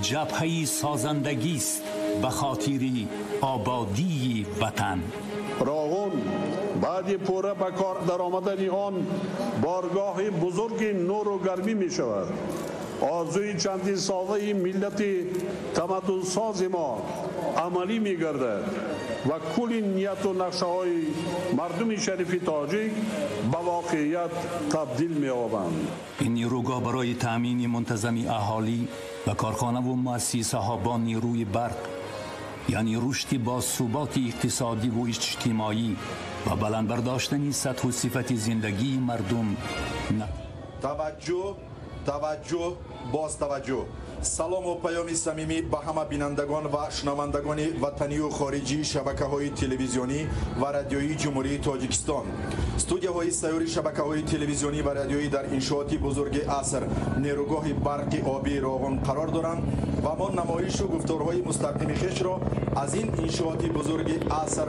ҷабҳаи созандагист ба хотири ободии ватан. Роғун баъди пурра ба кор даромадани он боргоҳи бузурги нуру гармӣ мешавад. Орзуи чандинсолаи миллати тамаддунсози мо амалӣ мегардад ва кулли нияту нақшаҳои мардуми шарифи тоҷик ба воқеият табдил меёбанд. Ин нерӯгоҳ барои таъмини мунтазами аҳолӣ ва корхонаву муассисаҳо бо нерӯи барқ, яъне рушди босуботи иқтисодиву иҷтимоӣ ва баланд бардоштани сатҳу сифати зиндагии мардум. Таваҷҷӯҳ, таваҷҷӯҳ, боз таваҷҷӯҳ! Салому паёми самимӣ ба ҳама бинандагон ва шунавандагони ватанию хориҷии шабакаҳои телевизионӣ ва радиоии Ҷумҳурии Тоҷикистон. Студияҳои сайёри шабакаҳои телевизионӣ ва радиоӣ дар иншооти бузурги аср, нерӯгоҳи барқи обии Роғун қарор доранд ва мо намоишу гуфторҳои мустақими хешро аз ин иншооти бузурги аср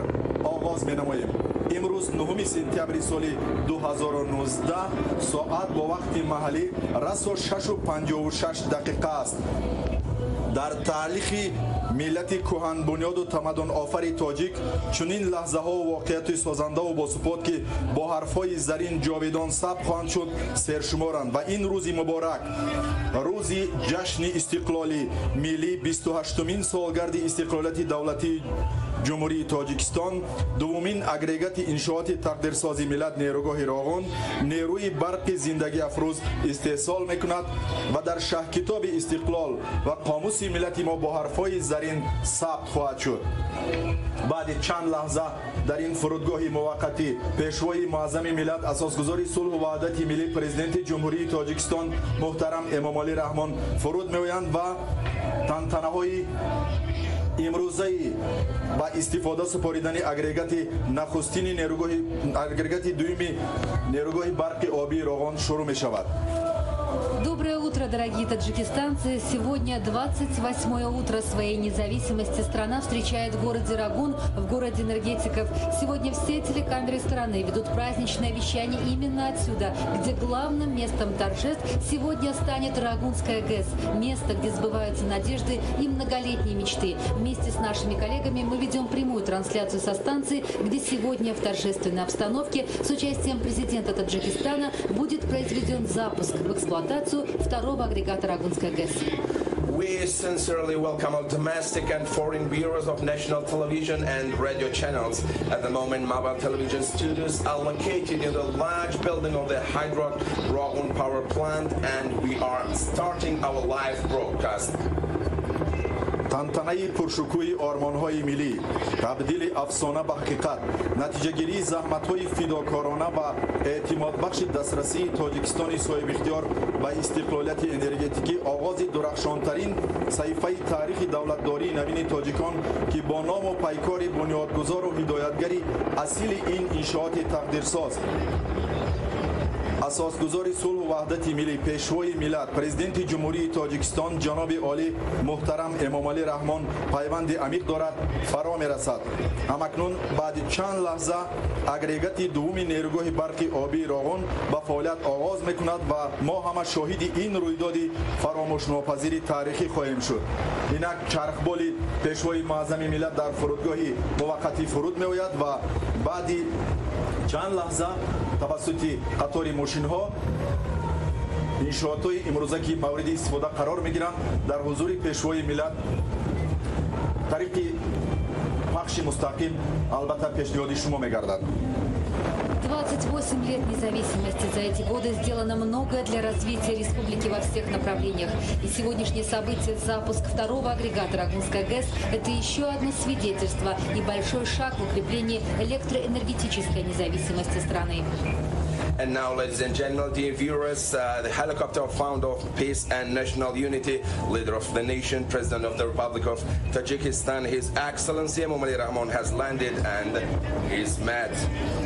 оғоз менамоем. Имрӯз, 9 сентябри соли 2019, соат бо вақти маҳаллӣ расо 6:56 дақиқа аст. Дар таърихи миллати кӯҳанбунёду тамаддунофари тоҷик чунин лаҳзаҳову воқеияти созандаву босупот, ки бо ҳарфҳои зарин ҷовидон сабт хоҳанд шуд, сершуморанд ва ин рӯзи муборак, рӯзи ҷашни истиқлоли миллӣ, 28-умин солгарди истиқлолияти давлатии Ҷумҳурии Тоҷикистон, дуввумин агрегати иншооти тақдирсози миллат, нерӯгоҳи Роғун, нерӯи барқи зиндагиафрӯз истеҳсол мекунад ва дар шаҳкитоби истиқлол ва қомуси миллати мо бо ҳарфҳои зарин сабт хоҳад шуд. Баъди чанд лаҳза дар ин фурудгоҳи муваққатӣ Пешвои муаззами миллат, асосгузори сулҳу ваҳдати миллӣ, Президенти Ҷумҳурии Тоҷикистон муҳтарам Эмомалӣ Раҳмон фуруд меоянд ва тантанаҳои имрӯзаи ба истифода супоридани агрегати нахустини нерӯгоҳи, агрегати дуюми нерӯгоҳи барқи обии Роғун шурӯъ мешавад. Доброе утро, дорогие таджикистанцы! Сегодня 28 утро своей независимости страна встречает в городе Рогун, в городе энергетиков. Сегодня все телекамеры страны ведут праздничное вещание именно отсюда, где главным местом торжеств сегодня станет Рогунская ГЭС. Место, где сбываются надежды и многолетние мечты. Вместе с нашими коллегами мы ведем прямую трансляцию со станции, где сегодня в торжественной обстановке с участием президента Таджикистана будет произведен запуск в эксплуатацию второго агрегата Рогунской ГЭС. We sincerely welcome all domestic and foreign viewers of national television and radio channels. At the moment, mobile television studios are located in the large building of the Hydro Rogun power plant, and we are starting our live broadcast. Тантанаи пуршукӯҳи ормонҳои миллӣ, табдили афсона ба ҳақиқат, натиҷагирии заҳматҳои фидокорона ва эътимодбахши дастрасии Тоҷикистони соҳибихтиёр ба истиқлолияти энергетикӣ, оғози дурахшонтарин саҳифаи таърихи давлатдории навини тоҷикон, ки бо ному пайкори бунёдгузору ҳидоятгари асили ин иншооти тақдирсоз, асосгузори сулҳу ваҳдати миллӣ, Пешвои миллат, Президенти Ҷумҳурии Тоҷикистон ҷаноби олӣ муҳтарам Эмомалӣ Раҳмон пайванди амиқ дорад, фаро мерасад. Ҳамакнун баъди чанд лаҳза агрегати дуввуми нерӯгоҳи барқи обии Роғун ба фаъолият оғоз мекунад ва мо ҳама шоҳиди ин рӯйдоди фаромӯшнопазири таърихӣ хоҳем шуд. Инак чархболи Пешвои муаззами миллат дар фурудгоҳи муваққатӣ фуруд меояд ва баъди чанд лаҳза тавассути қатори мошинҳо иншоотҳои имрӯза, ки мавриди истифода қарор мегиранд, дар ҳузури Пешвои миллат тариқи пахши мустақим албатта пешниҳоди шумо мегардад. 28 лет независимости. За эти годы сделано многое для развития республики во всех направлениях. И сегодняшнее событие, запуск второго агрегата Рогунской ГЭС, это еще одно свидетельство и большой шаг в укреплении электроэнергетической независимости страны. And now, ladies and gentlemen, dear viewers, the helicopter founder of peace and national unity, leader of the nation, President of the Republic of Tajikistan, His Excellency Emomali Rahmon, has landed and is met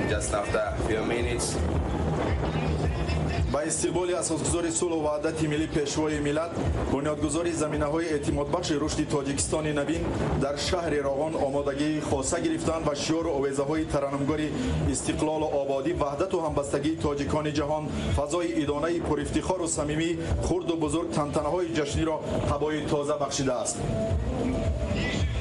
just after a few minutes. Ба истиқболи асосгузори сулҳу ваҳдати миллӣ, пешвои миллат, бунёдгузори заминаҳои эътимодбахши рушди Тоҷикистони навин дар шаҳри Роғун омодагии хоса гирифтанд ва шиору овезаҳои тараннумгори истиқлолу ободӣ, ваҳдату ҳамбастагии тоҷикони ҷаҳон, фазои идонаи пурэфтихору самимӣ, хурду бузург тантанаҳои ҷашниро ҳавои тоза бахшидааст.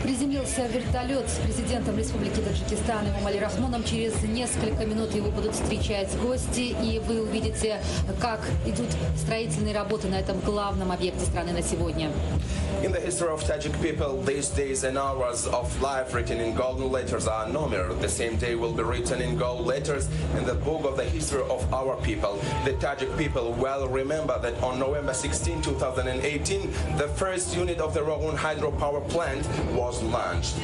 Приземлился вертолет с президентом Республики Таджикистан Эмомали Рахмоном. Через несколько минут его будут встречать гости, и вы увидите, как идут строительные работы на этом главном объекте страны на сегодня. In the history of Tajik people, these days and hours of life written in golden letters are numbered. The same day will be written in gold letters in the book of the history of our people. The Tajik people well remember that on November 16, 2018, the first unit of the Rogun hydropower plant was launched.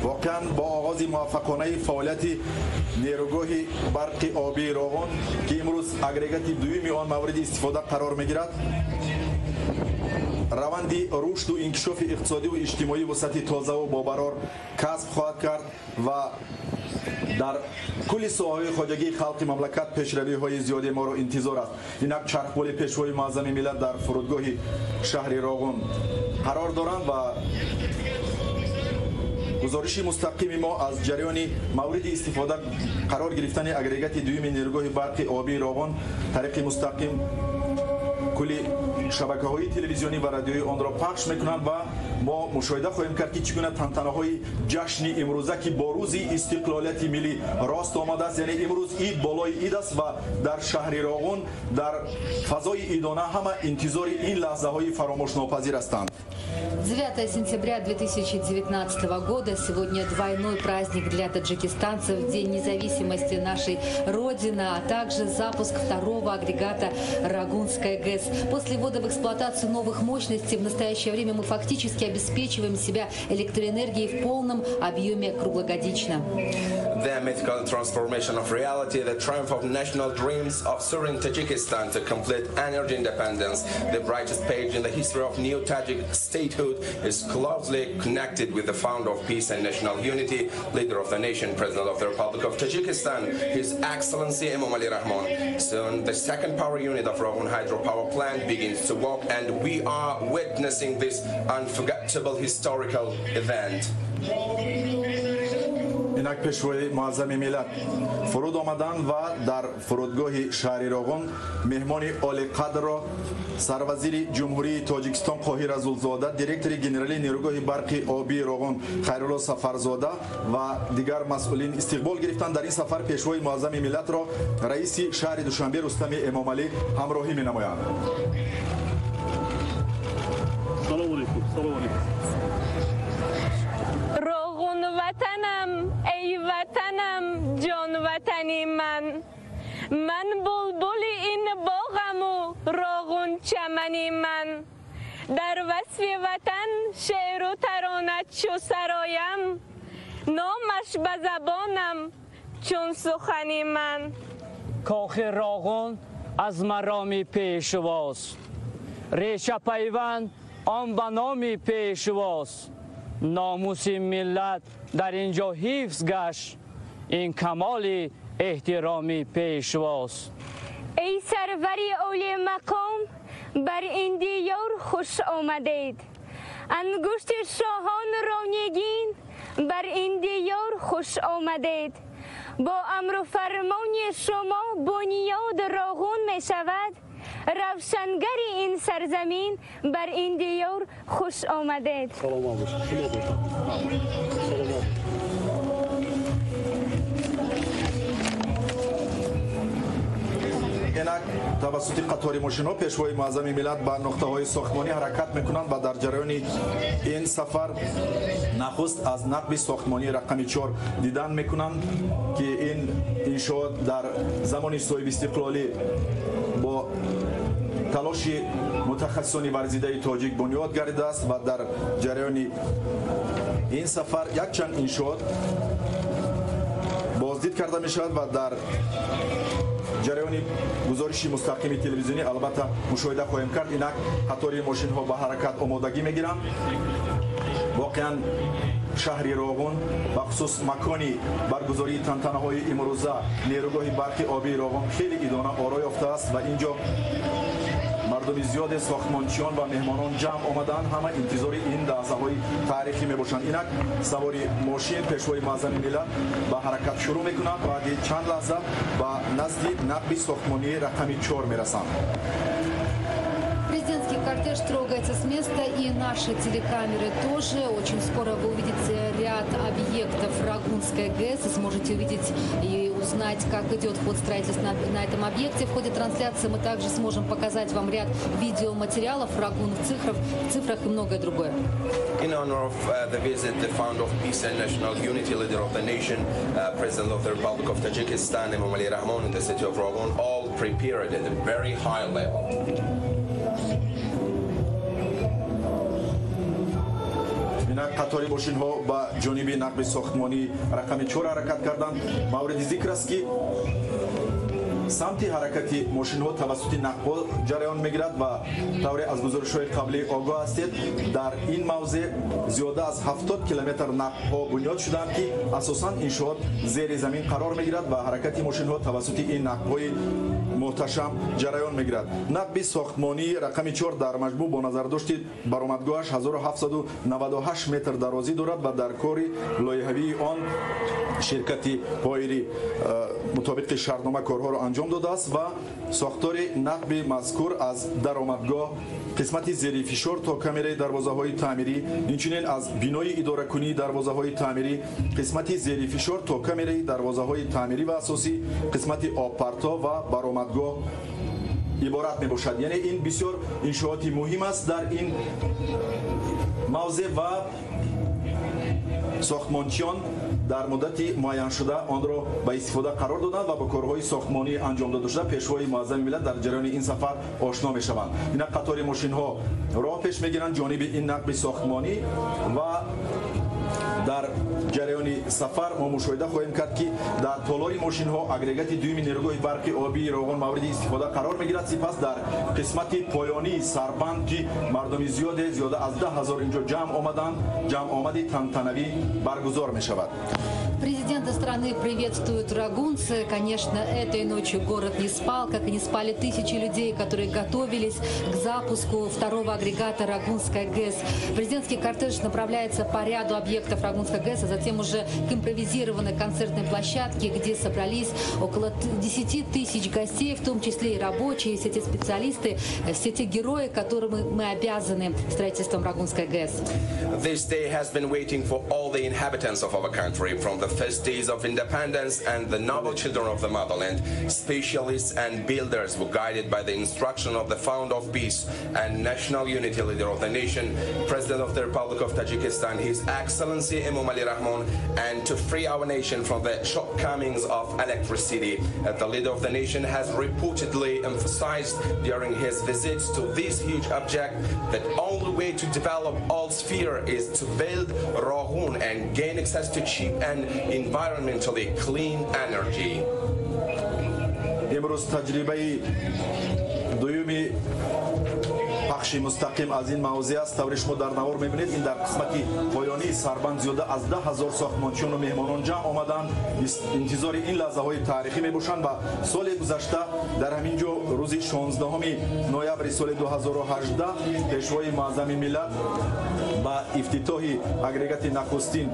Воқеан, бо оғози муваффақонаи фаъолияти нерӯгоҳи барқи обии Роғун, ки имрӯз агрегати дуюми он мавриди истифода қарор мегирад, раванди рушду инкишофи иқтисодиву иҷтимоӣ вусъати тозаву бобарор касб хоҳад кард ва дар кулли соҳаҳои хоҷагии халқи мамлакат пешравиҳои зиёде моро интизор аст. Инак чархболи пешвои муаззами миллат дар фурудгоҳи шаҳри Роғун қарор доранд ва гузориши мустақими мо аз ҷараёни мавриди истифода қарор гирифтани агрегати дуюми нерӯгоҳи барқи обии Роғун тариқи мустақим кулли шабакаҳои телевизионӣ ва радиои онро пахш мекунанд ва мо мушоҳида хоҳем кард, ки чӣ гуна тантанаҳои ҷашни имрӯза, ки бо рӯзи истиқлолияти миллӣ рост омадааст, яъне имрӯз ид болои ид аст ва дар шаҳри Роғун дар фазои идона ҳама интизори ин лаҳзаҳои фаромӯшнопазир ҳастанд. 9 сентября 2019 года. Сегодня двойной праздник для таджикистанцев. День независимости нашей Родины, а также запуск второго агрегата Рогунской ГЭС. После ввода в эксплуатацию новых мощностей в настоящее время мы фактически обеспечиваем себя электроэнергией в полном объеме круглогодично. The mythical transformation of reality, the triumph of national dreams of sovereign Tajikistan to complete energy independence, the brightest page in the history of new Tajik statehood is closely connected with the founder of peace and national unity, leader of the nation, President of the Republic of Tajikistan, His Excellency Emomali Rahmon. Soon, the second power unit of Rogun hydropower plant begins to work, and we are witnessing this unforgettable historical event. Инак пешвои муаззами миллат фуруд омаданд ва дар фурудгоҳи шаҳри Роғун меҳмони олиқадрро сарвазири Ҷумҳурии Тоҷикистон Қоҳир Расулзода, директори генералии нерӯгоҳи барқи обии Роғун Хайрулло Сафарзода ва дигар масъулин истиқбол гирифтанд. Дар ин сафар пешвои муаззами миллатро раиси шаҳри Душанбе Рустами Эмомалӣ ҳамроҳӣ менамоянд. Салому алейкум, салому алейкум. Роғун ватанам, эй ватанам, ҷон ватани ман. Ман булбули ин боғаму Роғун чамани ман. Дар васфи ватан шеъру тарона чу сароям, номаш ба забонам чун сухани ман. Кохи Роғун аз мароми пешвост, реша пайванд он ба номи пешвост. Номуси миллат дар ин ҷо ҳифз гашт, ин камоли эҳтироми пешвост. Эй сарвари олимақом, бар ин диёр хуш омадед. Ангушти шоҳонро нигин, бар ин диёр хуш омадед. Бо амру фармони шумо бунёд Роғун мешавад. Равшангари ин сарзамин, бар ин диёр хуш омадед. Саломат бошед, шумо бошед. Саломат. Инак тавассути қатори мошинҳо пешвои муаззами миллат ба нуқтаҳои сохтмонӣ ҳаракат мекунанд ва дар ҷараёни ин сафар нахуст аз нақби сохтмонии рақами 4 дидан мекунанд, ки ин иншоот дар замони соҳибистиқлолӣ бо талоши мутахассисони варзидаи тоҷик бунёд гардидааст ва дар ҷараёни ин сафар якчанд иншоот боздид карда мешавад ва дар ҷараёни гузориши мустақими телевизионӣ албатта мушоҳида хоҳем кард. Инак қатори мошинҳо ба ҳаракат омодагӣ мегиранд. Воқеан шаҳри Роғун, бахусус макони баргузории тантанаҳои имрӯза, нерӯгоҳи барқи обии Роғун хеле идона оро ёфтааст ва инҷо мардуми зиёде, сохтмончиён ва меҳмонон ҷамъ омадаанд. Ҳама интизори ин лаҳзаҳои таърихӣ мебошанд. Инак савори мошин пешвои муаззами миллат ба ҳаракат шурӯъ мекунанд. Баъди чанд лаҳза ба назди нақби сохтмонии рақами 4 мерасанд. Президентский кортеж трогается с места, и наши телекамеры тоже. Очень скоро вы увидите ряд объектов Рогунской ГЭС и сможете увидеть и узнать, как идет ход строительства на этом объекте. В ходе трансляции мы также сможем показать вам ряд видеоматериалов Рогун в цифрах и многое другое. In honor of the visit, the founder of peace and national unity, leader of the nation, President of the Republic of Tajikistan, Emomali Rahmon, in the city of Rogun, all prepared at a very high level. Инак қатори мошинҳо ба ҷониби нақби сохтмонии рақами 4 ҳаракат карданд. Мавриди зикр аст, ки самти ҳаракати мошинҳо тавассути нақбҳо ҷараён мегирад ва тавре аз гузоришҳои қаблӣ огоҳ ҳастед, дар ин мавзеъ зиёда аз 70 километр нақбҳо бунёд шудаанд, ки асосан иншоот зери замин қарор мегирад ва ҳаракати мошинҳо тавассути ин нақбҳои муҳташам ҷараён мегирад. Нақби сохтмонии рақами 4 дар маҷмӯъ бо назардошти баромадгоҳаш 1798 метр дарозӣ дорад ва дар кори лоиҳавии он ширкати Поири мутобиқи шартнома корҳоро анҷом додааст ва сохтори нақби мазкур аз даромадгоҳ, қисмати зери фишор то камераи дарвозаҳои таъмирӣ, инчунин аз бинои идоракунии дарвозаҳои таъмирӣ, қисмати зери фишор то камераи дарвозаҳои таъмирӣ ва асосӣ, қисмати обпарто ва баромадгоҳ иборат мебошад. Яъне ин бисёр иншооти муҳим аст дар ин мавзеъ ва сохтмончиён дар муддати муайяншуда онро ба истифода қарор доданд ва бо корҳои сохтмонӣ анҷом дода шуда пешвои муаззами миллат дар ҷараёни ин сафар ошно мешаванд. Инак қатори мошинҳо роҳ пеш мегиранд ҷониби ин нақби сохтмонӣ ва дар ҷараёни сафар мо мушоҳида хоҳем кард, ки дар толори мошинҳо агрегати дуюми нерӯгоҳи барқи обии Роғун мавриди истифода қарор мегирад. Сипас дар қисмати поёнии сарбанд, ки мардуми зиёде, зиёда аз 10 000 инҷо ҷамъ омаданд, ҷамъомади тантанавӣ баргузор мешавад. Президента страны приветствуют рогунцы. Конечно, этой ночью город не спал, как и не спали тысячи людей, которые готовились к запуску второго агрегата Рогунской ГЭС. Президентский кортеж направляется по ряду объектов Рогунской ГЭС, а затем уже к импровизированной концертной площадке, где собрались около 10 тысяч гостей, в том числе и рабочие, все те специалисты, все те герои, которым мы обязаны строительством Рогунской ГЭС. This day has been waiting for all the inhabitants of our country from the first days of independence, and the noble children of the motherland, specialists and builders were guided by the instruction of the founder of peace and national unity, leader of the nation, President of the Republic of Tajikistan, His Excellency Emomali Rahmon, and to free our nation from the shortcomings of electricity. The leader of the nation has reportedly emphasized during his visits to this huge object that only way to develop all sphere is to build Rogun and gain access to cheap and environmentally clean energy. Имрӯз таҷрибаи дуюми пахши мустақим аз ин мавзеъ аст. Тавре шумо дар навор мебинед, ин дар қисмати поёнии сарбанд зиёда аз 10 000 сохтмончиёну меҳмонон ҷамъ омаданд, интизори ин лаҳзаҳои таърихӣ мебошанд ва соли гузашта дар ҳамин ҷо рӯзи 16 ноябри соли 2018 пешвои муаззами миллат ба ифтитоҳи агрегати нахустин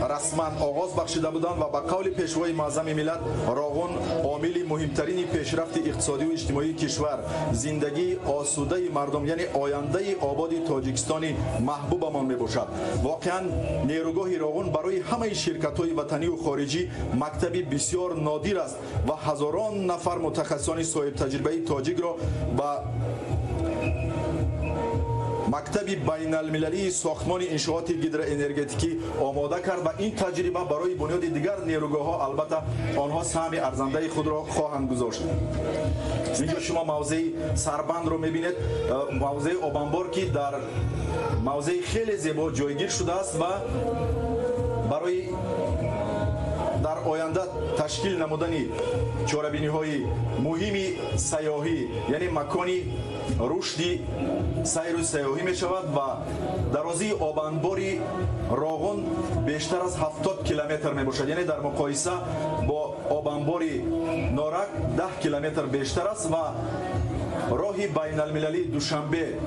расман оғоз бахшида буданд ва ба қавли пешвои муаззами миллат Роғун омили муҳимтарини пешрафти иқтисодию иҷтимоии кишвар, зиндагии осудаи мардум, яъне ояндаи ободи Тоҷикистони маҳбубамон мебошад. Воқеан нерӯгоҳи Роғун барои ҳамаи ширкатҳои ватанию хориҷӣ мактаби бисёр нодир аст ва ҳазорон нафар мутахассисони соҳибтаҷрибаи тоҷикро ба мактаби байналмилалии сохтмони иншооти гидроэнергетикӣ омода кард ва ин таҷриба барои бунёди дигар нерӯгоҳҳо албатта онҳо саҳми арзандаи худро хоҳанд гузошт. Инҷо шумо мавзеи сарбандро мебинед, мавзеи обанбор, ки дар мавзеи хеле зебо ҷойгир шудааст ва барои дар оянда ташкил намудани чорабиниҳои муҳими сайёҳӣ, яъне макони рушди сайру сайёҳӣ мешавад ва дарозии обанбори Роғун бештар аз 70 километр мебошад, яъне дар муқоиса бо обанбори Норак 10 километр бештар аст ва роҳи байналмилалии Душанбе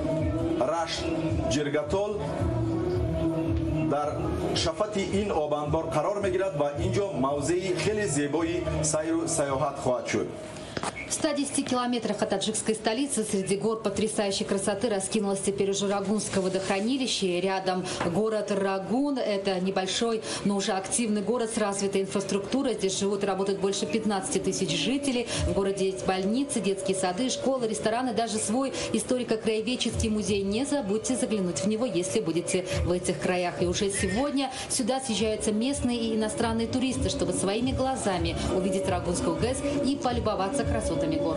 Рашт Ҷиргатол дар шафати ин обанбор қарор мегирад ва инҷо мавзеи хеле зебои сайру сайёҳат хоҳад шуд. В 110 километрах от таджикской столицы среди гор потрясающей красоты раскинулось теперь уже Рогунское водохранилище. Рядом город Рогун. Это небольшой, но уже активный город с развитой инфраструктурой. Здесь живут и работают больше 15 тысяч жителей. В городе есть больницы, детские сады, школы, рестораны, даже свой историко-краеведческий музей. Не забудьте заглянуть в него, если будете в этих краях. И уже сегодня сюда съезжаются местные и иностранные туристы, чтобы своими глазами увидеть Рогунскую ГЭС и полюбоваться красотами гор.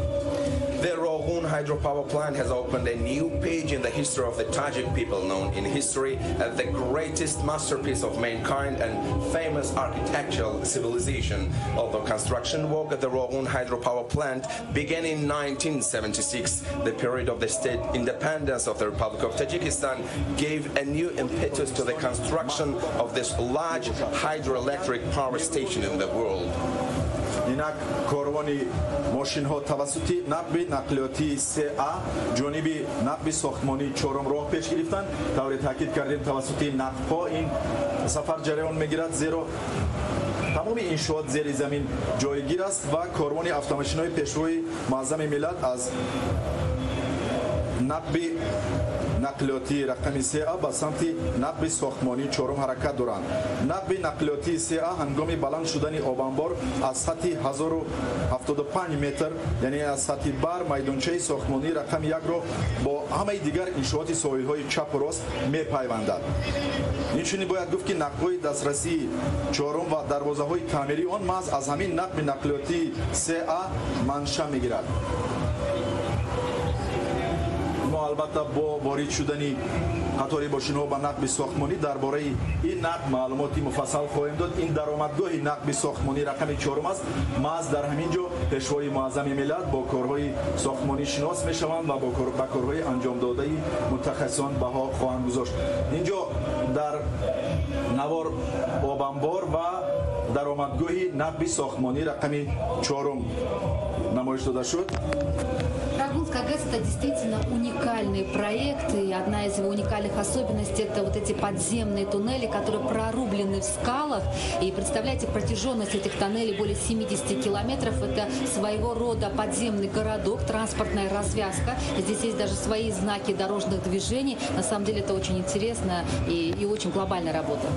The Rogun hydropower plant has opened a new page in the history of the Tajik people, known in history as the greatest masterpiece of mankind and famous architectural civilization. Although construction work at the Rogun hydropower plant began in 1976, the period of the state independence of the Republic of Tajikistan gave a new impetus to the construction of this large hydroelectric power station in the world. Инак корвони мошинҳо тавассути нақби нақлиётии 3А ҷониби нақби сохтмонии чорум роҳ пеш гирифтанд. Тавре таъкид кардем, тавассути нақбҳо ин сафар ҷараён мегирад, зеро тамоми иншоот зери замин ҷойгир аст ва корвони автомошинаҳои пешвои муаззами миллат аз нақби нақлиётии рақами 3А ба самти нақби сохтмонии чорум ҳаракат доранд. Нақби нақлиётии 3А ҳангоми баланд шудани обанбор аз сатҳи 1075 метр, яъне аз сатҳи бар, майдончаи сохтмонии рақами 1-ро бо ҳамаи дигар иншооти соҳилҳои чапу рост мепайвандад. Инчунин бояд гуфт, ки нақбҳои дастрасии чорум ва дарвозаҳои таъмирии он маҳз аз ҳамин нақби нақлиётии 3А манша мегирад. Мо албатта бо ворид шудани қатори мошинҳо ба нақби сохтмонӣ дар бораи ин нақб маълумоти муфассал хоҳем дод. Ин даромадгоҳи нақби сохтмонӣ рақами чорум аст. Маҳз дар ҳамин ҷо пешвои муаззами миллат бо корҳои сохтмонӣ шинос мешаванд ва ба корҳои анҷомдодаи мутахассисон баҳо хоҳанд гузошт. Инҷо дар навор обанбор ва даромадгоҳи нақби сохтмонӣ рақами чорум намоиш дода шуд. Рогунская ГЭС – это действительно уникальный проект, и одна из его уникальных особенностей – это вот эти подземные туннели, которые прорублены в скалах. И представляете, протяженность этих тоннелей более 70 километров. Это своего рода подземный городок, транспортная развязка. Здесь есть даже свои знаки дорожных движений. На самом деле это очень интересно и очень глобальная работа.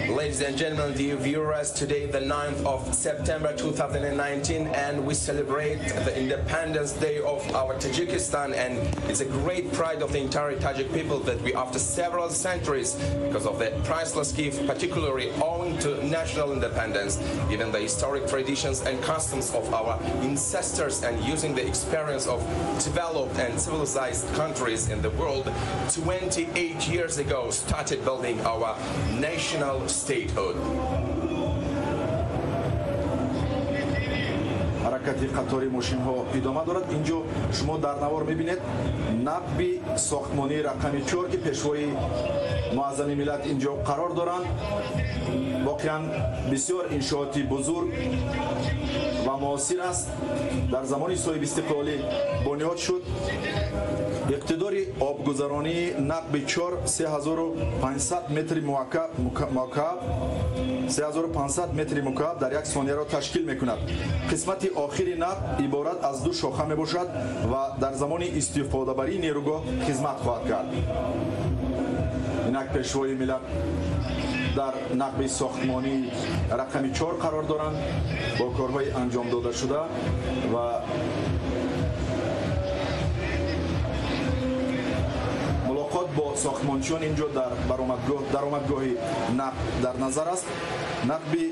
Ladies and gentlemen, dear viewers, today the 9th of September 2019, and we celebrate the Independence Day of our Tajikistan, and it's a great pride of the entire Tajik people that we, after several centuries, because of the priceless gift, particularly owing to national independence, given the historic traditions and customs of our ancestors and using the experience of developed and civilized countries in the world, 28 years ago started building our national statehood. Ҳаракати қатори мошинҳо идома дорад. Инҷо шумо дар навор мебинед нақби сохтмонии рақами 4, ки пешвои муаззами миллат инҷо қарор доранд. Воқеан бисёр иншооти бузург ва муосир аст. Дар замони соҳибистиқлолӣ бунёд шуд. Иқтидори обгузаронии нақби 4 3500 метри мукааб 3500 метри мукааб дар як сонияро ташкил мекунад. Қисмати охири нақб иборат аз ду шоха мебошад ва дар замони истифодабарии нерӯгоҳ хизмат хоҳад кард. Инак пешвои миллат дар нақби сохтмонии рақами 4 қарор доранд бо корҳои анҷом дода шуда ва мулоқот бо сохтмончиён инҷо дар даромадгоҳи нақб дар назар аст. Нақби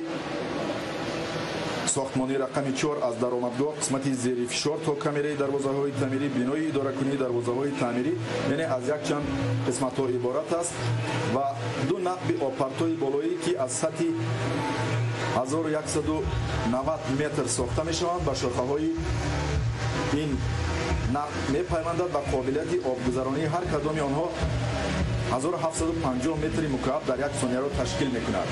сохтмонии рақами 4 аз даромадгоҳ қисмати зери фишор то камераи дарвозаҳои таъмирӣ, бинои идоракунии дарвозаҳои таъмирӣ, яъне аз якчанд қисматҳо иборат аст ва ду нақби обпартои болоӣ, ки аз сатҳи 1190 метр сохта мешаванд, ба шохаҳои ин нақл мепайвандад ва қобилияти обгузаронии ҳар кадоми онҳо 1750 метри мукааб дар як сонияро ташкил мекунад.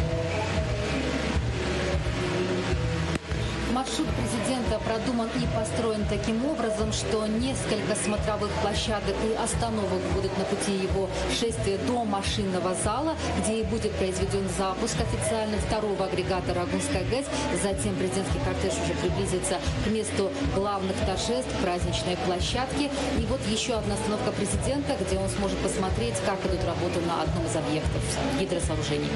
Маршрут президента продуман и построен таким образом, что несколько смотровых площадок и остановок будут на пути его шествия до машинного зала, где и будет произведен запуск официально второго агрегата Рогунской ГЭС. Затем президентский кортеж уже приблизится к месту главных торжеств, праздничной площадки. И вот еще одна остановка президента, где он сможет посмотреть, как идут работы на одном из объектов гидросооружений.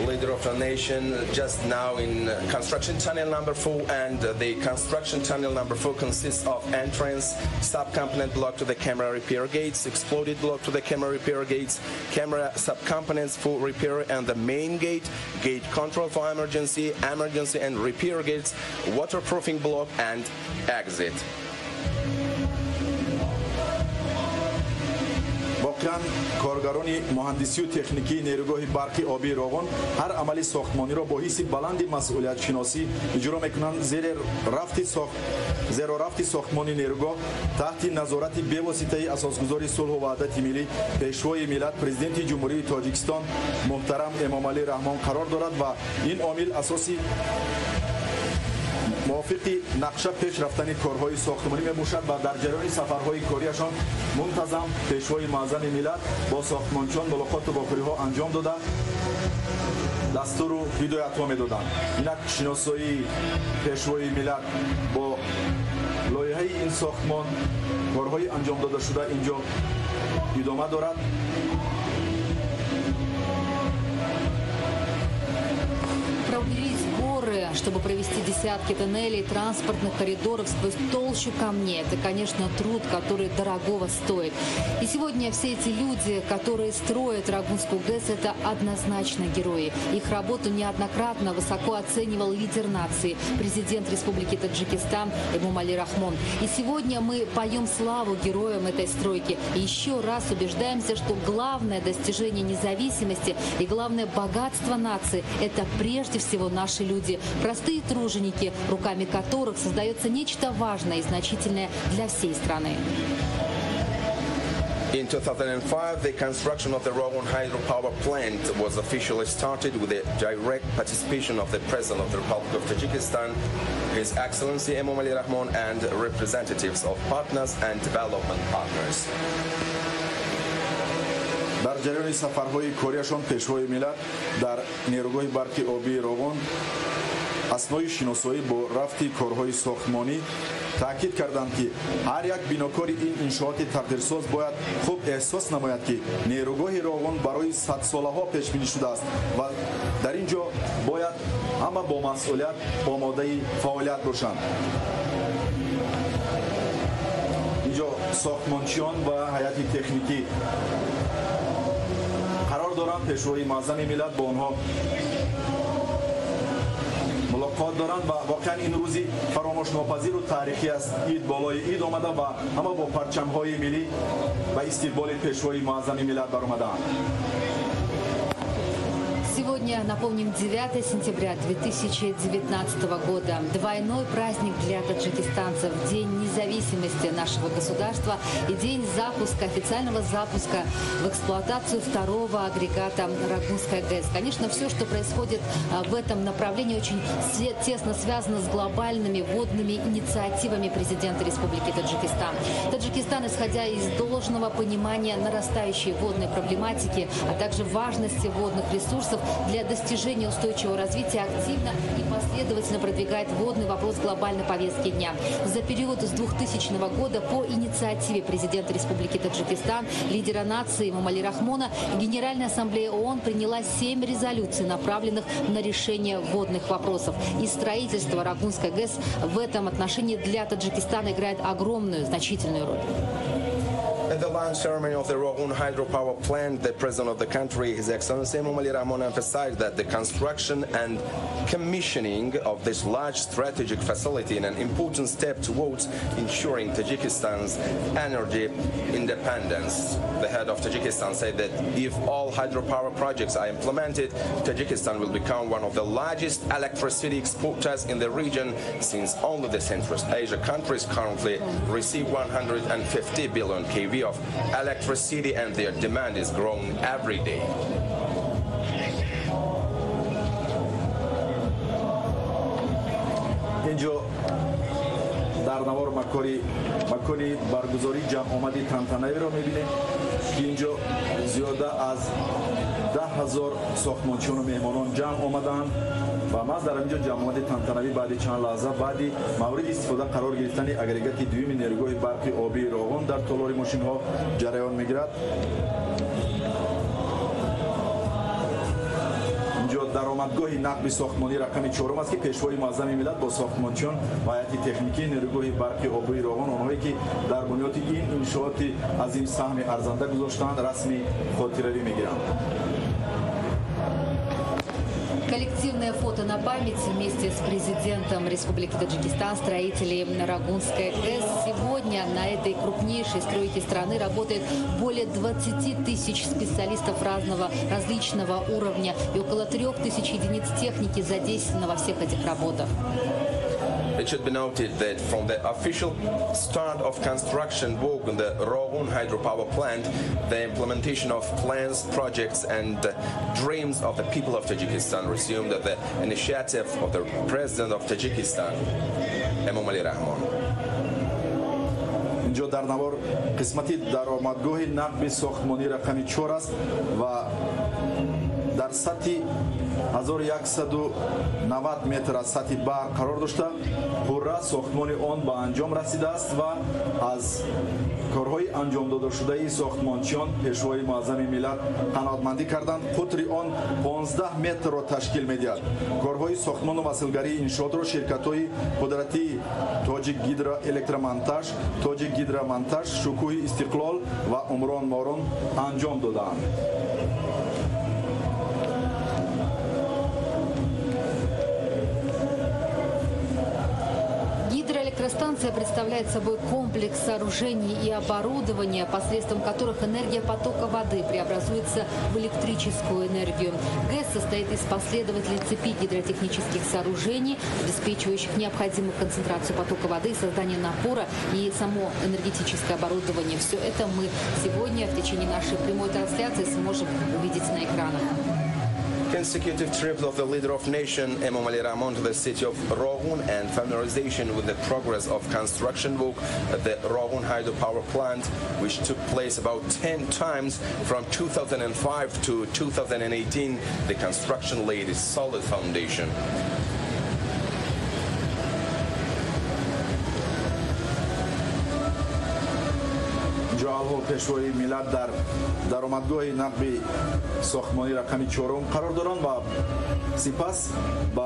Leader of the nation just now in construction tunnel number 4, and the construction tunnel number 4 consists of entrance, subcomponent block to the camera repair gates, exploded block to the camera repair gates, camera subcomponents for repair, and the main gate, gate control for emergency, emergency and repair gates, waterproofing block and exit. Воқеан коргарони муҳандисию техникии нерӯгоҳи барқи обии Роғун ҳар амали сохтмониро бо ҳисси баланди масъулиятшиносӣ иҷро мекунанд, зеро рафти сохтмони нерӯгоҳ таҳти назорати бевоситаи асосгузори сулҳу ваҳдати миллӣ, пешвои миллат, президенти Ҷумҳурии Тоҷикистон муҳтарам Эмомалӣ Раҳмон қарор дорад ва ин омил асоси мувофиқи нақша пеш рафтани корҳои сохтмонӣ мебошад ва дар ҷараёни сафарҳои кориашон мунтазам пешвои муаззами миллат бо сохтмончиён мулоқоту вохӯриҳо анҷом дода, дастуру ҳидоятҳо медоданд. Инак шиносоии пешвои миллат бо лоиҳаи ин сохтмон, корҳои анҷом додашуда инҷо идома дорад. Пробурить горы, чтобы провести десятки тоннелей, транспортных коридоров сквозь толщу камней. Это, конечно, труд, который дорогого стоит. И сегодня все эти люди, которые строят Рогунскую ГЭС, это однозначно герои. Их работу неоднократно высоко оценивал лидер нации, президент Республики Таджикистан Эмомали Рахмон. И сегодня мы поем славу героям этой стройки. И еще раз убеждаемся, что главное достижение независимости и главное богатство нации – это прежде всего наши люди, простые труженики, руками которых создается нечто важное и значительное для всей страны. In 2005, the construction of the Rogun hydropower plant was officially started with the direct participation of the President of the Republic of Tajikistan, His Excellency Emomali Rahmon, and representatives of partners and development partners. Дар ҷараёни сафарҳои кориашон пешвои миллат дар нерӯгоҳи барқи обии Роғун аснои шиносоӣ бо рафти корҳои сохтмонӣ таъкид карданд, ки ҳар як бинокори ин иншооти тақдирсоз бояд хуб эҳсос намояд, ки нерӯгоҳи Роғун барои садсолаҳо пешбинӣ шудааст ва дар ин ҷо бояд ҳама бо масъулият омодаи фаъолият бошанд. Инҷо сохтмончиён ва ҳайати техникӣ қарор доранд. Пешвои муаззами миллат бо онҳо мулоқот доранд ва воқеан ин рӯзи фаромӯшнопазиру таърихӣ аст. Ид болои ид омада ва ҳама бо парчамҳои миллӣ ба истиқболи пешвои муаззами миллат баромадаанд. Сегодня, напомним, 9 сентября 2019 года. Двойной праздник для таджикистанцев. День независимости нашего государства и день запуска, официального запуска в эксплуатацию второго агрегата Рогунской ГЭС. Конечно, все, что происходит в этом направлении, очень тесно связано с глобальными водными инициативами президента Республики Таджикистан. Таджикистан, исходя из должного понимания нарастающей водной проблематики, а также важности водных ресурсов, для достижения устойчивого развития активно и последовательно продвигает водный вопрос глобальной повестки дня. За период с 2000 года по инициативе президента Республики Таджикистан, лидера нации Эмомали Рахмона, Генеральная Ассамблея ООН приняла 7 резолюций, направленных на решение водных вопросов. И строительство Рогунской ГЭС в этом отношении для Таджикистана играет огромную, значительную роль. At the launch ceremony of the Rogun hydropower plant, the president of the country, His Excellency Emomali Rahmon, emphasized that the construction and commissioning of this large strategic facility is an important step towards ensuring Tajikistan's energy independence. The head of Tajikistan said that if all hydropower projects are implemented, Tajikistan will become one of the largest electricity exporters in the region, since only the Central Asia countries currently receive 150 billion kV of electricity, and their demand is growing every day. اینجا در نوار مکانی برگزاری جمع آمدی تنتنوی را میبینیم که اینجا زیاده از 10,000 ساختمانچیان و مهمانان جمع آمدند و محض در اینجا جمع آمد تنتنوی بعد چند لحظه بعدی مورد استفاده قرار گرفتن агрегати дуюми нерӯгоҳи барқи обии Роғун дар толори мошинҳо ҷараён мегирад. Инҷо даромадгоҳи нақби сохтмонӣ рақами 4 аст ки пешвои муаззами миллат бо сохтмончиён ва ҳайати техникии нерӯгоҳи барқи обии Роғун, онҳое ки дар бунёди ин иншооти азим саҳми арзанда гузоштаанд, расми хотиравӣ мегиранд. Коллективное фото на память вместе с президентом Республики Таджикистан, строителей Рогунской ГЭС. Сегодня на этой крупнейшей стройке страны работает более 20 тысяч специалистов различного уровня и около 3000 единиц техники задействовано во всех этих работах. It should be noted that from the official start of construction work on the Rogun hydropower plant, the implementation of plans, projects and dreams of the people of Tajikistan resumed at the initiative of the president of Tajikistan, Emomali Rahmon. اینجا در نوار قسمتی درآمدگاه نقب ساختمانی رقم 4 است و در سطح 1190 متر از سطح بحر قرار داشته، پرره ساختمان آن به انجام رسیده است و از کارهای انجام داده شده ساختمانچیان پیشوای معظم ملت قناعتمندی کردند. قطر آن 15 متر را تشکیل می‌دهد. کارهای ساختمان و وصلگری انشاءات را شرکت‌های قدرتی تاجیک گیدرا الکترومونتاژ، تاجیک گیدرومونتاژ، شکوه استقلال و عمران مارون انجام دادند. Электростанция представляет собой комплекс сооружений и оборудования, посредством которых энергия потока воды преобразуется в электрическую энергию. ГЭС состоит из последовательной цепи гидротехнических сооружений, обеспечивающих необходимую концентрацию потока воды, создание напора и само энергетическое оборудование. Все это мы сегодня в течение нашей прямой трансляции сможем увидеть на экранах. Consecutive trips of the leader of nation Emomali Rahmon to the city of Rogun and familiarization with the progress of construction work at the Rogun hydropower plant, which took place about 10 times from 2005 to 2018, the construction laid a solid foundation. پیشوای ملت در درآمدگاه نقب ساختمانی رقم 4 قرار دارند و سپس به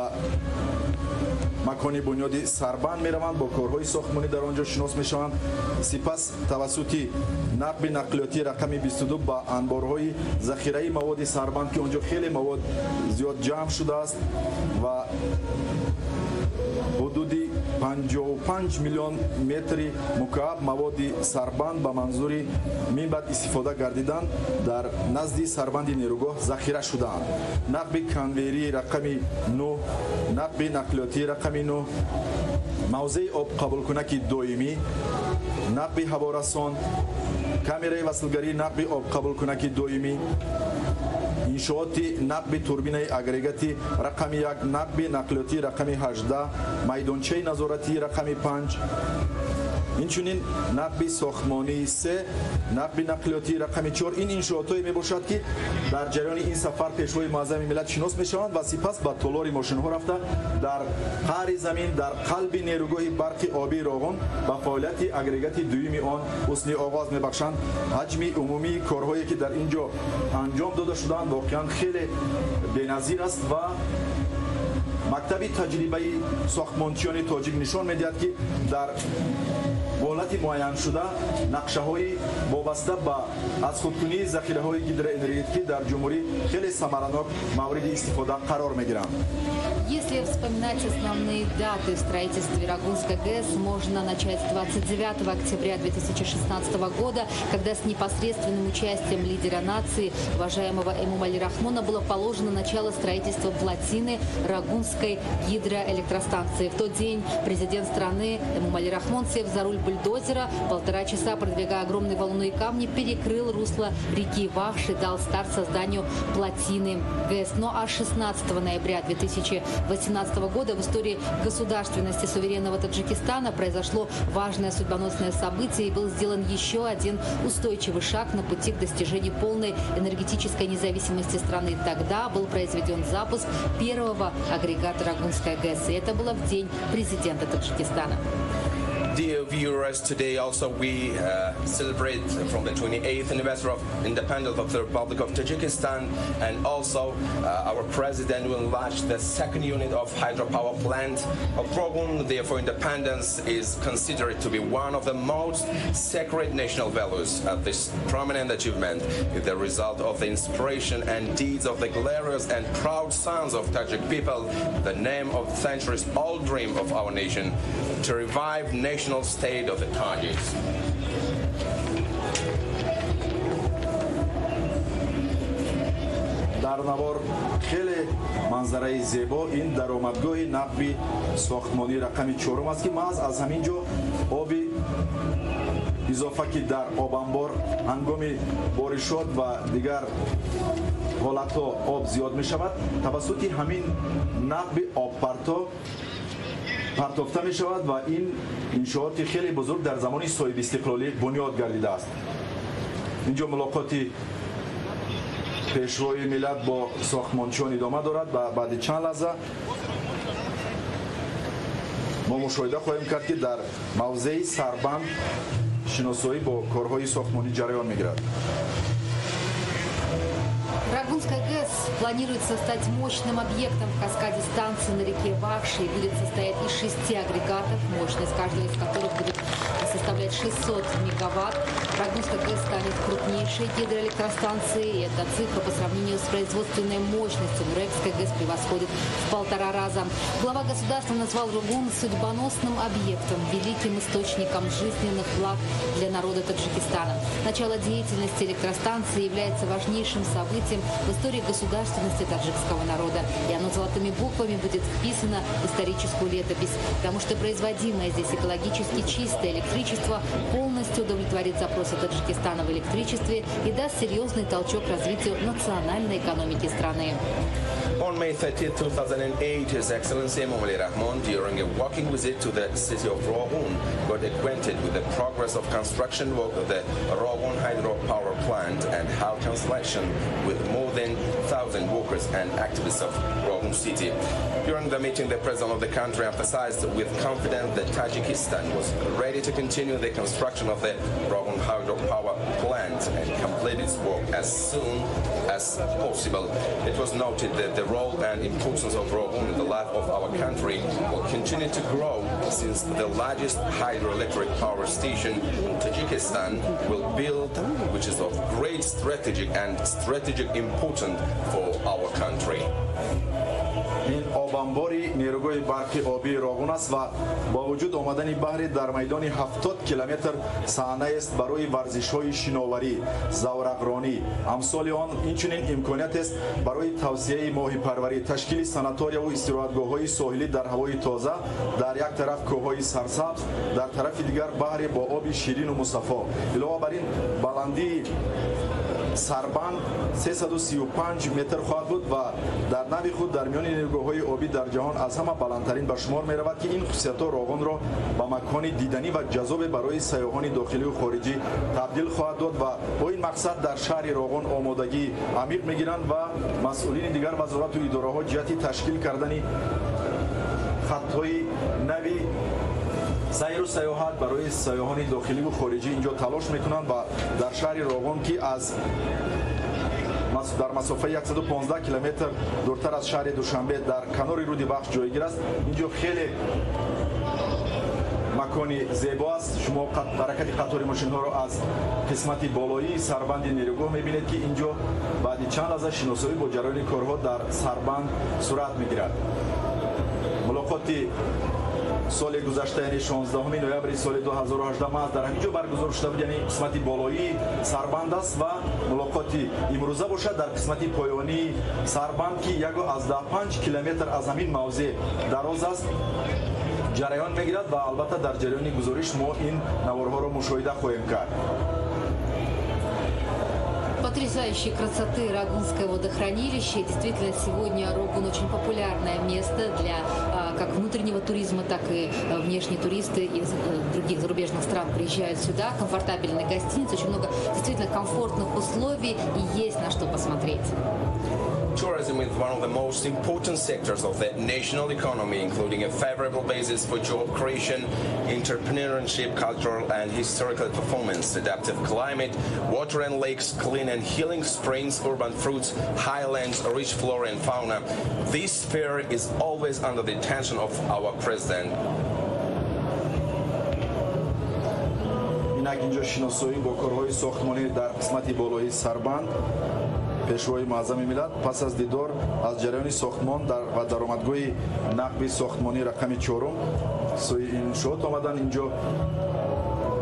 مکان بنیاد سربند میروند، با کارهای ساختمانی در آنجا شناس میشوند. سپس توسط نقب نقلیاتی رقم 22 به انبارهای ذخیره مواد سربند که آنجا خیلی مواد زیاد جمع شده است و حدود 55 میلیون متر مکعب مواد سربند به منظور من بعد استفاده گردیدن در نزد سربند نیروگاه ذخیره شده‌اند. نقب کنویری رقم 9، نقب نقلیاتی رقم 9، موضع آب قبول کنک دائمی، نقب هوارسان، کامرای وصلگری نقب آب قبول کنک دائمی، انشاءات نقب توربین агрегати رقم 1، نقب نقلیاتی رقم 18، میدانچه نظارتی رقم 5، инчунин нақби сохтмонии 3، нақби нақлиётии рақами 4. Ин иншоотҳое мебошад ки дар ҷараёни ин сафар пешвои муаззами миллат шинос мешаванд ва сипас ба толори мошинҳо рафта дар қаъри замин дар қалби нерӯгоҳи барқи обии Роғун ба фаъолияти агрегати дуюми он ҳусни оғоз мебахшанд. Ҳаҷми умумии корҳое ки дар ин ҷо анҷом дода шудаанд воқеан хеле беназир аст ва мактаби таҷрибаи сохтмончиёни тоҷик нишон медиҳад ки дар муҳлати муайяншуда нақшаҳои вобаста ба аз худкунии захираҳои гидроэнергетикӣ дар ҷумҳурӣ хеле самаранок мавриди истифода қарор мегиранд. Если вспоминать основные даты в строительстве Рогунской ГЭС, можно начать с 29 октября 2016 года, когда с непосредственным участием лидера нации, уважаемого Эмомали Рахмона, было положено начало строительства плотины Рогунской гидроэлектростанции. В тот день президент страны Эмомали Рахмон, сев за руль бульдозера, 1,5 часа, продвигая огромные валуны и камни, перекрыл русло реки Вахш и дал старт созданию плотины ГЭС. Ну а 16 ноября 2018 года в истории государственности суверенного Таджикистана произошло важное судьбоносное событие и был сделан еще один устойчивый шаг на пути к достижению полной энергетической независимости страны. Тогда был произведен запуск первого агрегата Рогунской ГЭС. И это было в день президента Таджикистана. Dear viewers, today also we celebrate from the 28th anniversary of independence of the Republic of Tajikistan, and also our president will launch the second unit of hydropower plant of Rogun. Therefore, independence is considered to be one of the most sacred national values. This prominent achievement is the result of the inspiration and deeds of the glorious and proud sons of Tajik people, the name of centuries-old dream of our nation to revive national state of the Tajiks. Дар навор хеле манзараи зебо ин даромадгоҳи нақби сохтмонии рақами чорум аст, ки маҳз аз ҳамин ҷо оби изофа, ки дар обанбор ҳангоми боришот ва дигар ҳолатҳо об зиёд мешавад, тавассути ҳамин нақби обпарто партофта мешавад ва ин иншооти хеле бузург дар замони соҳибистиқлолӣ бунёд гардидааст. Инҷо мулоқоти пешвои миллат бо сохтмончиён идома дорад ва баъди чанд лаҳза мо мушоҳида хоҳем кард, ки дар мавзеи Сарбанд шиносоӣ бо корҳои сохтмонӣ ҷараён мегирад. Рогунская ГЭС планируется стать мощным объектом в каскаде станции на реке Вахши и будет состоять из 6 агрегатов, мощность каждого из которых будет составлять 600 мегаватт. Рогунская ГЭС станет крупнейшей гидроэлектростанцией, и эта цифра по сравнению с производственной мощностью Нурекской ГЭС превосходит в 1,5 раза. Глава государства назвал Рогун судьбоносным объектом, великим источником жизненных благ для народа Таджикистана. Начало деятельности электростанции является важнейшим событием в истории государственности таджикского народа. И оно золотыми буквами будет вписано в историческую летопись, потому что производимое здесь экологически чистое электричество полностью удовлетворит запросы Таджикистана в электричестве и даст серьезный толчок развитию национальной экономики страны. On May 30, 2008, His Excellency Emomali Rahmon, during a working visit to the city of Rogun, got acquainted with the progress of construction work of the Rogun hydropower plant and held translation with more than 1,000 workers and activists of Rogun city. During the meeting, the president of the country emphasized with confidence that Tajikistan was ready to continue the construction of the Rogun hydropower plant and complete its work as soon as possible. It was noted that the role and importance of Rogun in the life of our country will continue to grow since the largest hydroelectric power station in Tajikistan will build, which is of great strategic and strategic importance for our country. Ин обанбори нерӯгоҳи барқи обии Роғун аст ва бо вуҷуд омадани баҳри дар майдони 70 километр саҳнаест барои варзишҳои шиноварӣ, заврақронӣ. Амсоли он инчунин имкониятест барои тавсияи моҳипарварӣ, ташкили санаторияву истироҳатгоҳҳои соҳилӣ дар ҳавои тоза, дар як тараф кӯҳҳои сарсабз, дар тарафи дигар баҳре бо оби ширину мусаффо. Илова бар ин, баландии Сарбанд 335 метр хоҳад буд ва дар нави худ дар миёни нерӯгоҳҳои обӣ дар ҷаҳон аз ҳама баландтарин ба шумор меравад, ки ин хусусиятҳо Роғунро ба макони диданӣ ва ҷаззобе барои сайёҳони дохилию хориҷӣ табдил хоҳад дод ва бо ин мақсад дар шаҳри Роғун омодагии амиқ мегиранд ва масъулини дигар вазорату идораҳо ҷиҳати ташкил кардани хаттҳои нави сайру сайёҳат барои сайёҳони дохиливу хориҷӣ инҷо талош мекунанд ва дар шаҳри Роғун, ки аз дар масофаи 115 километр дуртар аз шаҳри Душанбе дар канори руди Вахш ҷойгир аст, инҷо хеле Макони зебо аст. Шумо ҳаракати қатори мошинҳоро аз қисмати болоии сарбанди нерӯгоҳ мебинед, ки инҷо баъди чанд лаҳза шиносоӣ бо ҷараёни корҳо дар сарбанд сурат мегирад. Мулоқоти соли гузашта, яъне 16 ноябри соли 2018 маҳз дар ҳамин ҷо баргузор шуда буд, яъне қисмати болоии сарбанд аст ва мулоқоти имрӯза бошад дар қисмати поёнии сарбанд, ки 1,5 километр аз ҳамин мавзеъ дароз аст, ҷараён мегирад ва албатта дар ҷараёни гузориш мо ин наворҳоро мушоҳида хоҳем кард. Потрясающей красоты Рогунское водохранилище. Действительно, сегодня Рогун очень популярное место для как внутреннего туризма, так и внешние туристы из других зарубежных стран приезжают сюда. Комфортабельные гостиницы, очень много действительно комфортных условий и есть на что посмотреть. Tourism is one of the most important sectors of the national economy, including a favorable basis for job creation, entrepreneurship, cultural and historical performance, adaptive climate, water and lakes, clean and healing springs, urban fruits, highlands, rich flora and fauna. This sphere is always under the attention of our president. Инак инҷо шиносоӣ бо корҳои сохтмонӣ дар қисмати болоии сарбанд. Пешвои муаззами миллат пас аз дидор аз ҷараёни сохтмон ва даромадгоҳи нақби сохтмонӣ рақами чорум сӯи иншоот омаданд. Инҷо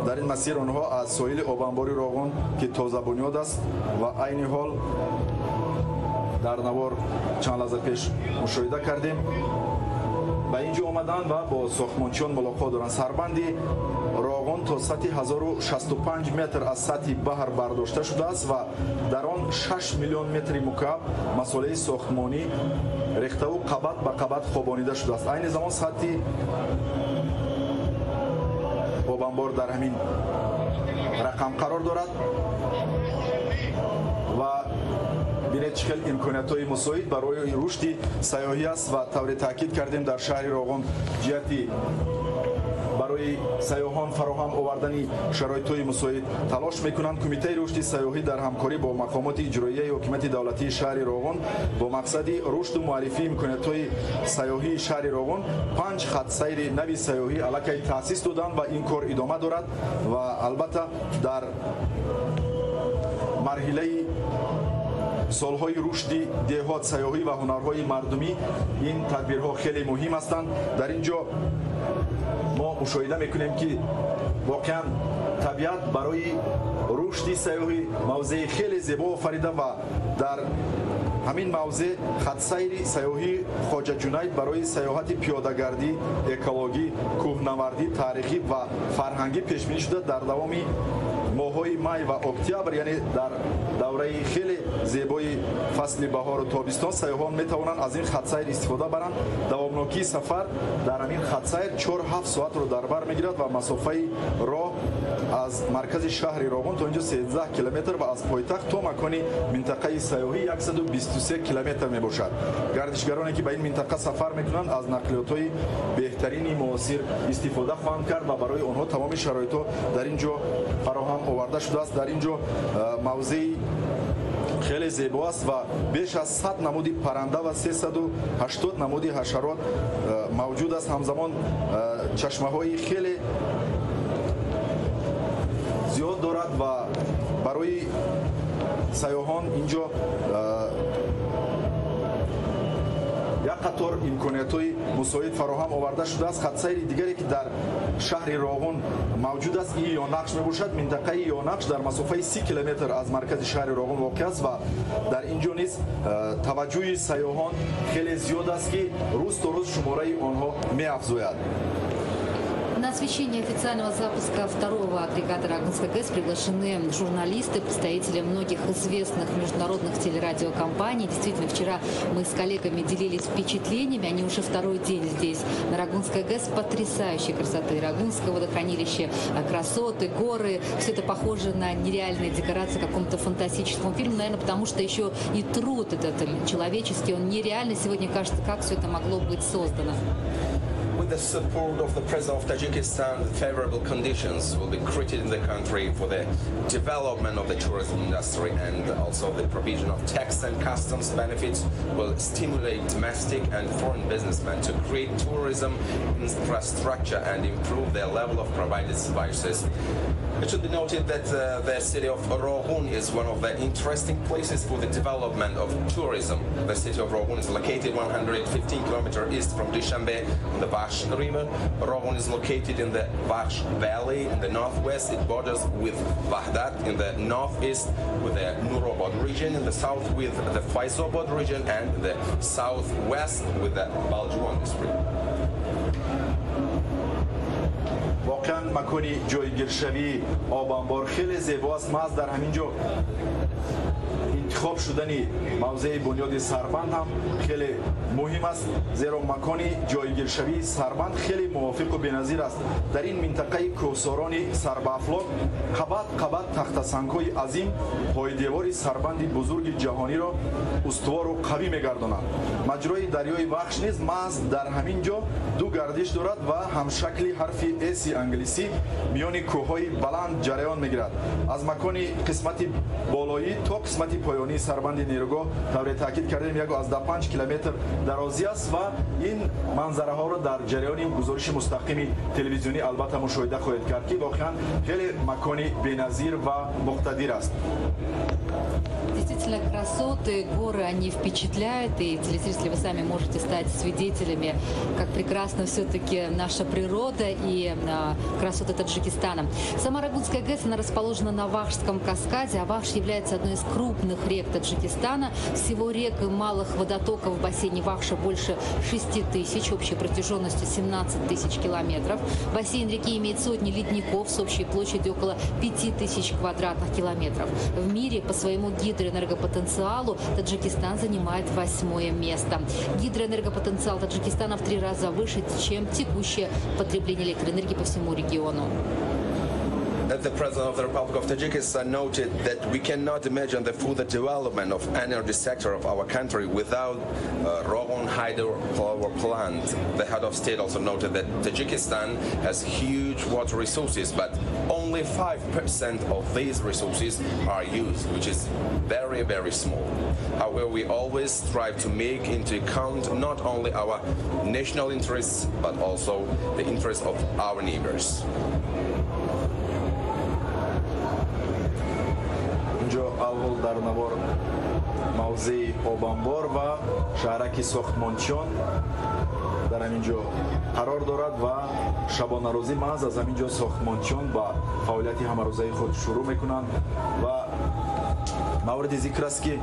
дар ин масир онҳо аз соҳили обанбори Роғун, ки тозабунёд аст ва айни ҳол дар навор чанд лаҳза пеш мушоҳида кардем, ба ин ҷо омаданд ва бо сохтмончиён мулоқот доранд. Сарбанди Роғун то сатҳи 1065 метр аз сатҳи баҳр бардошта шудааст ва дар он 6 миллион метри мукааб масолеҳи сохтмонӣ рехтаву қабат ба қабат хобонида шудааст. Айни замон сатҳи обанбор дар ҳамин рақам қарор дорад ва бинед чӣ хел имкониятҳои мусоид барои рушди сайёҳӣ аст ва тавре таъкид кардем, дар шаҳри Роғун ҷиҳати барои сайёҳон фароҳам овардани шароитҳои мусоид талош мекунанд. Кумитаи рушди сайёҳӣ дар ҳамкорӣ бо мақомоти иҷроияи ҳокимияти давлатии шаҳри Роғун бо мақсади рушду муаррифии имкониятҳои сайёҳии шаҳри Роғун 5 хатсайри нави сайёҳӣ аллакай таъсис доданд ва ин кор идома дорад ва албатта дар марҳилаи солҳои рушди деҳот, сайёҳӣ ва ҳунарҳои мардумӣ ин тадбирҳо хеле муҳим ҳастанд. Дар ин ҷо мо мушоҳида мекунем, ки воқеан табиат барои рушди сайёҳӣ мавзеи хеле зебо офарида ва дар ҳамин мавзеъ хатсайри сайёҳии Хоҷа Ҷунайд барои сайёҳати пиёдагардӣ, экологӣ, кӯҳнавардӣ, таърихӣ ва фарҳангӣ пешбинӣ шуда дар давоми моҳҳои май ва октябр, яъне дар давраи хеле зебои фасли баҳору тобистон, сайёҳон метавонанд аз ин хатсайр истифода баранд. Давомнокии сафар дар ҳамин хатсайр 4-7 соатро дар бар мегирад ва масофаи роҳ аз маркази шаҳри Роғун то инҷо 13 километр ва аз пойтахт то макони минтақаи сайёҳӣ 123 километр мебошад. Гардишгароне ки ба ин минтақа сафар мекунанд, аз нақлиётҳои беҳтарини муосир истифода хоҳанд кард ва барои онҳо тамоми шароитҳо дар ин ҷо фароҳам оварда шудааст. Дар ин ҷо мавзеи хеле зебо аст ва беш аз 100 намуди парранда ва 380 намуди ҳашарот мавҷуд аст. Ҳамзамон чашмаҳои хеле зиёд дорад ва барои сайёҳон инҷо як қатор имкониятҳои мусоид фароҳам оварда шудааст. Хатсайри дигаре ки дар шаҳри Роғун мавҷуд аст, ин Ёнақш мебошад. Минтақаи Ёнақш дар масофаи 30 километр аз маркази шаҳри Роғун воқеъ аст ва дар ин ҷо низ таваҷҷӯҳи сайёҳон хеле зиёд аст, ки рӯз то рӯз шумораи онҳо меафзояд. На освещение официального запуска второго агрегата Рогунской ГЭС приглашены журналисты, представители многих известных международных телерадиокомпаний. Действительно, вчера мы с коллегами делились впечатлениями. Они уже второй день здесь, на Рогунской ГЭС. Потрясающей красоты Рогунское водохранилище, красоты, горы. Все это похоже на нереальные декорации какому-то фантастическому фильму. Наверное, потому что еще и труд этот человеческий, он нереальный. Сегодня кажется, как все это могло быть создано. With With the support of the President of Tajikistan, favorable conditions will be created in the country for the development of the tourism industry, and also the provision of tax and customs benefits will stimulate domestic and foreign businessmen to create tourism infrastructure and improve their level of provided services. It should be noted that the city of Roghun is one of the interesting places for the development of tourism. The city of Roghun is located 115 kilometers east from Dushanbe on the Vakhsh River. Roghun is located in the Vakhsh Valley in the northwest. It borders with Vahdat in the northeast, with the Nurobod region in the south, with the Faizobod region, and the southwest with the Baljuan district. واقعا مکانی جایگیرشوی آب خیلی زیباست. محض در همین جا انتخاب شدن موضع بنیاد سربند هم خیلی مهم است، زیرا مکان جایگیرشوی سربند خیلی موافق و بی‌نظیر است. در این منطقه کوهساران سربافلاک قبط قبط تخته سنگ‌های عظیم پای دیوار سربند بزرگ جهانی را استوار و قوی می‌گردانند. مجرای دریای وخش نیز محض در همین جا دو گردش دارد و همشکل حرف S انگلیسی میان کوه‌های بلند جریان می‌گیرد. از مکان قسمت بالایی تا قسمت پایانی سربند نیروگاه طور تاکید کردیم 1.5 کیلومتر درازی است و این منظره ها را در جریان گزارش مستقیم تلویزیونی البته مشاهده خواهید کرد که واقعا خیلی مکانی بی‌نظیر و مقتدر است. Действительно, красоты, горы, они впечатляют, и телезрители, вы сами можете стать свидетелями, как прекрасна все-таки наша природа и красоты Таджикистана. Сама Рогунская ГЭС, она расположена на Вахшском каскаде, а Вахш является одной из крупных рек Таджикистана. Всего рек и малых водотоков в бассейне Вахша больше 6 тысяч, общей протяженностью 17 тысяч километров. Бассейн реки имеет сотни ледников с общей площадью около 5 тысяч квадратных километров. В мире по своему гидроэнергопотенциалу Таджикистан занимает 8-е место. Гидроэнергопотенциал Таджикистана в 3 раза выше, чем текущее потребление электроэнергии по всему региону. The President of the Republic of Tajikistan noted that we cannot imagine the further development of energy sector of our country without Roghun hydropower plant. The head of state also noted that Tajikistan has huge water resources, but only 5% of these resources are used, which is very, very small. However, we always strive to make into account not only our national interests, but also the interests of our neighbors. اینجا اول در نوار موضع آبانبار و شهرک ساختمانچیان در همینجا قرار دارد و شبانه روزی محض از همینجا ساختمانچیان با فعالیت همه خود شروع میکنند و مورد ذکر است که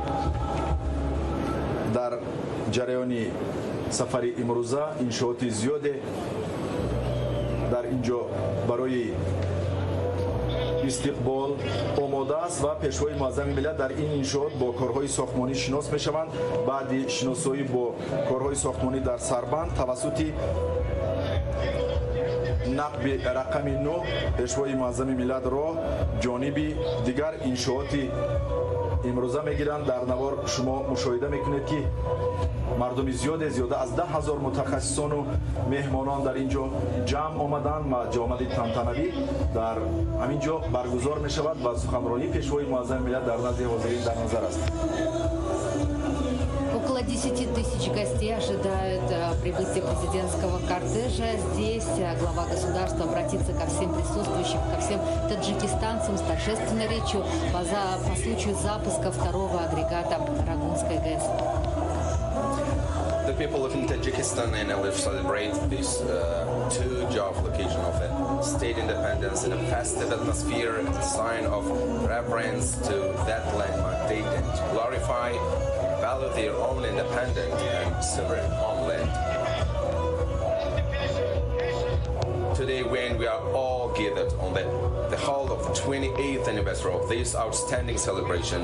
در جریان سفر امروزه انشاءات زیاد در اینجا برای استقبال آماده است و پیشوای معظم ملت در این انشاءات با کارهای ساختمانی شناس میشوند. بعد شناسایی با کارهای ساختمانی در سربند توسط نقب رقم 9 پیشوای معظم ملت را جانب دیگر انشاءات امروزه میگیرند. در نوار شما مشاهده میکنید که مردم زیاد زیاده از 10,000 متخصصان و مهمانان در اینجا جمع آمدند و جامعه تنتنوی در همینجا برگزار می شود و سخنرانی پیشوای معظم ملت در نزد حاضرین در نظر است. Около 10 тысяч гостей ожидают прибытия президентского кортежа. Здесь глава государства обратится ко всем присутствующим, ко всем таджикистанцам с торжественной речью по случаю запуска второго агрегата Рогунской ГЭС. The people of Tajikistan annually celebrate this two-job occasion of the state independence in a festive atmosphere, a sign of reverence to that landmark date and to glorify and value their own independent and sovereign homeland. Today, when we are all gathered on the hall of the 28th anniversary of this outstanding celebration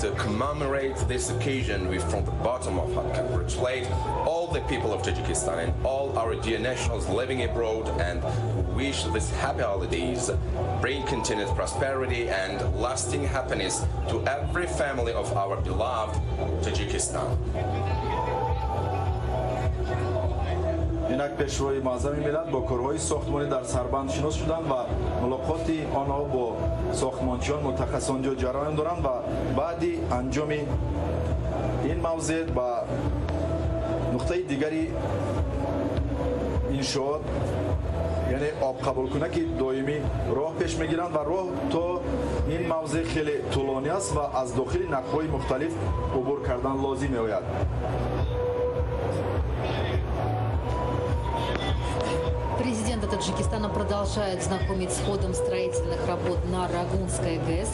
to commemorate this occasion, we from the bottom of heart congratulate all the people of Tajikistan and all our dear nationals living abroad and wish these happy holidays bring continued prosperity and lasting happiness to every family of our beloved Tajikistan. این Инак пешвои муаззами миллат бо корҳои сохтмонӣ дар сарбанд шинос шуданд ва мулоқоти онҳо бо сохтмончиён мутахассисон ҷо ҷараён доранд ва баъди анҷоми ин мавзеъ ба нуқтаи дигари иншоот, яъне обқабулкунаки доимӣ роҳ пеш мегиранд ва роҳ то ин мавзеъ хеле тӯлонӣ аст ва аз дохили нақбҳои мухталиф убур кардан лозим меояд. Президент Таджикистана продолжает знакомить с ходом строительных работ на Рогунской ГЭС.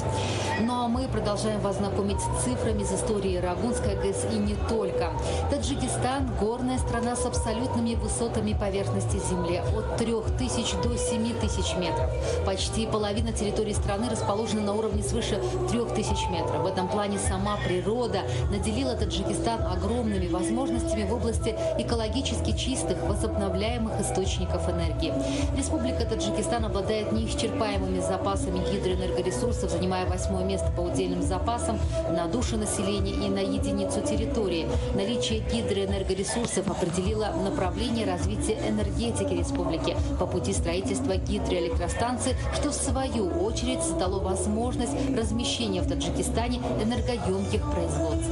Ну а мы продолжаем вас знакомить с цифрами из истории Рогунской ГЭС и не только. Таджикистан – горная страна с абсолютными высотами поверхности земли от 3000 до 7000 метров. Почти половина территории страны расположена на уровне свыше 3000 метров. В этом плане сама природа наделила Таджикистан огромными возможностями в области экологически чистых, возобновляемых источников энергии. Республика Таджикистан обладает неисчерпаемыми запасами гидроэнергоресурсов, занимая 8-е место по удельным запасам на душу населения и на единицу территории. Наличие гидроэнергоресурсов определило направление развития энергетики республики по пути строительства гидроэлектростанций, что в свою очередь создало возможность размещения в Таджикистане энергоемких производств.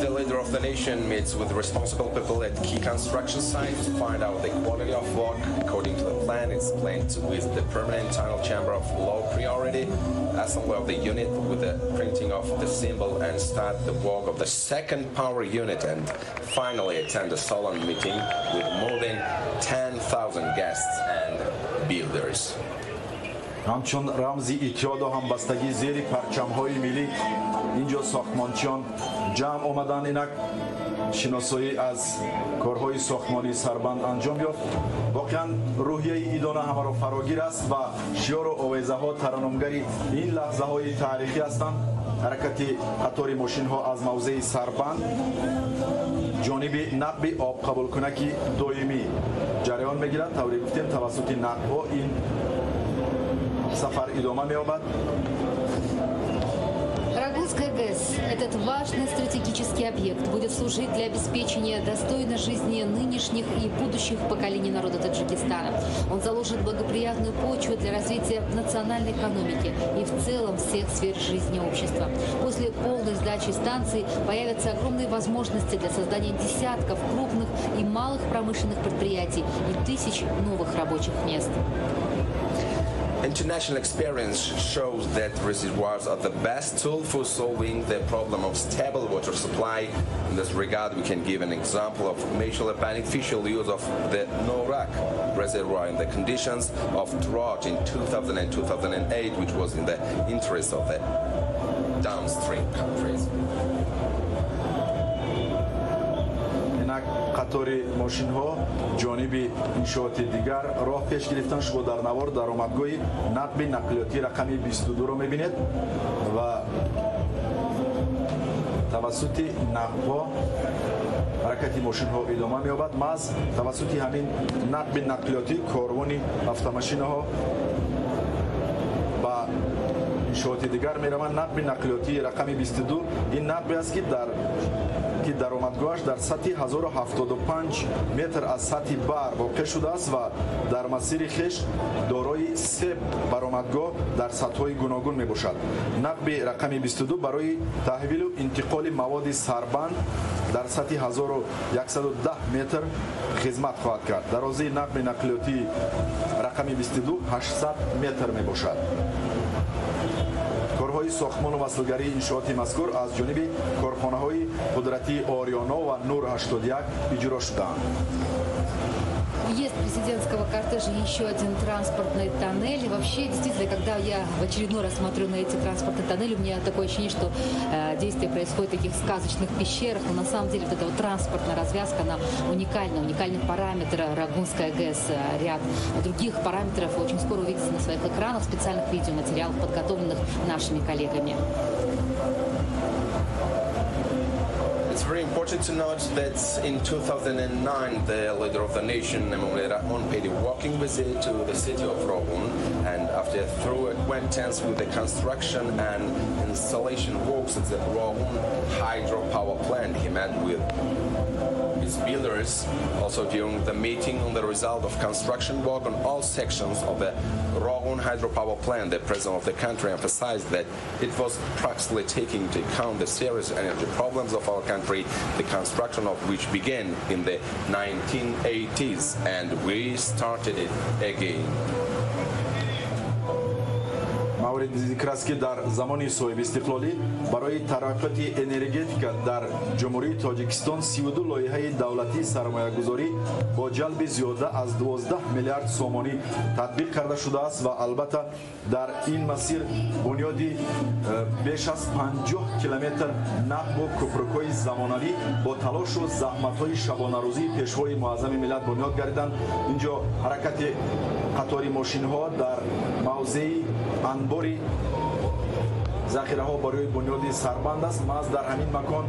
The leader of the nation meets with responsible people at key construction sites to find out the quality of work. According to the plan, it's planned to with the permanent tunnel chamber of low priority, assembly of the unit with the printing of the symbol, and start the work of the second power unit, and finally attend a solemn meeting with more than 10,000 guests and builders. ҳамчун рамзи иттиҳоду ҳамбастагӣ зери парчамҳои миллӣ инҷо сохтмончиён ҷамъ омаданд. Инак шиносоӣ аз корҳои сохтмонии сарбанд анҷом ёфт. Воқеан рӯҳияи идона ҳамаро фарогир аст ва шиёру овезаҳо тараннумгари ин лаҳзаҳои таърихӣ ҳастанд. Ҳаракати қатори мошинҳо аз мавзеи сарбанд ҷониби нақби обқабулкунаки доимӣ ҷараён мегирад. Тавре гуфтем, тавассути нақбҳо ин сафар идома меёбад. Рогунская ГЭС, этот важный стратегический объект, будет служить для обеспечения достойной жизни нынешних и будущих поколений народа Таджикистана. Он заложит благоприятную почву для развития национальной экономики и в целом всех сфер жизни общества. После полной сдачи станции появятся огромные возможности для создания десятков крупных и малых промышленных предприятий и тысяч новых рабочих мест. International experience shows that reservoirs are the best tool for solving the problem of stable water supply. In this regard, we can give an example of mutually beneficial use of the Norak reservoir in the conditions of drought in 2000 and 2008, which was in the interest of the downstream countries. Инак қатори мошинҳо ҷониби иншооти дигар роҳ пеш гирифтан. Шумо дар навор даромадгоҳи нақби нақлиётӣ рақами 22-ро мебинед ва тавассути нақбҳо ҳаракати мошинҳо идома меёбад. Маҳз тавассути ҳамин нақби нақлиётӣ корвони автомашинаҳо ба иншооти дигар мераванд. Нақби нақлиётии рақами 22 ин нақбе аст, ки даромадгоҳаш дар сатҳи 1075 метр аз сатҳи баҳр воқеъ шудааст ва дар масири хеш дорои се баромадгоҳ дар сатҳҳои гуногун мебошад. Нақби рақами 22 барои таҳвилу интиқоли маводи сарбанд дар сатҳи 1110 метр хизмат хоҳад кард. Дарозии нақби нақлиётии рақами 22 800 метр мебошад. Корҳои сохтмону васлгарии иншооти мазкур аз ҷониби корхонаҳои қудратии Ориёно ва Нур 81 иҷро шудаанд. Въезд президентского кортежа еще один транспортный тоннель. И вообще, действительно, когда я в очередной раз смотрю на эти транспортные тоннели, у меня такое ощущение, что действие происходит в таких сказочных пещерах. Но на самом деле вот эта вот транспортная развязка, она уникальна. Уникальный параметр Рогунская ГЭС. Ряд других параметров вы очень скоро увидите на своих экранах, специальных видеоматериалах, подготовленных нашими коллегами. It's very important to note that in 2009, the leader of the nation, Emomali Rahmon, paid a working visit to the city of Rogun, and after thorough acquaintance with the construction and installation works at the Rogun hydropower plant, he met with his builders. Also during the meeting on the result of construction work on all sections of the Rogun hydropower plant, the president of the country emphasized that it was practically taking into account the serious energy problems of our country, the construction of which began in the 1980s, and we started it again. Мавриди зикр аст, ки дар замони соҳибистиқлолӣ барои тараққиёти энергетика дар Ҷумҳурии Тоҷикистон 32 лоиҳаи давлатии сармоягузорӣ бо ҷалби зиёда аз 12 миллиард сомонӣ татбиқ карда шудааст ва албатта дар ин масир бунёди беш аз 50 километр нақбу кӯпрукҳои замонавӣ бо талошу заҳматҳои шабонарӯзии Пешвои Муаззами миллат бунёд гардиданд. Инҷо ҳаракати қатори мошинҳо дар мавзеи анбори захираҳо барои бунёди сарбанд аст. Маҳз дар ҳамин макон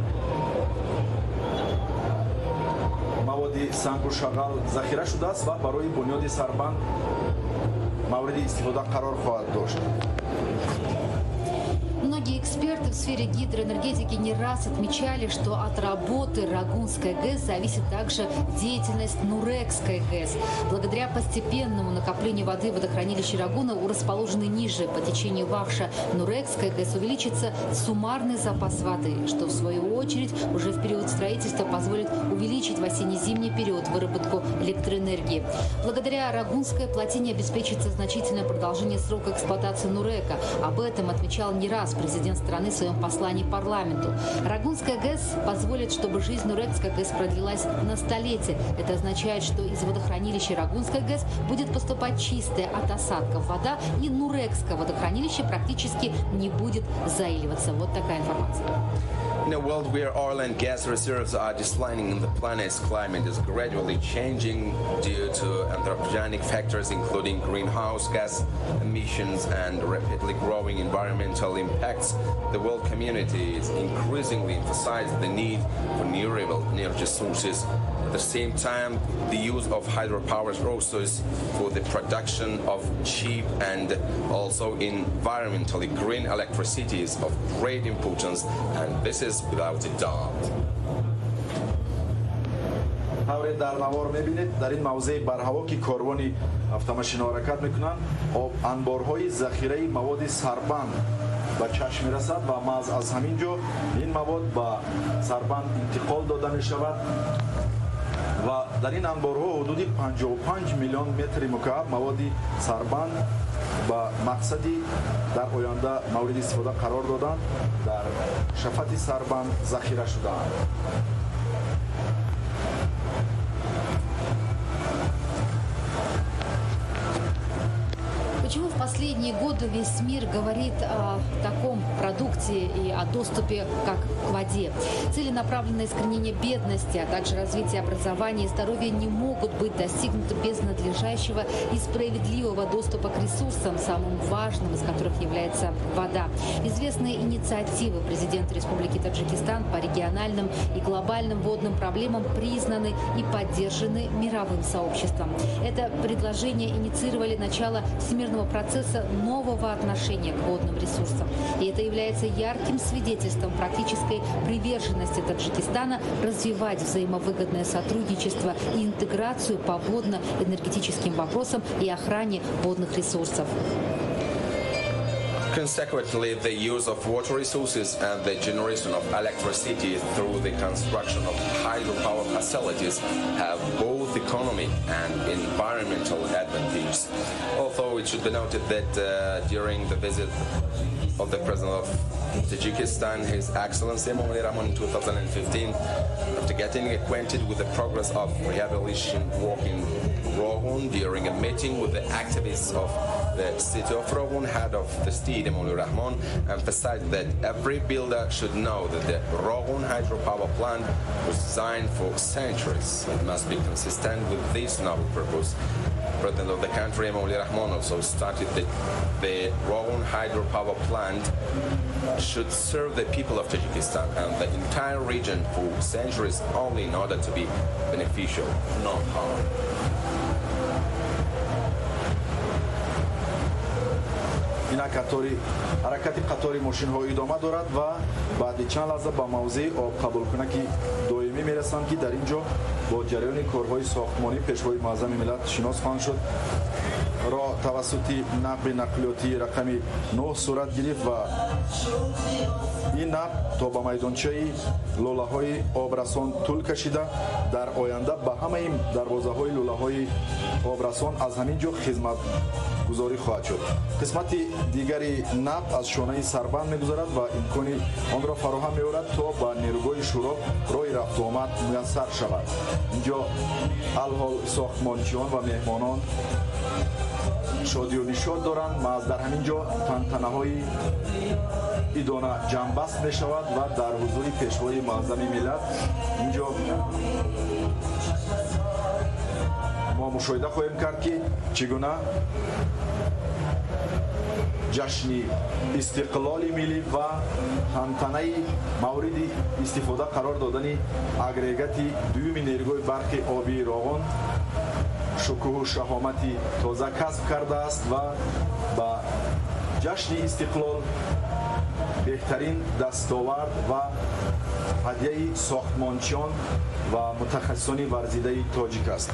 маводи сангу шағал захира шудааст ва барои бунёди сарбанд мавриди истифода қарор хоҳад дошт. Многие эксперты в сфере гидроэнергетики не раз отмечали, что от работы Рогунской ГЭС зависит также деятельность Нурекской ГЭС. Благодаря постепенному накоплению воды в водохранилище Рогуна у расположенной ниже по течению Вахша Нурекской ГЭС увеличится суммарный запас воды, что в свою очередь уже в период строительства позволит увеличить в осенне-зимний период выработку электроэнергии. Благодаря Рогунской плотине обеспечится значительное продолжение срока эксплуатации Нурека. Об этом отмечал не раз президент страны в своем послании парламенту. Рогунская ГЭС позволит, чтобы жизнь Нурекской ГЭС продлилась на столетие. Это означает, что из водохранилища Рогунской ГЭС будет поступать чистая от осадков вода, и Нурекское водохранилище практически не будет заиливаться. Вот такая информация. In a world where oil and gas reserves are declining and the planet's climate is gradually changing due to anthropogenic factors including greenhouse gas emissions and rapidly growing environmental impacts, the world community is increasingly emphasizing the need for renewable energy sources. At the same time, the use of hydropower sources for the production of cheap and also environmentally green electricity is of great importance, and this is without a doubt. Тавре дар навор мебинед, дар ин мавзеи барҳаво, ки корвони автомашинаҳо ҳаракат мекунанд, анборҳои захираи маводи сарбанд ба чашм мерасад ва маҳз аз ҳамин ҷо ин мавод ба сарбанд интиқол дода мешавад ва дар ин анборҳо ҳудуди 55 миллион метри мукааб маводи сарбанд ба мақсади дар оянда мавриди истифода қарор додан дар шафати сарбанд захира шудаанд. Почему в последние годы весь мир говорит о таком продукте и о доступе как к воде? Целенаправленное искоренение бедности, а также развитие образования и здоровья не могут быть достигнуты без надлежащего и справедливого доступа к ресурсам, самым важным из которых является вода. Известные инициативы президента Республики Таджикистан по региональным и глобальным водным проблемам признаны и поддержаны мировым сообществом. Это предложение инициировали начало всемирного процесса нового отношения к водным ресурсам. И это является ярким свидетельством практической приверженности Таджикистана развивать взаимовыгодное сотрудничество и интеграцию по водно-энергетическим вопросам и охране водных ресурсов. Consequently, the use of water resources and the generation of electricity through the construction of hydropower facilities have both economic and environmental advantages. Although it should be noted that during the visit of the President of Tajikistan, His Excellency Emomali Rahmon, in 2015, after getting acquainted with the progress of rehabilitation work in Rogun during a meeting with the activists of the city of Rogun, head of the state Emomali Rahmon emphasized that every builder should know that the Rogun hydropower plant was designed for centuries. It must be consistent with this noble purpose. President of the country, Emomali Rahmon, also started the Rogun hydropower plant should serve the people of Tajikistan and the entire region for centuries only in order to be beneficial, not harm. Ина қатори ҳаракати қатори мошинҳо идома дорад ва баъди чанд лаҳза ба мавзеи обқабулкунаки доимӣ мерасанд, ки дар ин ҷо бо ҷараёни корҳои сохтмонӣ Пешвои Муаззами миллат шинос хоҳанд шуд. Роҳ тавассути нақби нақлиётии рақами 9 сурат гирифт ва ин нақб то ба майдончаи лӯлаҳои обрасон тӯл кашида, дар оянда ба ҳамаи дарвозаҳои лӯлаҳои обрасон аз ҳамин ҷо хизматгузорӣ хоҳад шуд. Қисмати дигари нақб аз шонаи сарбанд мегузарад ва имкони онро фароҳам меорад, то ба нерӯгоҳи Шӯроб роҳи рафтуомад муяссар шавад. Инҷо алҳол сохтмончиён ва меҳмонон шодию нишод доранд. Маҳз дар ҳамин ҷо тантанаҳои идона ҷамъбаст мешавад ва дар ҳузури Пешвои Муаззами миллат инҷо мо мушоҳида хоҳем кард, ки чӣ гуна ҷашни истиқлоли миллӣ ва тантанаи мавриди истифода қарор додани агрегати дуюми нерӯгоҳи барқи обии Роғун шукӯҳу шаҳомати тоза касб кардааст ва ба ҷашни истиқлол беҳтарин дастовард ва ҳадияи сохтмончиён ва мутахассисони варзидаи тоҷик аст.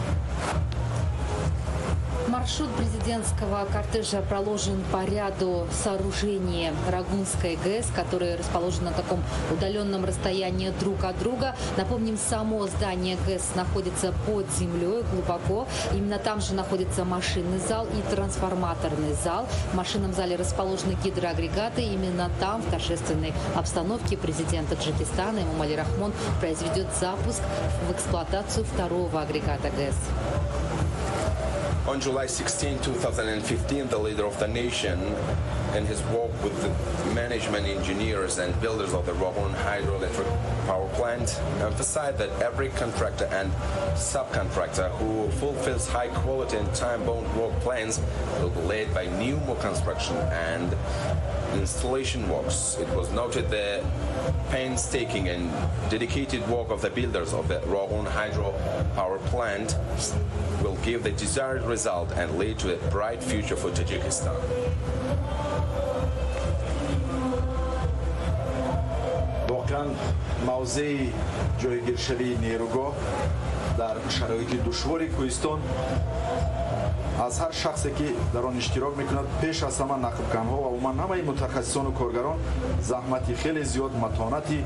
Маршрут президентского кортежа проложен по ряду сооружений Рогунской ГЭС, которые расположены на таком удаленном расстоянии друг от друга. Напомним, само здание ГЭС находится под землей глубоко. Именно там же находится машинный зал и трансформаторный зал. В машинном зале расположены гидроагрегаты. Именно там, в торжественной обстановке, президент Таджикистана Эмомали Рахмон произведет запуск в эксплуатацию второго агрегата ГЭС. On July 16, 2015, the leader of the nation in his work with the management engineers and builders of the Rogun hydroelectric power plant emphasized that every contractor and subcontractor who fulfills high quality and time-bound work plans will be led by new more construction and installation works. It was noted the painstaking and dedicated work of the builders of the Rogun hydro power plant will give the desired result and lead to a bright future for Tajikistan. Воқеан, мавзеи ҷойгиршавии нерӯгоҳ дар шароити душвори кӯҳистон аз ҳар шахсе, ки дар он иштирок мекунад, пеш аз ҳама нақбканҳо ва умуман ҳамаи мутахассисону коргарон, заҳмати хеле зиёд, матонати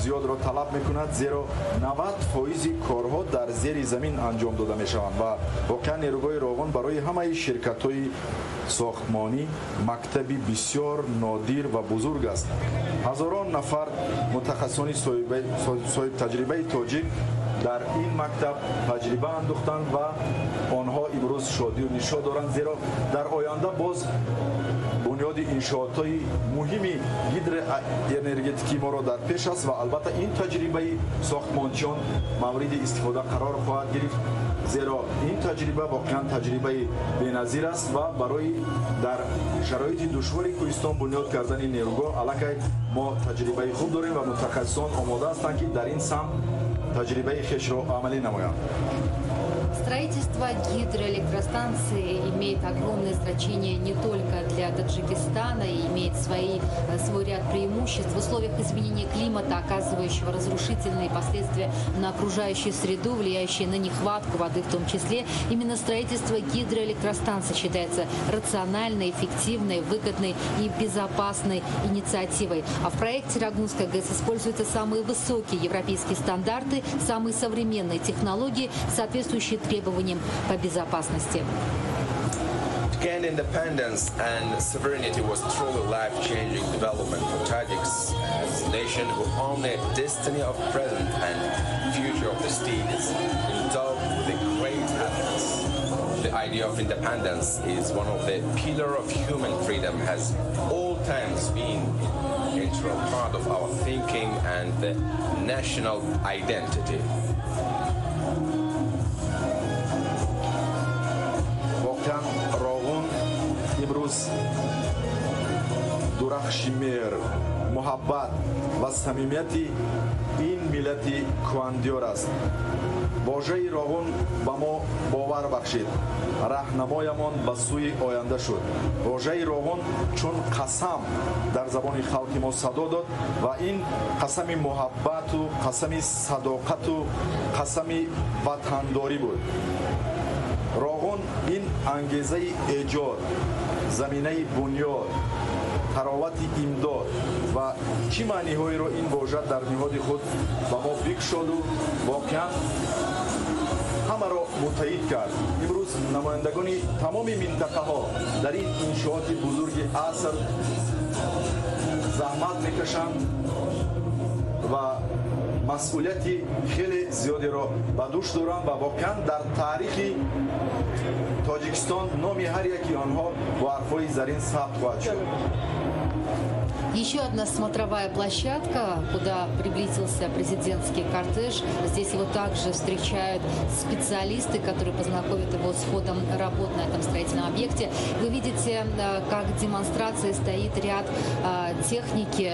зиёдро талаб мекунад, зеро 90 фоизи корҳо дар зери замин анҷом дода мешаванд. Ва воқеан нерӯгоҳи Роғун барои ҳамаи ширкатҳои сохтмонӣ мактаби бисёр нодир ва бузург аст. Ҳазорон нафар мутахассисони соҳибтаҷрибаи тоҷик дар ин мактаб таҷриба андӯхтанд ва онҳо имрӯз шодию нишод доранд, зеро дар оянда боз бунёди иншоотҳои муҳими гидроэнергетикии моро дар пеш аст ва албатта ин таҷрибаи сохтмончиён мавриди истифода қарор хоҳад гирифт, зеро ин таҷриба воқеан таҷрибаи беназир аст ва барои дар шароити душвори кӯҳистон бунёд кардани нерӯгоҳ аллакай мо таҷрибаи хуб дорем ва мутахассисон омода ҳастанд, ки дар ин самт таҷрибаи хешро амалӣ намоянд. Строительство гидроэлектростанции имеет огромное значение не только для Таджикистана и имеет свой ряд преимуществ. В условиях изменения климата, оказывающего разрушительные последствия на окружающую среду, влияющие на нехватку воды в том числе, именно строительство гидроэлектростанций считается рациональной, эффективной, выгодной и безопасной инициативой. А в проекте Рогунской ГЭС используются самые высокие европейские стандарты, самые современные технологии, соответствующие требованиям по безопасности. To gain independence and sovereignty was truly life-changing development for Tajiks as a nation who own the destiny of present and future of the state is endowed with a great happiness. The idea of independence is one of the pillar of human freedom, has all times been an integral part of our thinking and the national identity. Имрӯз дурахши меҳр, муҳаббат ва самимияти ин миллати кӯҳандиёр аст. Вожаи Роғун ба мо бовар бахшид, раҳнамоямон ба сӯи оянда шуд. Вожаи Роғун чун қасам дар забони халқи мо садо дод ва ин қасами муҳаббату қасами садоқату қасами ватандорӣ буд. Роғун ин ангезаи эҷод, заминаи бунёд, таровати имдод ва чӣ маъниҳоеро ин вожа дар ниҳоди худ ба мо бикшоду воқеан ҳамаро муттаҳид кард. Имрӯз намояндагони тамоми минтақаҳо дар ин иншооти бузурги аср заҳмат мекашанд ва масъулияти хеле зиёдеро ба дӯш доранд ва воқеан дар таърихи Тоҷикистон номи ҳар яки онҳо бо ҳарфҳои зарин сабт хоҳад шуд. Еще одна смотровая площадка, куда приблизился президентский кортеж. Здесь его также встречают специалисты, которые познакомят его с ходом работ на этом строительном объекте. Вы видите, как в демонстрации стоит ряд техники.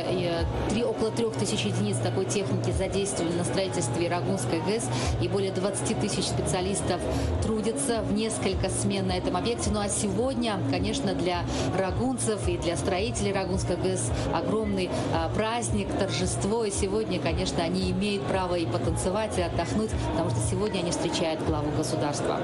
Около 3000 единиц такой техники задействованы на строительстве Рогунской ГЭС. И более 20 тысяч специалистов трудятся в несколько смен на этом объекте. Ну а сегодня, конечно, для рогунцев и для строителей Рогунской ГЭС огромный праздник, торжество. И сегодня, конечно, они имеют право и потанцевать, и отдохнуть, потому что сегодня они встречают главу государства.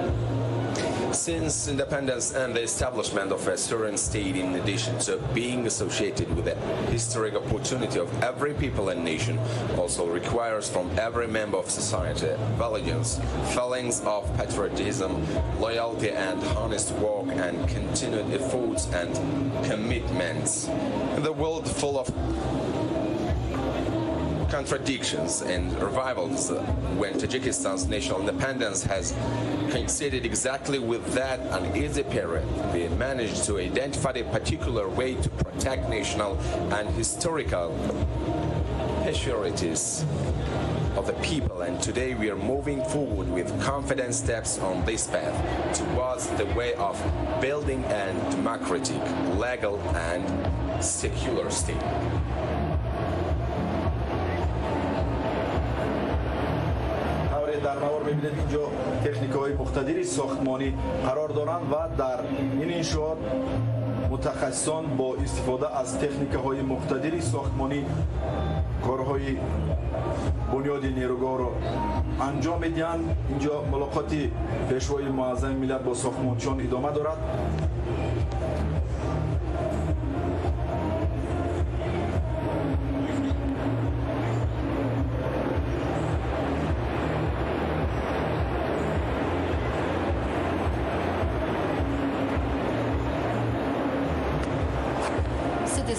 Since independence and the establishment of a sovereign state, in addition to being associated with the historic opportunity of every people and nation, also requires from every member of society vigilance, feelings of patriotism, loyalty and honest work, and continued efforts and commitments. In the world full of contradictions and revivals, when Tajikistan's national independence has coincided exactly with that uneasy period, we managed to identify a particular way to protect national and historical priorities of the people, and today we are moving forward with confident steps on this path towards the way of building a democratic, legal and secular state. Дар навор мебинед инҷо техникаҳои муқтадири сохтмонӣ қарор доранд ва дар ин иншоот мутахассисон бо истифода аз техникаҳои муқтадири сохтмонӣ корҳои бунёди нерӯгоҳро анҷом медиҳанд. Инҷо мулоқоти пешвои муаззами миллат бо сохтмончиён идома дорад.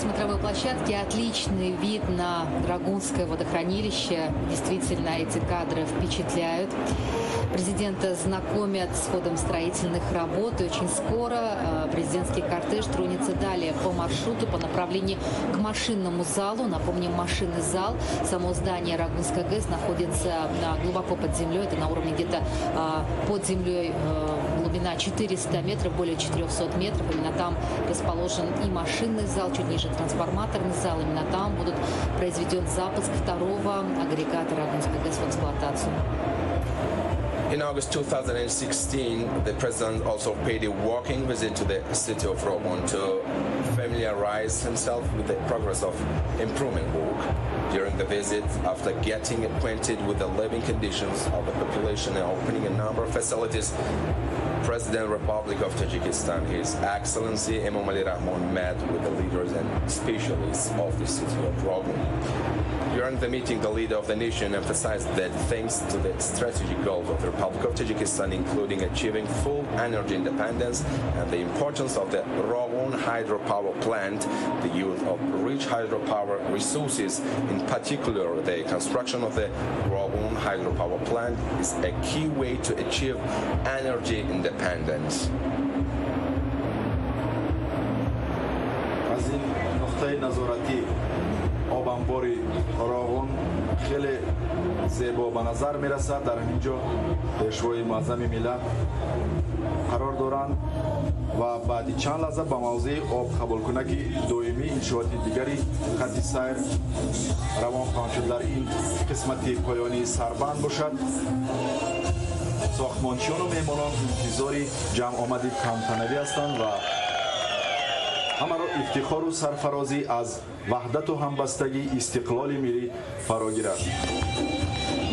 Смотровой площадки отличный вид на Рогунское водохранилище. Действительно, эти кадры впечатляют. Президента знакомят с ходом строительных работ. И очень скоро президентский кортеж тронется далее по маршруту, по направлению к машинному залу. Напомним, машинный зал, само здание Рогунской ГЭС находится глубоко под землей. Это на уровне где-то под землей глубина 400 метров, более 400 метров. Именно там расположен и машинный зал, чуть ниже трансформаторный зал. Именно там будут произведен запуск второго агрегата Рогунской ГЭС в эксплуатацию. In August 2016, the president also paid a walking visit to the city of Rogun to familiarize himself with the progress of improvement work. During the visit, after getting acquainted with the living conditions of the population and opening a number of facilities, President of the Republic of Tajikistan, His Excellency Emomali Rahmon, met with the leaders and specialists of the city of Rogun. During the meeting, the leader of the nation emphasized that thanks to the strategic goals of the Republic of Tajikistan, including achieving full energy independence and the importance of the Rogun hydropower plant, the use of rich hydropower resources, in particular the construction of the Rogun hydropower plant, is a key way to achieve energy independence. از این نقطه نظارتی آب انبار راغون Хеле зебо ба назар мерасад. Дар ҳамин ҷо пешвои муаззами миллат қарор доранд ва баъди чанд лаҳза ба мавзеи обқабулкунаки доимӣ иншооти дигари хати сайр равон хоҳанд шуд. Дар ин қисмати поёнии сарбанд бошад, сохтмончиёну меҳмонон интизори ҷамъомади тантанавӣ ҳастанд ва ҳамаро ифтихору сарфарозӣ аз ваҳдату ҳамбастагии истиқлоли миллӣ фаро гирад.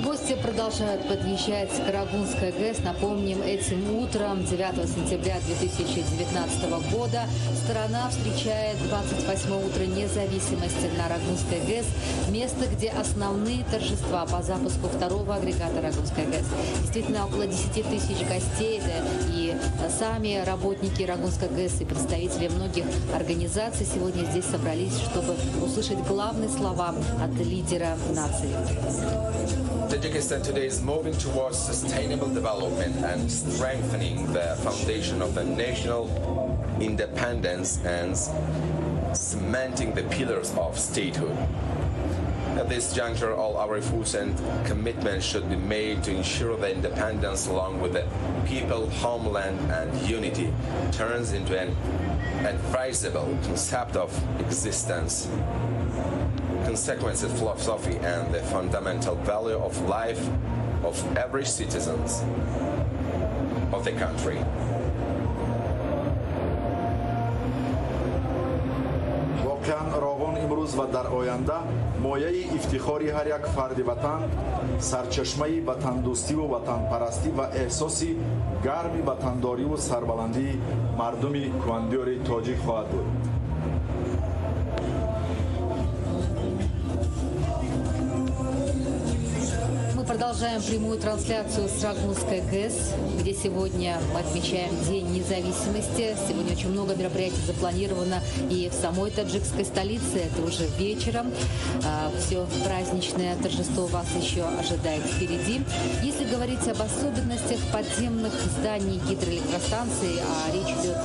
Гости продолжают подъезжать к Рогунской ГЭС. Напомним, этим утром, 9 сентября 2019 года, страна встречает 28 утро независимости на Рогунской ГЭС, место, где основные торжества по запуску второго агрегата Рогунской ГЭС. Действительно, около 10 тысяч гостей, это и сами работники Рогунской ГЭС, и представители многих организаций сегодня здесь собрались, чтобы услышать главные слова от лидера нации. Tajikistan today is moving towards sustainable development and strengthening the foundation of the national independence and cementing the pillars of statehood. At this juncture, all our efforts and commitments should be made to ensure the independence, along with the people, homeland, and unity, turns into an advisable concept of existence, consequences philosophy, and the fundamental value of life of every citizens of the country. Воқеан, Роғун имрӯз ва дар оянда мояи ифтихори ҳар як фарди ватан, сарчашмаи ватандӯстиву ватанпарастӣ ва эҳсоси гарми ватандориву сарбаландии мардуми кӯҳандиёри тоҷик хоҳад буд. Мы продолжаем прямую трансляцию с Рогунской ГЭС, где сегодня мы отмечаем День независимости. Сегодня очень много мероприятий запланировано и в самой таджикской столице. Это уже вечером. Все праздничное торжество вас еще ожидает впереди. Если говорить об особенностях подземных зданий гидроэлектростанции, а речь идет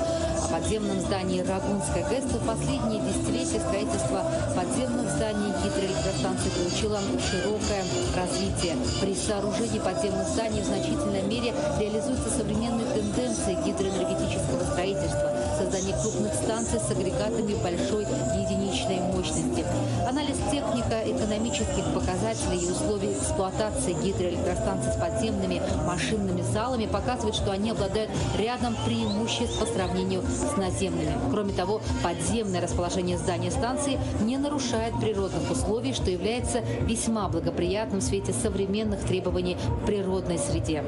о подземном здании Рогунской ГЭС, то последние десятилетия строительство подземных зданий гидроэлектростанций получило широкое развитие. При сооружении подземных зданий в значительной мере реализуются современные тенденции гидроэнергетического строительства, создание крупных станций с агрегатами большой единичной мощности. Анализ технико-экономических показателей и условий эксплуатации гидроэлектростанций с подземными машинными залами показывает, что они обладают рядом преимуществ по сравнению с наземными. Кроме того, подземное расположение здания станции не нарушает природных условий, что является весьма благоприятным в свете современных требований к природной среде.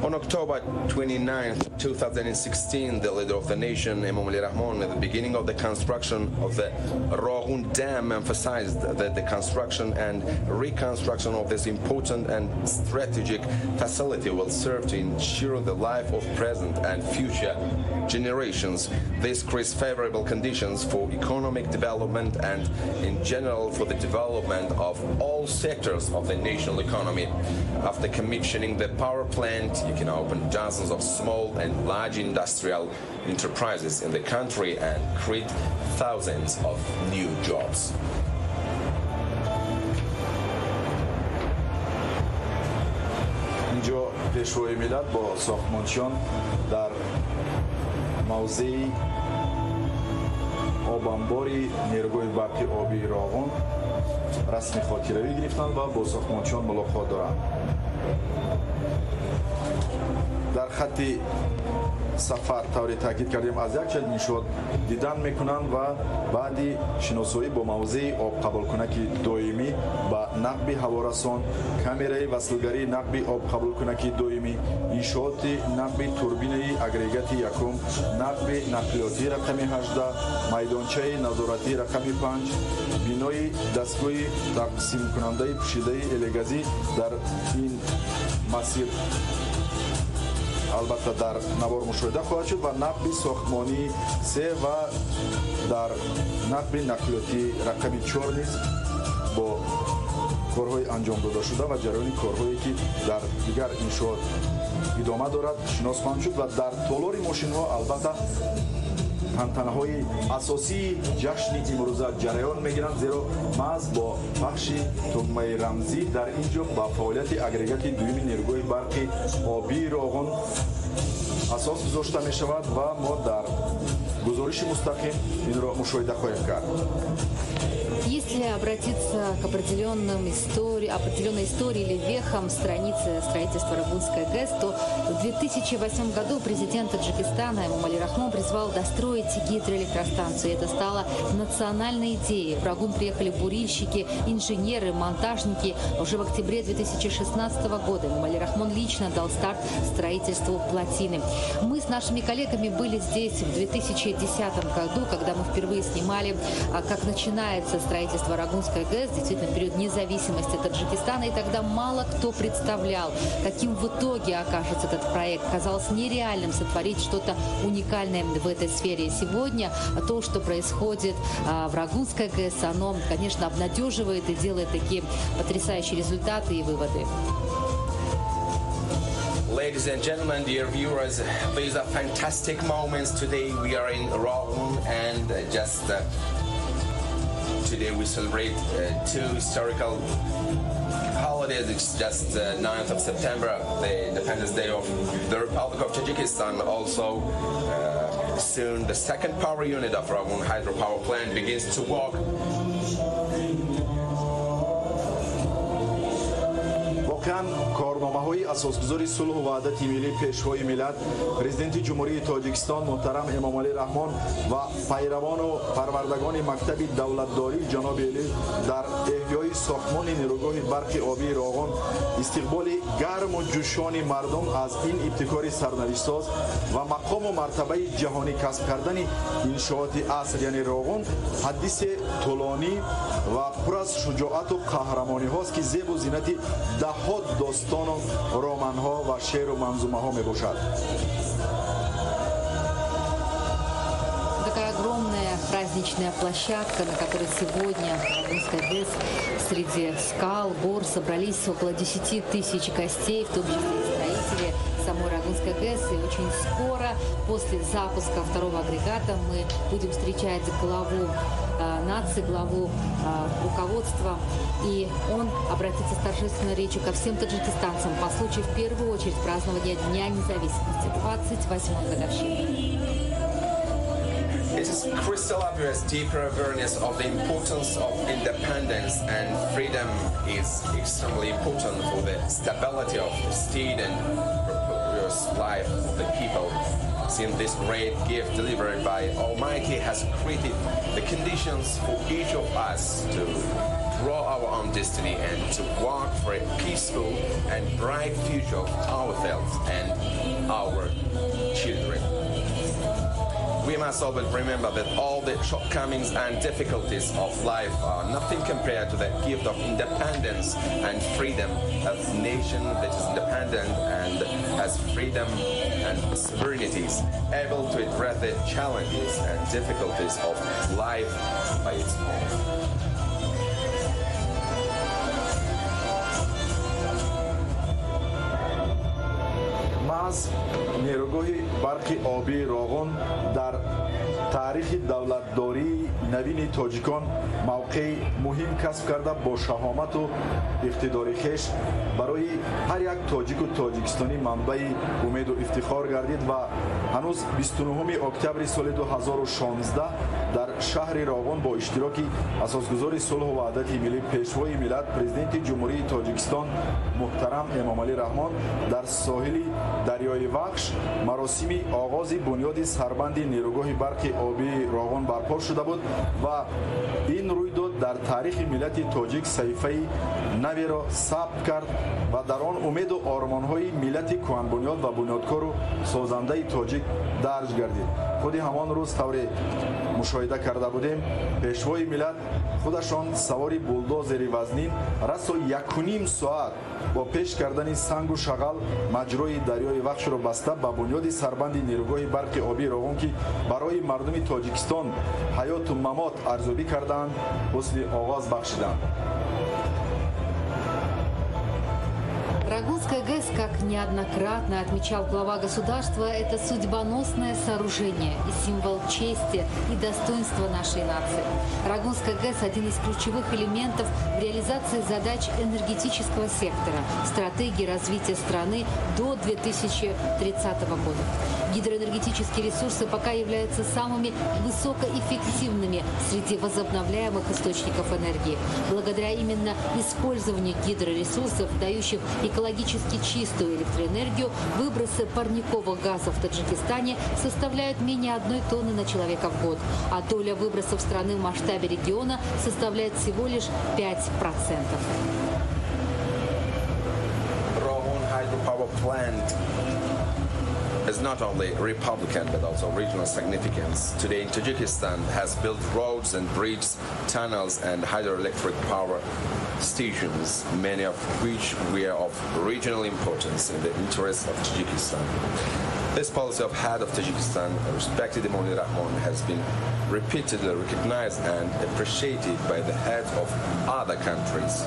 On October 29, 2016, the leader of the nation, Emomali Rahmon, at the beginning of the construction of the Rogun Dam, emphasized that the construction and reconstruction of this important and strategic facility will serve to ensure the life of present and future generations. This creates favorable conditions for economic development and, in general, for the development of all sectors of the national economy. After commissioning the power plant, you can open dozens of small and large industrial enterprises in the country and create thousands of new jobs. Инҷо пешвои миллат бо сохтмончиён дар мавзеи обанбори нерӯгоҳи барқи обии Роғун расми хотиравӣ гирифтанд ва бо сохтмончиён мулоқот доранд. Дар хатти сафар, тавре таъкид кардем, аз якчанд иншоот дидан мекунанд ва баъди шиносоӣ бо мавзеи обқабулкунаки доимӣ ба нақби ҳаворасон, камераи васлгарии нақби обқабулкунаки доимӣ, иншооти нақби турбинаи агрегати якум, нақби нақлиётии рақами 18, майдончаи назоратии рақами 5, бинои дастгоҳи тақсимкунандаи пӯшидаи элегазӣ дар ин масир албатта дар навор мушоҳида хоҳад шуд ва нақби сохтмонии се ва дар нақби нақлиётии рақами 4 низ бо корҳои анҷом додашуда ва ҷараёни корҳое, ки дар дигар иншоот идома дорад, шинос хоҳанд шуд ва дар толори мошинҳо албатта тантанаҳои асосии ҷашни имрӯза ҷараён мегиранд, зеро маҳз бо пахши тугмаи рамзӣ дар ин ҷо ба фаъолияти агрегати дуюми нерӯгоҳи барқи обии Роғун асос гузошта мешавад ва мо дар гузориши мустақим инро мушоҳида хоҳем кард. Если обратиться к определенной истории или вехам страницы строительства Рогунской ГЭС, то в 2008 году президент Таджикистана Эмомали Рахмон призвал достроить гидроэлектростанцию. Это стало национальной идеей. В Рогун приехали бурильщики, инженеры, монтажники. Уже в октябре 2016 года Эмомали Рахмон лично дал старт строительству плотины. Мы с нашими коллегами были здесь в 2010 году, когда мы впервые снимали, как начинается строительство Рогунской ГЭС, действительно, в период независимости Таджикистана. И тогда мало кто представлял, каким в итоге окажется этот проект. Казалось нереальным сотворить что-то уникальное в этой сфере. Сегодня то, что происходит в Рогунской ГЭС, оно, конечно, обнадеживает и делает такие потрясающие результаты и выводы. Ladies and gentlemen, dear viewers, these are fantastic moments. Today we are in Rogun, and just today we celebrate two historical holidays. It's just 9th of September, the Independence Day of the Republic of Tajikistan. Also, soon the second power unit of Rogun hydropower plant begins to work. Воқеан, корномаҳои асосгузори сулҳу ваҳдати миллӣ, Пешвои миллат, Президенти Ҷумҳурии Тоҷикистон муҳтарам Эмомалӣ Раҳмон ва пайравону парвардагони мактаби давлатдории ҷаноби олӣ дар эҳёи сохтмони нерӯгоҳи барқи обии Роғун, истиқболи гарму ҷӯшони мардум аз ин ибтикори сарнавиштсоз ва мақому мартабаи ҷаҳонӣ касб кардани иншооти аср, яъне Роғун, ҳадисе тӯлонӣ ва пур аз шуҷоату қаҳрамониҳост, ки зебу зинати даҳҳо достону романҳо ва шеъру манзумаҳо мебошад. Такая огромная праздничная площадка, на которой сегодня Рогунская ГЭС среди скал, гор собрались около 10 тысяч гостей, в том числе и строители самой Рогунской ГЭС. И очень скоро после запуска второго агрегата мы будем встречать главу нации, главу руководства. И он обратится с торжественной речью ко всем таджикистанцам по случаю, в первую очередь, празднования Дня независимости, 28-й годовщины. It is crystal obvious deeper awareness of the importance of independence and freedom is extremely important for the stability of the state and prosperous life of the people. Since this great gift delivered by Almighty has created the conditions for each of us to draw our own destiny and to work for a peaceful and bright future of ourselves and our children. We must always remember that all the shortcomings and difficulties of life are nothing compared to the gift of independence and freedom. A nation that is independent and has freedom and sovereignty is able to address the challenges and difficulties of life by its own. Маҳз нерӯгоҳи барқи обии Роғун дар таърихи давлатдории навини тоҷикон мавқеи муҳим касб карда, бо шаҳомату иқтидори хеш барои ҳар як тоҷику тоҷикистонӣ манбаи умеду ифтихор гардид ва ҳанӯз 29 октябри соли 2016 дар шаҳри Роғун бо иштироки асосгузори сулҳу ваҳдати миллӣ, Пешвои миллат, Президенти Ҷумҳурии Тоҷикистон муҳтарам Эмомалӣ Раҳмон дар соҳили дарёи Вахш маросими оғози бунёди сарбанди нерӯгоҳи барқи обии Роғун барпо шуда буд ва ин рӯйдод дар таърихи миллати тоҷик саҳифаи наверо сабт кард ва дар он умеду ормонҳои миллати кӯҳанбунёд ва бунёдкору созандаи тоҷик дарҷ гардид. Худи ҳамон рӯз, тавре мушоҳида карда будем, Пешвои миллат худашон савори булдозери вазнин расо 1,5 соат бо пеш кардани сангу шағал маҷрои дарёи Вахшро баста ба бунёди сарбанди нерӯгоҳи барқи обии Роғун, ки барои мардуми Тоҷикистон ҳаёту мамот арзёбӣ кардаанд, ҳусни оғоз бахшиданд. Рогунская ГЭС, как неоднократно отмечал глава государства, это судьбоносное сооружение и символ чести и достоинства нашей нации. Рогунская ГЭС – один из ключевых элементов в реализации задач энергетического сектора, стратегии развития страны до 2030 года. Гидроэнергетические ресурсы пока являются самыми высокоэффективными среди возобновляемых источников энергии. Благодаря именно использованию гидроресурсов, дающих экологически чистую электроэнергию, выбросы парниковых газов в Таджикистане составляют менее 1 тонны на человека в год, а доля выбросов страны в масштабе региона составляет всего лишь 5%. Rogun hydropower plant is not only republican but also regional significance. Today in Tajikistan has built roads and bridges, tunnels and hydroelectric power stations, many of which were of regional importance in the interests of Tajikistan. This policy of head of Tajikistan, respected Emomali Rahmon, has been repeatedly recognized and appreciated by the heads of other countries.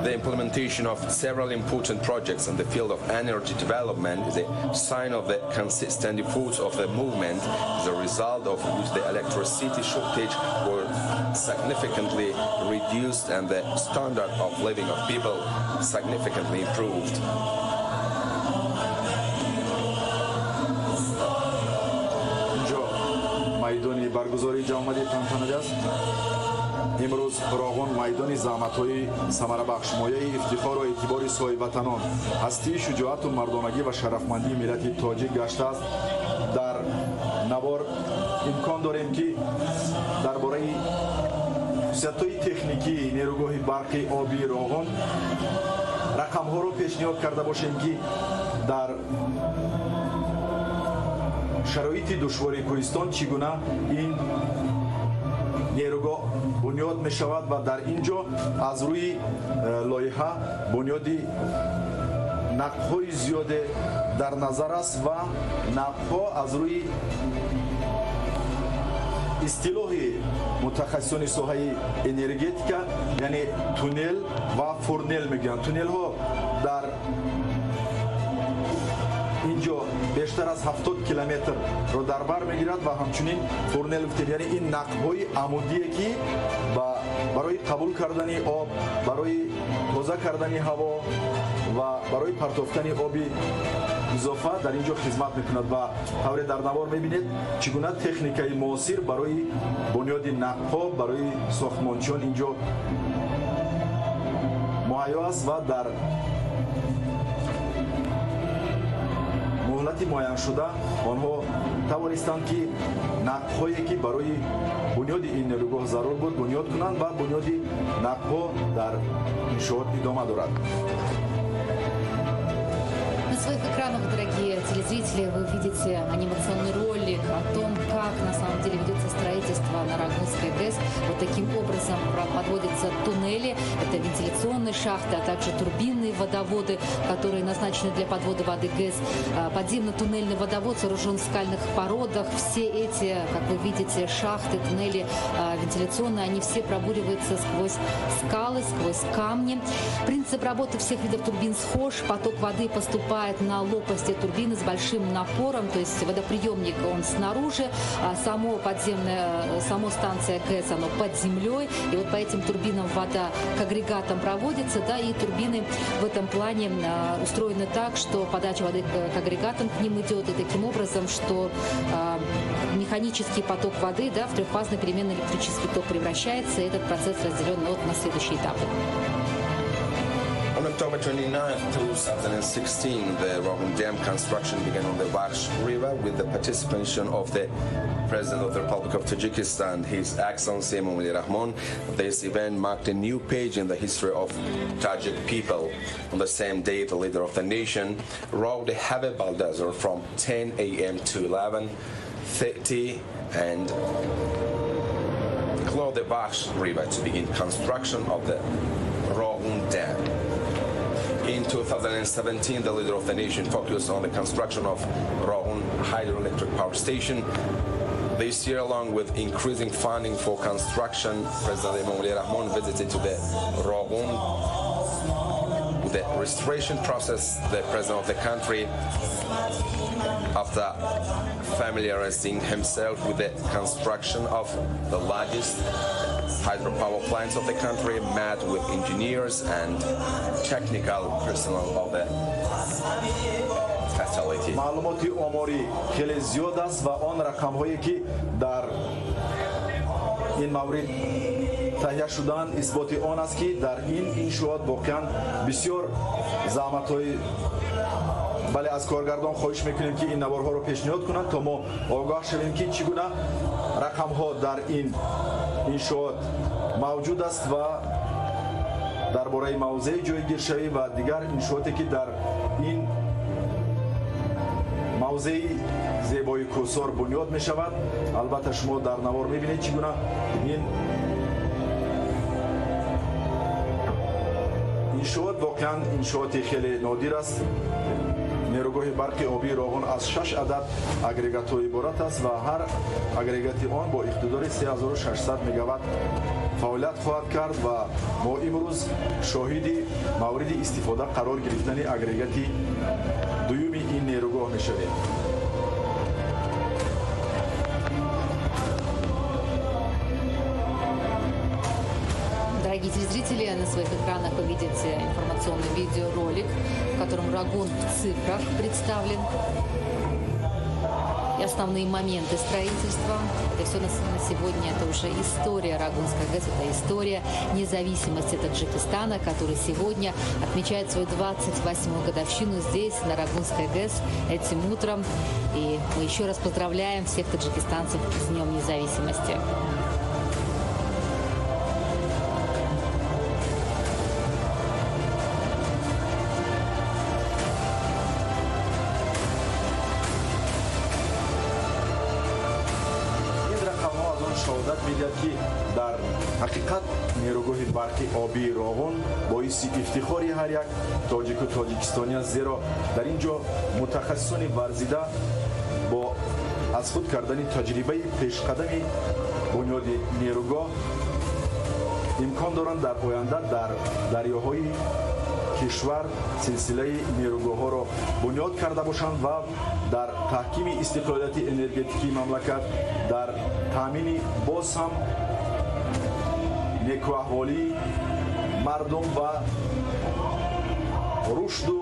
The implementation of several important projects in the field of energy development is a sign of the consistent efforts of the movement, the result of which the electricity shortage was significantly reduced and the standard of living of people significantly improved. майдони баргузории ҷамъомади тантанавӣ аст. Имрӯз Роғун майдони заҳматҳои самарабахш, мояи ифтихору эътибори соҳибватанон, ҳастии шуҷоату мардонагӣ ва шарафмандии миллати тоҷик гаштааст. Дар навор имкон дорем, ки дар бораи хусусиятҳои техникии нерӯгоҳи барқи обии Роғун рақамҳоро пешниҳод карда бошем, ки дар шароити душвори кӯҳистон чӣ гуна ин нерӯгоҳ бунёд мешавад ва дар ин ҷо аз рӯи лоиҳа бунёди нақбҳои зиёде дар назар аст ва нақбҳо аз рӯи истилоҳи мутахассисони соҳаи энергетика, яъне туннел ва фурнел мегӯянд. Туннелҳо дар ин ҷо бештар аз 70 километрро дар бар мегирад ва ҳамчунин фурнел гуфтем, яъне ин нақбҳои амудие, ки барои қабул кардани об, барои тоза кардани ҳаво ва барои партофтани оби изофа дар ин ҷо хизмат мекунад. Ва тавре дар навор мебинед, чӣ гуна техникаи муосир барои бунёди нақбҳо, барои сохтмончиён ин ҷо муҳайё аст ва дар муҳлати муайяншуда онҳо тавонистанд, ки нақбҳое, ки барои бунёди ин нерӯгоҳ зарур буд, бунёд кунанд ва бунёди нақбҳо дар иншоот идома дорад. На своих экранах, дорогие телезрители, вы видите анимационный ролик о том, как на самом деле ведется строительство на Рогунской ГЭС. Вот таким образом подводятся туннели, это вентиляционные шахты, а также турбинные водоводы, которые назначены для подвода воды ГЭС. Подземно-туннельный водовод сооружен в скальных породах. Все эти, как вы видите, шахты, туннели вентиляционные, они все пробуриваются сквозь скалы, сквозь камни. Принцип работы всех видов турбин схож. Поток воды поступает на лопасти турбины с большим напором, то есть водоприемник он снаружи, а само станция ГЭС, оно под землей, и вот по этим турбинам вода к агрегатам проводится, да, и турбины в этом плане устроены так, что подача воды к агрегатам к ним идет, и таким образом, что механический поток воды, да, в трехфазный переменный электрический ток превращается, и этот процесс разделен вот на следующие этапы. On October 29, 2016, the Rogun Dam construction began on the Vakhsh River with the participation of the President of the Republic of Tajikistan, His Excellency Emomali Rahmon. This event marked a new page in the history of Tajik people. On the same day, the leader of the nation rode a heavy bulldozer from 10 a.m. to 11:30 and closed the Vakhsh River to begin construction of the Rogun Dam. In 2017, the leader of the nation focused on the construction of Rogun hydroelectric power station. This year, along with increasing funding for construction, President Emomali Rahmon visited to the Rogun with the restoration process. The president of the country, after familiarizing himself with the construction of the largest hydropower plants of the country, met with engineers and technical personnel of the facility. Маълумоти оморӣ хеле зиёд аст ва он рақамҳое ки дар ин маврид таҳия шуданд, исботи он аст, ки дар ин иншоот воқеан бисёр заҳматҳои. Бале, аз коргардон хоҳиш мекунем, ки ин наворҳоро пешниҳод кунанд, то мо огоҳ шавем, ки чӣ гуна рақамҳо дар ин иншоот мавҷуд аст ва дар бораи мавзеи ҷойгиршавӣ ва дигар иншооте, ки дар ин мавзеи зебои кӯҳсор бунёд мешавад. Албатта, шумо дар навор мебинед, чӣ гуна ин иншоот воқеан иншооти хеле нодир аст. Нерӯгоҳи барқи обии Роғун аз шаш адад агрегатҳо иборат аст ва ҳар агрегати он бо иқтидори 3600 мегаватт фаъолият хоҳад кард ва мо имрӯз шоҳиди мавриди истифода қарор гирифтани агрегати дуюми ин нерӯгоҳ мешавем. Дорогие телезрители, на своих экранах вы видите информационный видеоролик, в котором Рогун в цифрах представлен. И основные моменты строительства. Это все на сегодня. Это уже история Рогунской ГЭС, это история независимости Таджикистана, который сегодня отмечает свою 28-ю годовщину здесь, на Рогунской ГЭС, этим утром. И мы еще раз поздравляем всех таджикистанцев с Днем независимости. Шаҳодат медиҳад, ки дар ҳақиқат нерӯгоҳи барқи обии Роғун боиси ифтихори ҳар як тоҷику тоҷикистонӣ аст, зеро дар ин ҷо мутахассисони варзида бо аз худ кардани таҷрибаи пешқадами бунёди нерӯгоҳ имкон доранд дар оянда дар дарёҳои кишвар силсилаи нерӯгоҳҳоро бунёд карда бошанд ва дар таҳкими истиқлолияти энергетикии мамлакат, дар таъмини боз ҳам некуаҳволии мардум ва рушду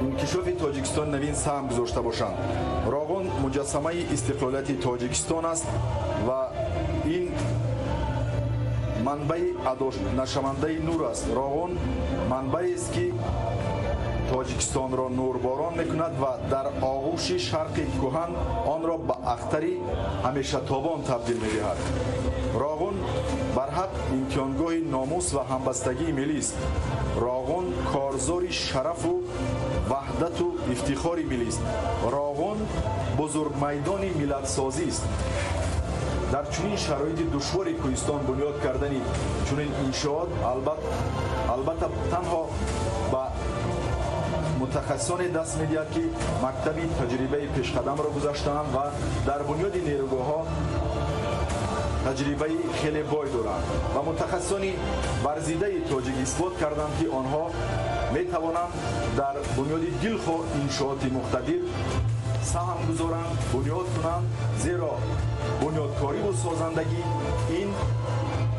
инкишофи Тоҷикистон навин саҳм гузошта бошанд. Роғун муҷассамаи истиқлолияти Тоҷикистон аст ва ин манбаи адонашавандаи нур аст. Роғун манбаест, ки Тоҷикистонро нурборон мекунад ва дар оғӯши шарқи кӯҳан онро ба ахтари ҳамешатобон табдил медиҳад. Роғун барҳақ имтиҳонгоҳи номус ва ҳамбастагии миллист. Роғун корзори шарафу ваҳдату ифтихори миллист. Роғун бузургмайдони миллатсозист. Дар чунин шароити душвори кӯҳистон бунёд кардани чунин иншоот албатта танҳо ба мутахассисоне даст медиҳад, ки мактаби таҷрибаи пешқадамро гузаштаанд ва дар бунёди нерӯгоҳҳо таҷрибаи хеле бой доранд. Ва мутахассисони варзидаи тоҷик исбот карданд, ки онҳо метавонанд дар бунёди дилхоҳ иншооти муқтадир саҳм гузоранд, бунёд кунанд, зеро бунёдкориву созандагӣ ин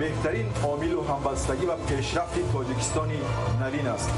беҳтарин омилу ҳамбастагӣ ва пешрафти Тоҷикистони навин аст.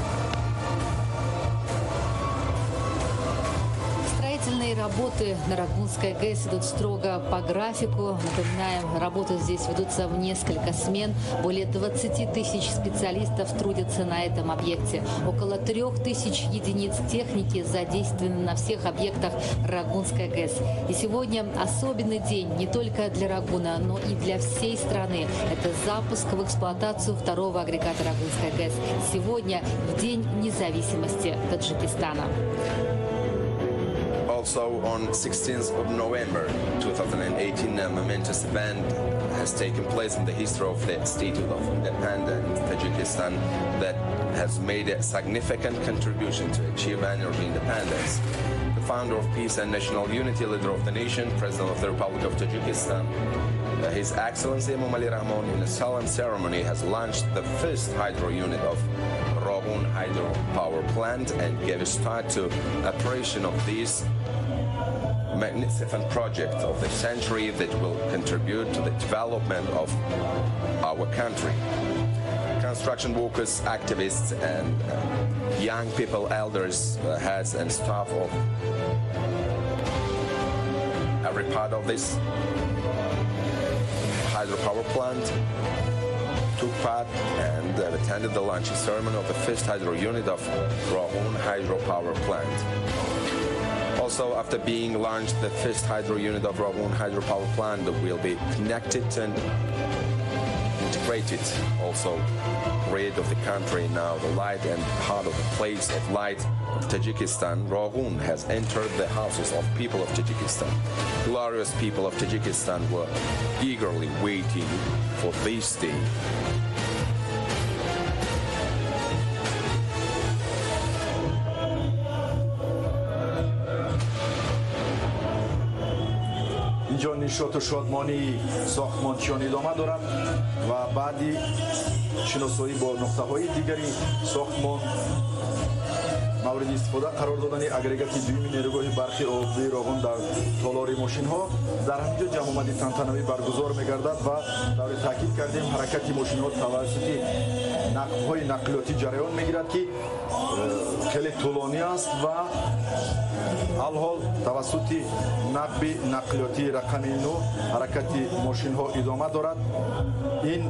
Строительные работы на Рогунской ГЭС идут строго по графику. Напоминаем, работы здесь ведутся в несколько смен. Более 20 тысяч специалистов трудятся на этом объекте. Около 3000 единиц техники задействованы на всех объектах Рогунской ГЭС. И сегодня особенный день не только для Рогуна, но и для всей страны. Это запуск в эксплуатацию второго агрегата Рогунской ГЭС. Сегодня, в День независимости Таджикистана. Also on 16th of November 2018, a momentous event has taken place in the history of the statehood of independent Tajikistan that has made a significant contribution to achieve energy independence. The founder of peace and national unity, leader of the nation, President of the Republic of Tajikistan, His Excellency Emomali Rahmon in a solemn ceremony has launched the first hydro unit of Rogun Hydro Power Plant and gave a start to operation of this magnificent project of the century that will contribute to the development of our country. Construction workers, activists, and young people, elders, heads and staff of every part of this hydropower plant took part and attended the launching ceremony of the first hydro unit of Rogun Hydropower Plant. Also, after being launched, the first hydro unit of Rogun Hydropower Plant will be connected and integrated. Also, grid of the country now, the light and part of the place of light of Tajikistan, Rogun has entered the houses of people of Tajikistan. Glorious people of Tajikistan were eagerly waiting for this day. Инҷо нишоту шодмонии сохтмончиён идома дорад ва баъди шиносоӣ бо нуқтаҳои дигари сохтмон, мавриди истифода қарор додани агрегати дуюми нерӯгоҳи барқи обии Роғун дар толори мошинҳо, дар ҳамин ҷо ҷамъомади тантанавӣ баргузор мегардад ва тавре таъкид кардем, ҳаракати мошинҳо тавассути нақбҳои нақлиётӣ ҷараён мегирад, ки хеле тӯлонӣ аст ва алҳол тавассути нақби нақлиётии рақами 9 ҳаракати мошинҳо идома дорад. Ин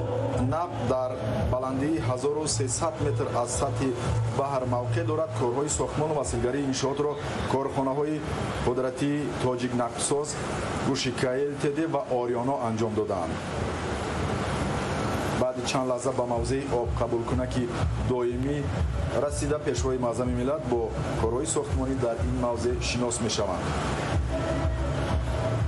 нақб дар баландии 1300 метр аз сатҳи баҳр мавқеъ дорад. Корҳои сохтмону василгарии иншоотро корхонаҳои қудратии Тоҷик Нақбсоз, Гушика ЛТД ва Ориёно анҷом додаанд. Баъди чанд лаҳза ба мавзеи об қабулкунаки доимӣ расида, Пешвои муаззами миллат бо корҳои сохтмонӣ дар ин мавзеъ шинос мешаванд.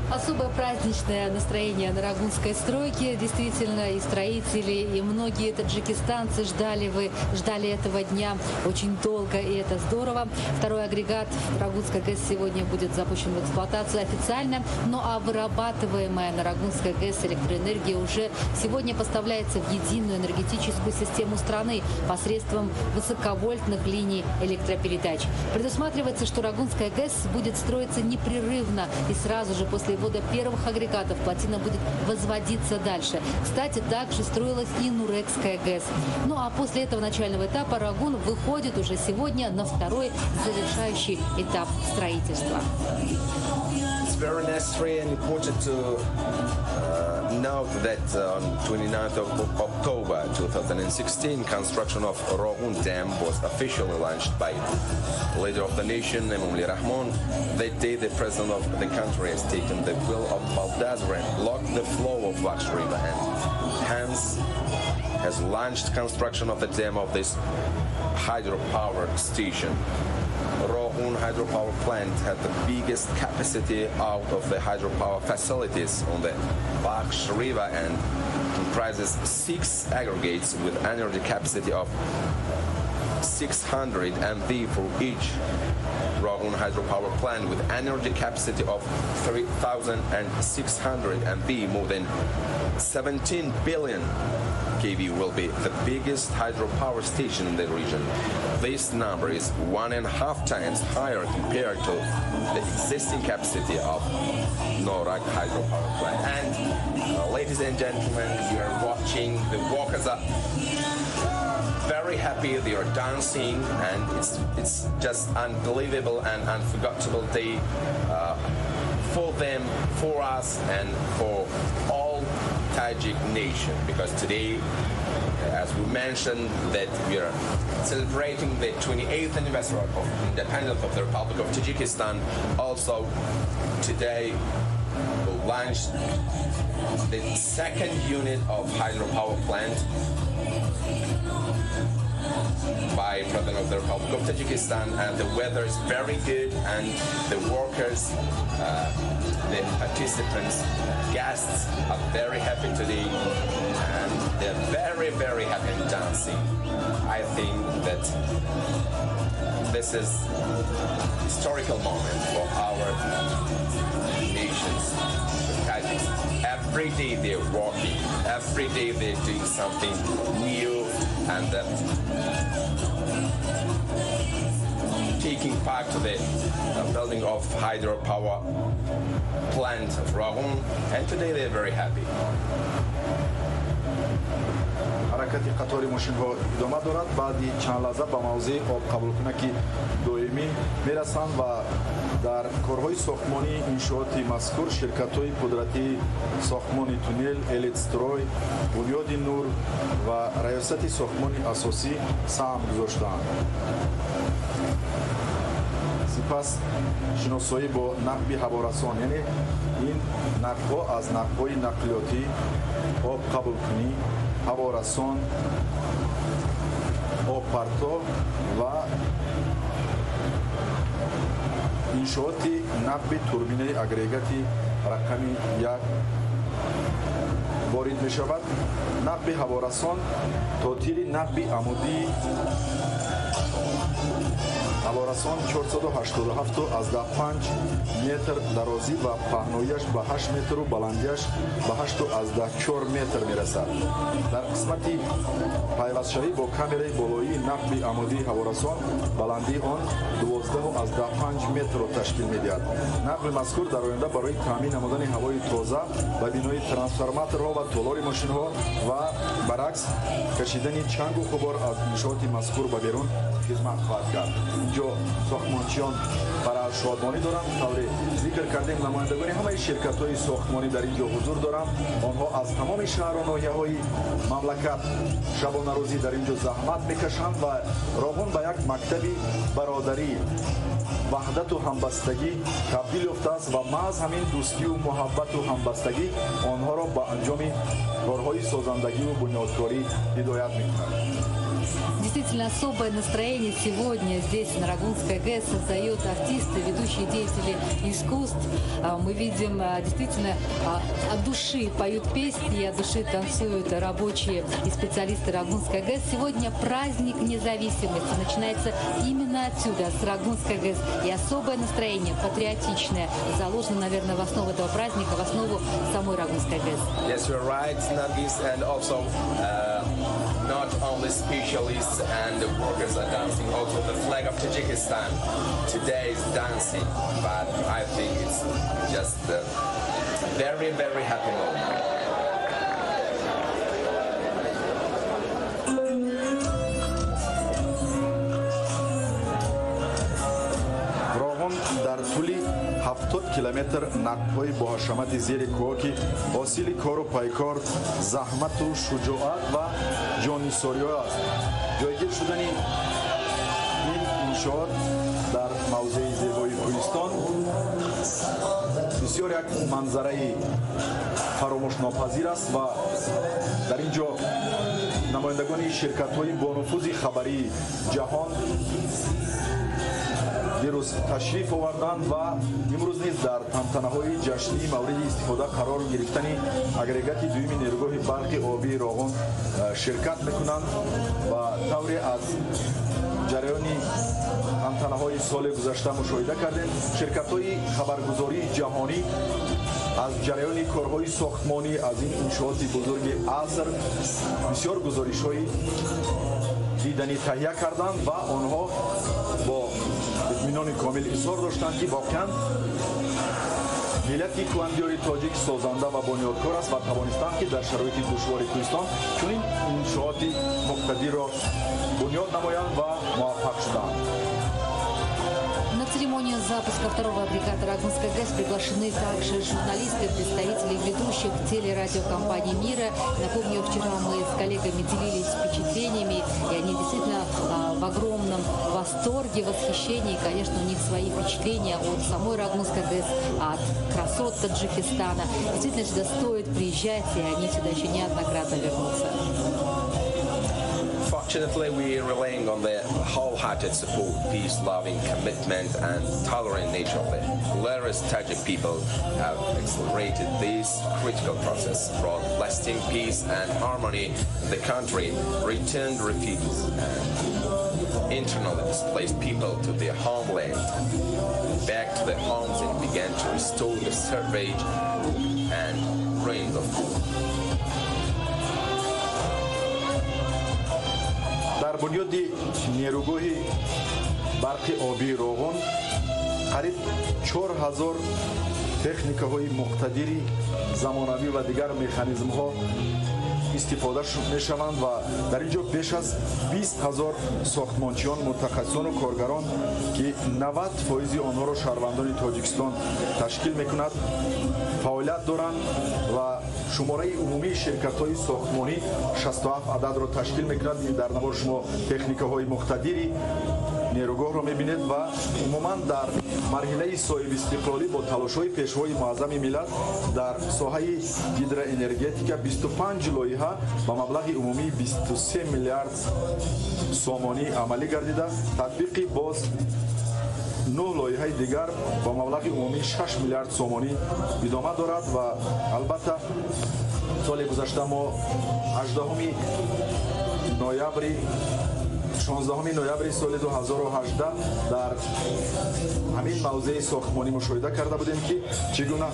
Особое праздничное настроение на Рогунской стройке. Действительно, и строители, и многие таджикистанцы ждали этого дня очень долго, и это здорово. Второй агрегат Рогунской ГЭС сегодня будет запущен в эксплуатацию официально. Ну а вырабатываемая на Рогунской ГЭС электроэнергия уже сегодня поставляется в единую энергетическую систему страны посредством высоковольтных линий электропередач. Предусматривается, что Рогунская ГЭС будет строиться непрерывно, и сразу же после ввода первых агрегатов плотина будет возводиться дальше. Кстати, также строилась и Нурекская ГЭС. Ну а после этого начального этапа Рогун выходит уже сегодня на второй завершающий этап строительства. It's very necessary and important to note that on 29th of October 2016, construction of Rogun Dam was officially launched by leader of the nation, Emomali Rahmon. That day, the president of the country has taken the wheel of bulldozer and blocked the flow of Vakhsh River and hence has launched construction of the dam of this hydropower station. Rogun hydropower plant had the biggest capacity out of the hydropower facilities on the Vakhsh River and comprises 6 aggregates with energy capacity of 600 MV for each. Rogun hydropower plant with energy capacity of 3,600 MV, more than 17 billion kV, will be the biggest hydropower station in the region. This number is 1.5 times higher compared to the existing capacity of Norak hydropower plant. And ladies and gentlemen, you are watching, the workers are very happy, they are dancing, and it's just unbelievable and unforgettable day for them, for us, and for all Tajik nation, because today, as we mentioned, that we are celebrating the 28th anniversary of independence of the Republic of Tajikistan. Also, today we launched the second unit of hydropower plant by President of the Republic of Tajikistan, and the weather is very good, and the workers, the participants, guests are very happy today, and they're very, very happy and dancing. I think that this is historical moment for our nations, the Tajiks. Every day they're working, every day they're doing something new and taking part to the building of hydropower plant of Rogun, and today they're very happy. Ҳаракати қатори мошинҳо идома дорад. Баъди чанд лаҳза ба мавзеи обқабулкунаки доимӣ мерасанд ва дар корҳои сохтмонии иншооти мазкур ширкатҳои пудратии сохтмони туннел, Элитстрой, Бунёди Нур ва Раёсати сохтмони асосӣ саҳм гузоштаанд. Сипас шиносоӣ бо нақби ҳаворасон, яъне ин нақбҳо аз нақбҳои нақлиётӣ, обқабулкунӣ, ҳаворасон, обпарто ва иншооти нақби турбинаи агрегати рақами 1 ворид мешавад. Нақби ҳаворасон то тири нақби амудии ҳаворасон 487,5 метр дарозӣ ва паҳнояш ба 8 метру баландиаш ба 8,4 метр мерасад. Дар қисмати пайвастшавӣ бо камераи болоии нақби амудии ҳаворасон баландии он 12,5 метрро ташкил медиҳад. Нақби мазкур дар оянда барои таъмин намудани ҳавои тоза ба бинои трансформаторҳо ва толори мошинҳо ва баръакс кашидани чангу ғубор аз иншооти мазкур ба берун хизмат хоҳад кард. Инҷо сохтмончиён барои шодмонӣ доранд. Тавре зикр кардем, намояндагони ҳамаи ширкатҳои сохтмонӣ дар инҷо ҳузур доранд. Онҳо аз тамоми шаҳру ноҳияҳои мамлакат шабонарӯзӣ дар инҷо заҳмат мекашанд ва Роғун ба як мактаби бародарӣ, ваҳдату ҳамбастагӣ табдил ёфтааст ва маҳз ҳамин дӯстию муҳаббату ҳамбастагӣ онҳоро ба анҷоми корҳои созандагиву бунёдкорӣ ҳидоят мекунад. Действительно, особое настроение сегодня здесь, на Рогунской ГЭС, создают артисты, ведущие деятели искусств. Мы видим, действительно, от души поют песни, от души танцуют рабочие и специалисты Рогунской ГЭС. Сегодня праздник независимости начинается именно отсюда, с Рогунской ГЭС. И особое настроение, патриотичное, заложено, наверное, в основу этого праздника, в основу самой Рогунской ГЭС. Yes, you're right, Nargis, and also not only specialists and the workers are dancing, also the flag of Tajikistan today is dancing, but I think it's just a very, very happy moment. Роғун дар тӯли 70 километр нақбҳои боҳашамати зери кӯҳ, ки ҳосили кору пайкор, заҳмату шуҷоат ва ҷоннисориҳо аст. Ҷойгир шудани ин иншоот дар мавзеи зебои кӯҳистон бисёр як манзараи фаромӯшнопазир аст ва дар ин ҷо намояндагони ширкатҳои бонуфузи хабарии ҷаҳон дирӯз ташриф оварданд ва имрӯз низ дар тантанаҳои ҷашнии мавриди истифода қарор гирифтани агрегати дуюми нерӯгоҳи барқи обии Роғун ширкат мекунанд ва тавре аз ҷараёни тантанаҳои соли гузашта мушоҳида кардем, ширкатҳои хабаргузории ҷаҳонӣ аз ҷараёни корҳои сохтмонӣ аз ин иншооти бузурги аср бисёр гузоришҳои диданӣ таҳия карданд ва онҳо бо итминони комил изҳор доштанд, ки воқеан миллати кӯҳандиёри тоҷик созанда ва бунёдкор аст ва тавонистанд, ки дар шароити душвори кӯҳистон чунин иншооти муқтадирро бунёд намоянд ва муваффақ шуданд. На церемонию запуска второго агрегата Рогунской ГЭС приглашены также журналисты, представители ведущих телерадиокомпаний мира. Напомню, вчера мы с коллегами делились впечатлениями, и они действительно в огромном восторге, восхищении. И, конечно, у них свои впечатления от самой Рогунской ГЭС, от красот Таджикистана. Действительно, сюда стоит приезжать, и они сюда еще неоднократно вернутся. For Fortunately, we are relying on the wholehearted support, peace-loving commitment and tolerant nature of the hilarious Tajik people have accelerated this critical process, brought lasting peace and harmony in the country, returned refugees and internally displaced people to their homeland, back to their homes, and began to restore the savage and ruins of Дар бунёди нерӯгоҳи барқи обии Роғун қариб 4000 техникаҳои муқтадири замонавӣ ва дигар механизмҳо истифода мешаванд ва дар ин ҷо беш аз 20 ҳазор сохтмончиён, мутахассисону коргарон, ки 90% онҳоро шаҳрвандони Тоҷикистон ташкил мекунад, фаъолият доранд ва шумораи умумии ширкатҳои сохтмонӣ 67 ададро ташкил мекунад. Дар навор шумо техникаҳои муқтадири нерӯгоҳро мебинед ва умуман дар марҳилаи соҳибистиқлолӣ бо талошҳои пешвои муаззами миллат дар соҳаи гидроэнергетика 25 лоиҳа ба маблағи умумии 23 миллиард сомонӣ амалӣ гардида, татбиқи боз 9 лоиҳаи дигар ба маблағи умумии 6 миллиард сомонӣ идома дорад. Ва албатта соли гузашта мо 18 ноябри 16 ноябри соли 2018 дар ҳамин мавзеи сохтмонӣ мушоҳида карда будем, ки чӣ гуна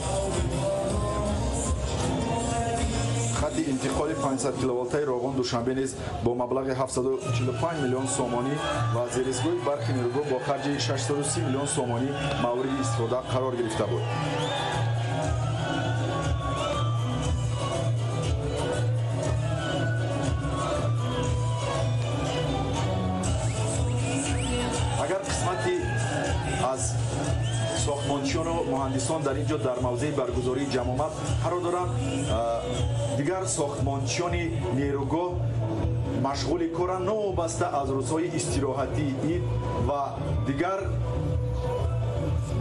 хати интиқоли 500 киловолтаи Роғун Душанбе низ бо маблағи 745 миллион сомонӣ ва зеристгоҳи барқи нерӯгоҳ бо харҷи 630 миллион сомонӣ мавриди истифода қарор гирифта буд. Агар қисмати аз сохтмончиёну муҳандисон дар ин ҷо дар мавзеи баргузории ҷамъомад қарор доранд, дигар сохтмончиёни нерӯгоҳ машғули коранд, новобаста аз рӯзҳои истироҳатии ид ва дигар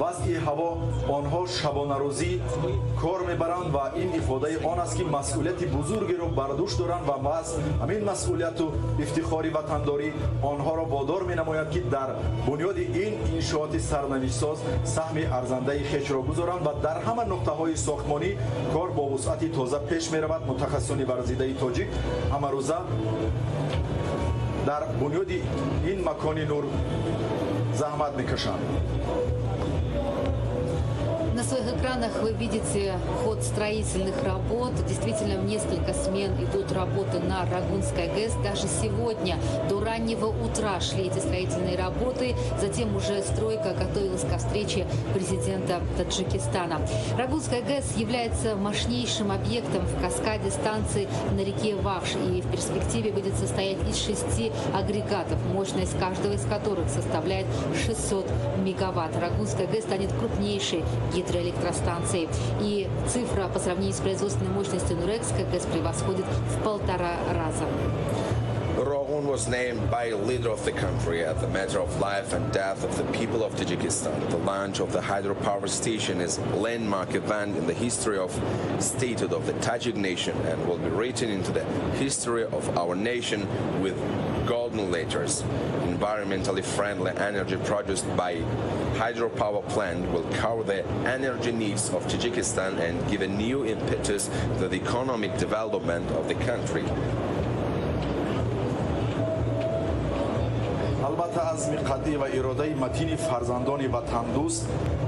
вазъи ҳаво онҳо шабонарӯзӣ кор мебаранд ва ин ифодаи он аст, ки масъулияти бузургеро бар дӯш доранд ва маҳз ҳамин масъулияту ифтихори ватандорӣ онҳоро водор менамояд, ки дар бунёди ин иншооти сарнавиштсоз саҳми арзандаи хешро гузоранд ва дар ҳама нуқтаҳои сохтмонӣ кор бо вусъати тоза пеш меравад. Мутахассисони варзидаи тоҷик ҳамарӯза дар бунёди ин макони нур заҳмат мекашанд. На своих экранах вы видите ход строительных работ. Действительно, в несколько смен идут работы на Рогунской ГЭС. Даже сегодня до раннего утра шли эти строительные работы. Затем уже стройка готовилась ко встрече президента Таджикистана. Рогунская ГЭС является мощнейшим объектом в каскаде станций на реке Вахш. И в перспективе будет состоять из 6 агрегатов, мощность каждого из которых составляет 600 мегаватт. Рогунская ГЭС станет крупнейшей гидроэлектростанцией. И цифра по сравнению с производственной мощностью Нурекской ГЭС превосходит в 1,5 раза. Rogun was named by leader of the country at the matter of life and death of the people of Tajikistan. The launch of the hydropower station is a landmark event in the history of statehood of the Tajik nation and will be written into the history of our nation with golden letters. Environmentally friendly energy produced by hydropower plant will cover the energy needs of Tajikistan and give a new impetus to the economic development of the country. Албатта азми қатъӣ ва иродаи матини фарзандони ватандӯст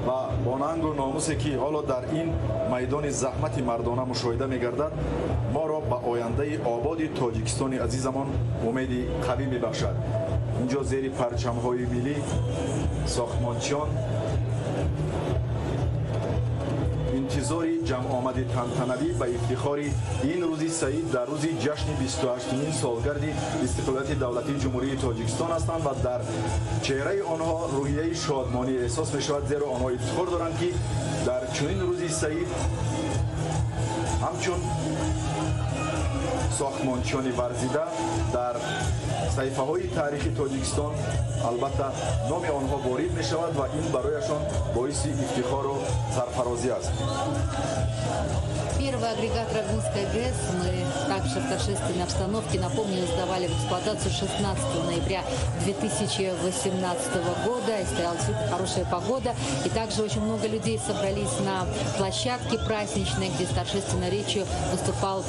ва бо нангу номусе, ки ҳоло дар ин майдони заҳмати мардона мушоҳида мегардад, моро ба ояндаи ободи Тоҷикистони азизамон умеди қавӣ мебахшад. Инҷо зери парчамҳои миллӣ сохтмончиён интизори ҷамъомади тантанавӣ ба ифтихори ин рӯзи саид дар рӯзи ҷашни 28-умин солгарди истиқлолияти давлатии Ҷумҳурии Тоҷикистон ҳастанд ва дар чеҳраи онҳо рӯҳияи шодмонӣ эҳсос мешавад, зеро онҳо ифтихор доранд, ки дар чунин рӯзи саид ҳамчун сохтмончиёни варзида дар саҳифаҳои таърихи Тоҷикистон албатта номи онҳо ворид мешавад ва ин барояшон боиси ифтихору сарфарозӣ аст. Первый агрегат Рогунской ГЭС мы также в торжественной обстановке, напомню, сдавали в эксплуатацию 16 ноября 2018 года. И стояла действительно хорошая погода. И также очень много людей собрались на площадке праздничной, где с торжественной речью выступал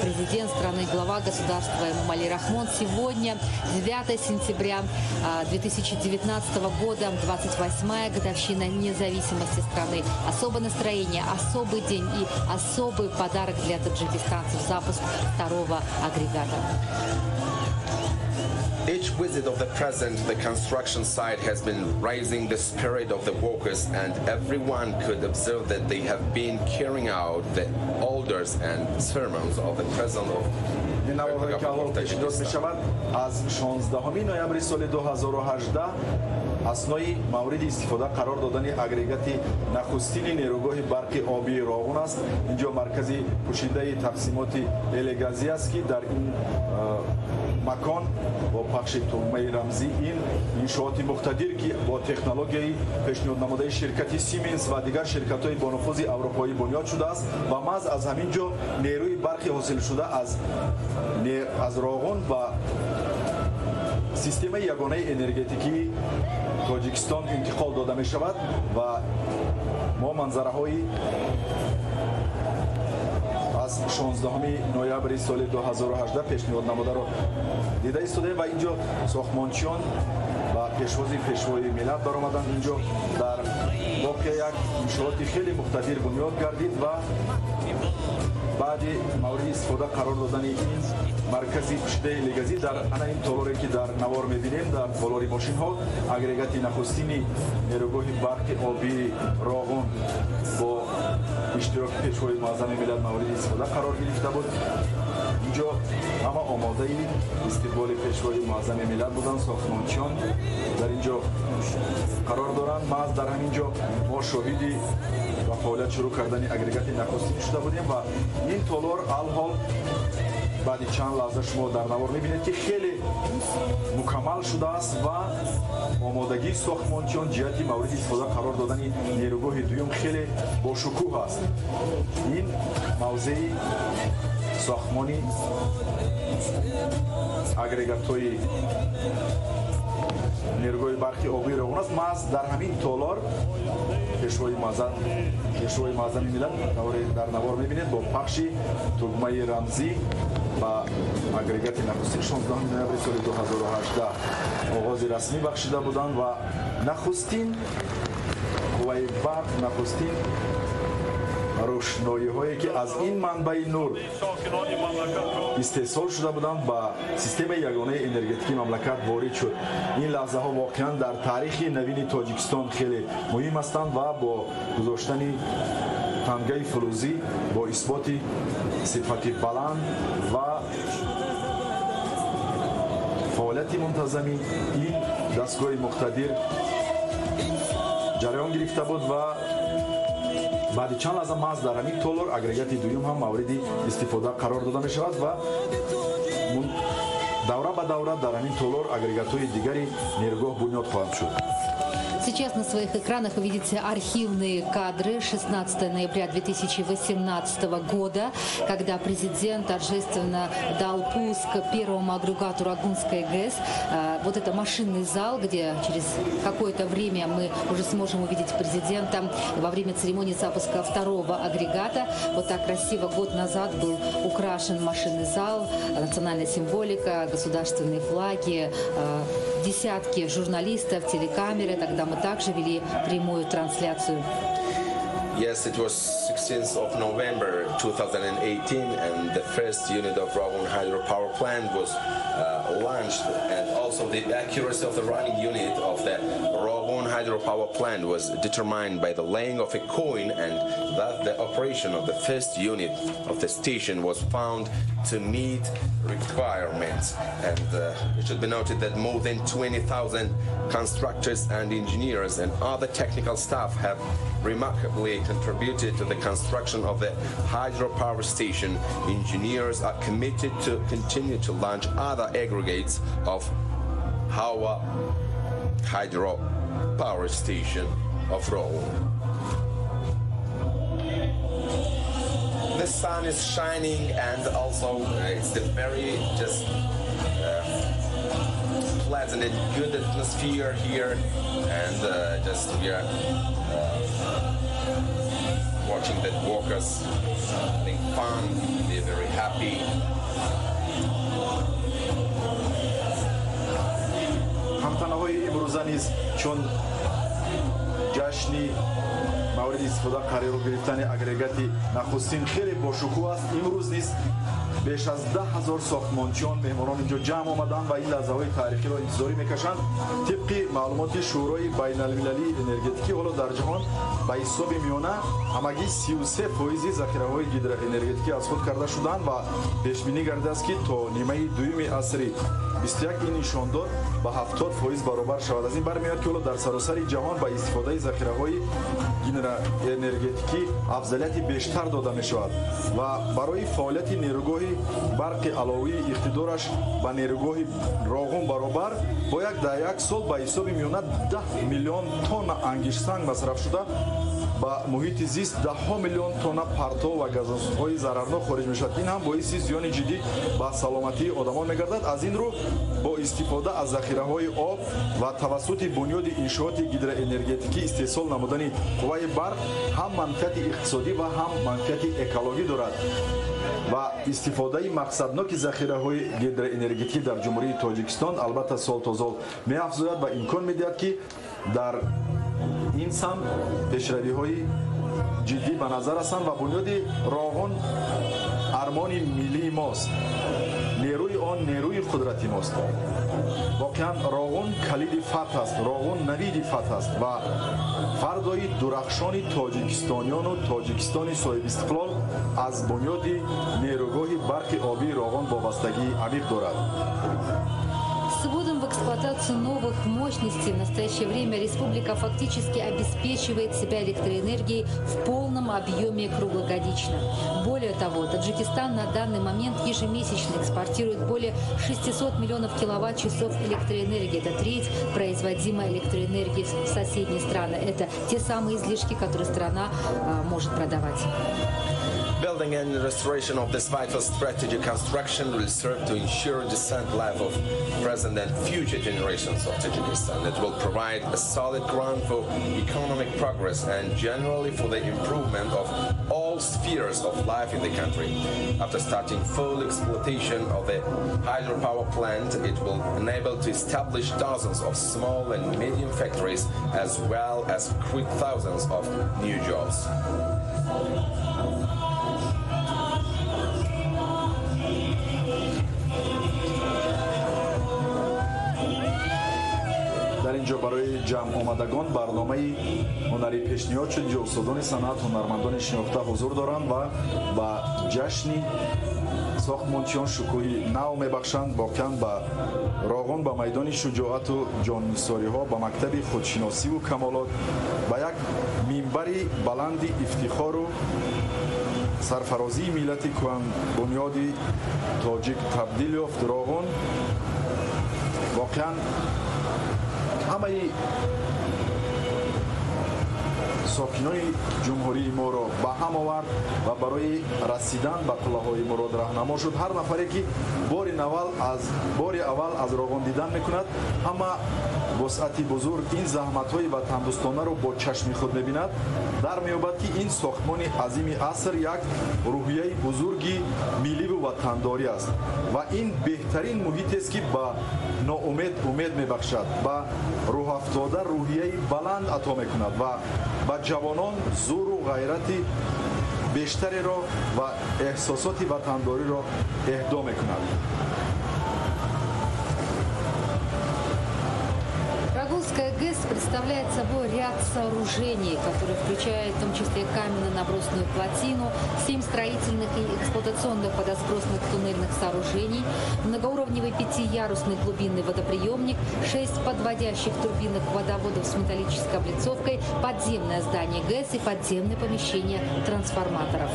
президент страны, глава государства Эмомали Рахмон. Сегодня, 9 сентября 2019 года, 28-я годовщина независимости страны. Особое настроение, особый день и особый подарок для таджикистанцев – запуск второго агрегата. Each visit of the president to the construction site has been raising the spirit of the workers, and everyone could observe that they have been carrying out the orders and sermons of the president of Ин наворҳое ки ҳоло пешниҳод мешавад, аз 16 ноябри соли 2018, аснои мавриди истифода қарор додани агрегати нахустини нерӯгоҳи барқи обии Роғун аст. Инҷо маркази пӯшидаи тақсимоти элегазӣ аст, ки дар ин макон бо пахши тугмаи рамзӣ ин иншооти муқтадир, ки бо технологияи пешниҳоднамудаи ширкати Сименс ва дигар ширкатҳои бонуфузи аврупоӣ бунёд шудааст ва маҳз аз ҳамин ҷо нерӯи барқи ҳосилшуда аз Роғун ба системаи ягонаи энергетикии Тоҷикистон интиқол дода мешавад. Ва мо манзараҳои аз 16 ноябри соли 2018 пешниҳод намударо дида истодаем. Ва инҷо сохтмончиён ба пешвози пешвои миллат баромаданд. Инҷо дар воқеа як иншооти хеле муқтадир бунёд гардид ва баъди мавриди истифода қарор додани ин маркази пӯшидаи элегазӣ дар ана ин толоре, ки дар навор мебинем, дар толори мошинҳо, агрегати нахустини нерӯгоҳи барқи обии Роғун бо иштироки пешвои муаззами миллат мавриди истифода қарор гирифта буд. Инҷо ҳама омодаи истиқболи пешвои муаззами миллат буданд. Сохтмончиён дар ин ҷо қарор доранд. Маҳз дар ҳамин ҷо мо шоҳиди ба фаъолият шурӯъ кардани агрегати нахустин шуда будем. Ва ин толор алҳол баъди чанд лаҳза шумо дар навор мебинед, ки хеле мукаммал шудааст ва омодагии сохтмончиён ҷиҳати мавриди истифода қарор додани нерӯгоҳи дуюм хеле бошукӯҳ аст. Ин мавзеи сохтмони агрегатҳои нерӯгоҳи барқи обии Роғун аст. Маҳз дар ҳамин толор пешвои муаззами миллат, дар навор мебинед, бо пахши тугмаи рамзӣ ба агрегати нахустин 16 ноябри соли 2018 оғози расмӣ бахшида буданд ва нахустин қувваи барқ, нахустин рӯшноиҳое, ки аз ин манбаи нур истеҳсол шуда буданд, ба системаи ягонаи энергетикии мамлакат ворид шуд. Ин лаҳзаҳо воқеан дар таърихи навини Тоҷикистон хеле муҳим ҳастанд ва бо гузоштани тангаи филӯзӣ, бо исботи сифати баланд ва фаъолияти мунтазами ин дастгоҳи муқтадир ҷараён гирифта буд. Ва баъди чанд лаҳза маҳз дар ҳамин толор агрегати дуюм ҳам мавриди истифода қарор дода мешавад ва давра ба давра дар ҳамин толор агрегатҳои дигари нерӯгоҳ бунёд хоҳанд шуд. Сейчас на своих экранах вы видите архивные кадры 16 ноября 2018 года, когда президент торжественно дал пуск первому агрегату Рогунской ГЭС. Вот это машинный зал, где через какое-то время мы уже сможем увидеть президента во время церемонии запуска второго агрегата. Вот так красиво год назад был украшен машинный зал, национальная символика, государственные флаги, десятки журналистов, телекамеры. Тогда мы также вели прямую трансляцию. Yes, it was 16th of November 2018, and the first unit of Rogun hydropower plant was launched, and also the accuracy of the running unit of the Rogun hydropower plant was determined by the laying of a coin, and that the operation of the first unit of the station was found to meet requirements. And it should be noted that more than 20,000 constructors and engineers and other technical staff have remarkably contributed to the construction of the hydropower station. Engineers are committed to continue to launch other aggregates of Hawa hydropower station of Roghun. The sun is shining, and also it's the very just pleasant and good atmosphere here, and just we are watching that workers having fun, they're very happy. Тантанаҳои имрӯза низ чун ҷашни мавриди истифода қарор гирифтани агрегати нахустин хеле бошукӯҳ аст. Имрӯз низ беш аз 10,000 сохтмончиён, меҳмонон инҷо ҷамъ омаданд ва ин лаҳзаҳои таърихиро интизорӣ мекашанд. Тибқи маълумоти Шӯрои байналмилалии энергетикӣ, ҳоло дар ҷаҳон ба ҳисоби миёна ҳамагӣ 33% захираҳои гидроэнергетикӣ аз худ карда шуданд ва пешбинӣ гардидааст, ки то нимаи дуюми асри 21 ин нишондод ба 70% баробар шавад. Аз ин бармеояд, ки ҳоло дар саросари ҷаҳон ба истифодаи захираҳои гидроэнергетикӣ афзалияти бештар дода мешавад ва барои фаъолияти нерӯгоҳи барқи аловии иқтидораш ба нерӯгоҳи Роғун баробар бояд дар як сол ба ҳисоби миёна 10 миллион тонна ангиштсанг масраф шуда, ба муҳити зист даҳҳо миллион тонна партов ва газҳои зарарнок хориҷ мешавад. Ин ҳам боиси зиёни ҷиддӣ ба саломатии одамон мегардад. Аз ин рӯ бо истифода аз захираҳои об ва тавассути бунёди иншооти гидроэнергетикӣ истеҳсол намудани қувваи барқ ҳам манфиати иқтисодӣ ва ҳам манфиати экологӣ дорад ва истифодаи мақсадноки захираҳои гидроэнергетикӣ дар Ҷумҳурии Тоҷикистон албатта сол то сол меафзояд ва имкон медиҳад, ки дар ин самт пешравиҳои ҷиддӣ ба назар расанд ва бунёди Роғун армони миллии мост, нерӯи он нерӯи қудрати мост. Воқеан Роғун калиди фатҳ аст, Роғун навиди фатҳ аст ва фардои дурахшони тоҷикистониёну Тоҷикистони соҳибистиқлол аз бунёди нерӯгоҳи барқи обии Роғун вобастагии амиқ дорад. С вводом в эксплуатацию новых мощностей в настоящее время республика фактически обеспечивает себя электроэнергией в полном объеме круглогодично. Более того, Таджикистан на данный момент ежемесячно экспортирует более 600 миллионов киловатт-часов электроэнергии. Это треть производимой электроэнергии в соседние страны. Это те самые излишки, которые страна может продавать. Building and restoration of this vital strategic construction will serve to ensure decent life of present and future generations of Tajikistan. It will provide a solid ground for economic progress and generally for the improvement of all spheres of life in the country. After starting full exploitation of the hydropower plant, it will enable to establish dozens of small and medium factories as well as create thousands of new jobs. Дар инҷо барои ҷамъ омадагон барномаи ҳунарӣ пешниҳод шуд. Инҷо устодони санъат, ҳунармандони шинохта ҳузур доранд ва ба ҷашни сохтмончиён шукӯҳи нав мебахшанд. Воқеан ба Роғун, ба майдони шуҷоату ҷоннисориҳо, ба мактаби худшиносиву камолот, ба як минбари баланди ифтихору сарфарозии миллати кӯҳанбунёди тоҷик табдил ёфт. Роғун воқеан ҳамаи сокинони ҷумҳурии моро ба ҳам овард ва барои расидан ба қуллаҳои мурод раҳнамо шуд. Ҳар нафаре, ки бори аввал аз Роғун дидан мекунад, ҳама вусъати бузург, ин заҳматҳои ватандӯстонаро бо чашми худ мебинад, дар меёбад, ки ин сохтмони азими аср як рӯҳияи бузурги милливу ватандорӣ аст ва ин беҳтарин муҳитест, ки ба ноумед умед мебахшад, ба рӯҳафтода рӯҳияи баланд ато мекунад ва ба ҷавонон зӯру ғайрати бештареро ва эҳсосоти ватандориро эҳдо мекунад. Рогунская Рогунская ГЭС представляет собой ряд сооружений, которые включают в том числе каменно-набросную плотину, 7 строительных и эксплуатационных водосбросных туннельных сооружений, многоуровневый пятиярусный глубинный водоприемник, 6 подводящих турбинных водоводов с металлической облицовкой, подземное здание ГЭС и подземное помещение трансформаторов.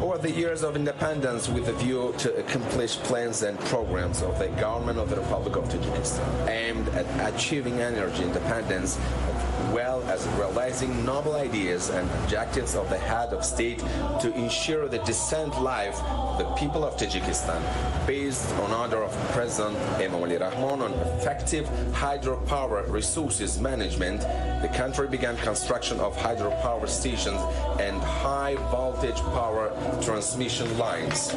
Over the years of independence, with a view to accomplish plans and programs of the government of the Republic of Tajikistan aimed at achieving energy independence, as well as realizing noble ideas and objectives of the head of state to ensure the decent life of the people of Tajikistan, based on order of President Emomali Rahmon on effective hydropower resources management, the country began construction of hydropower stations and high voltage power transmission lines.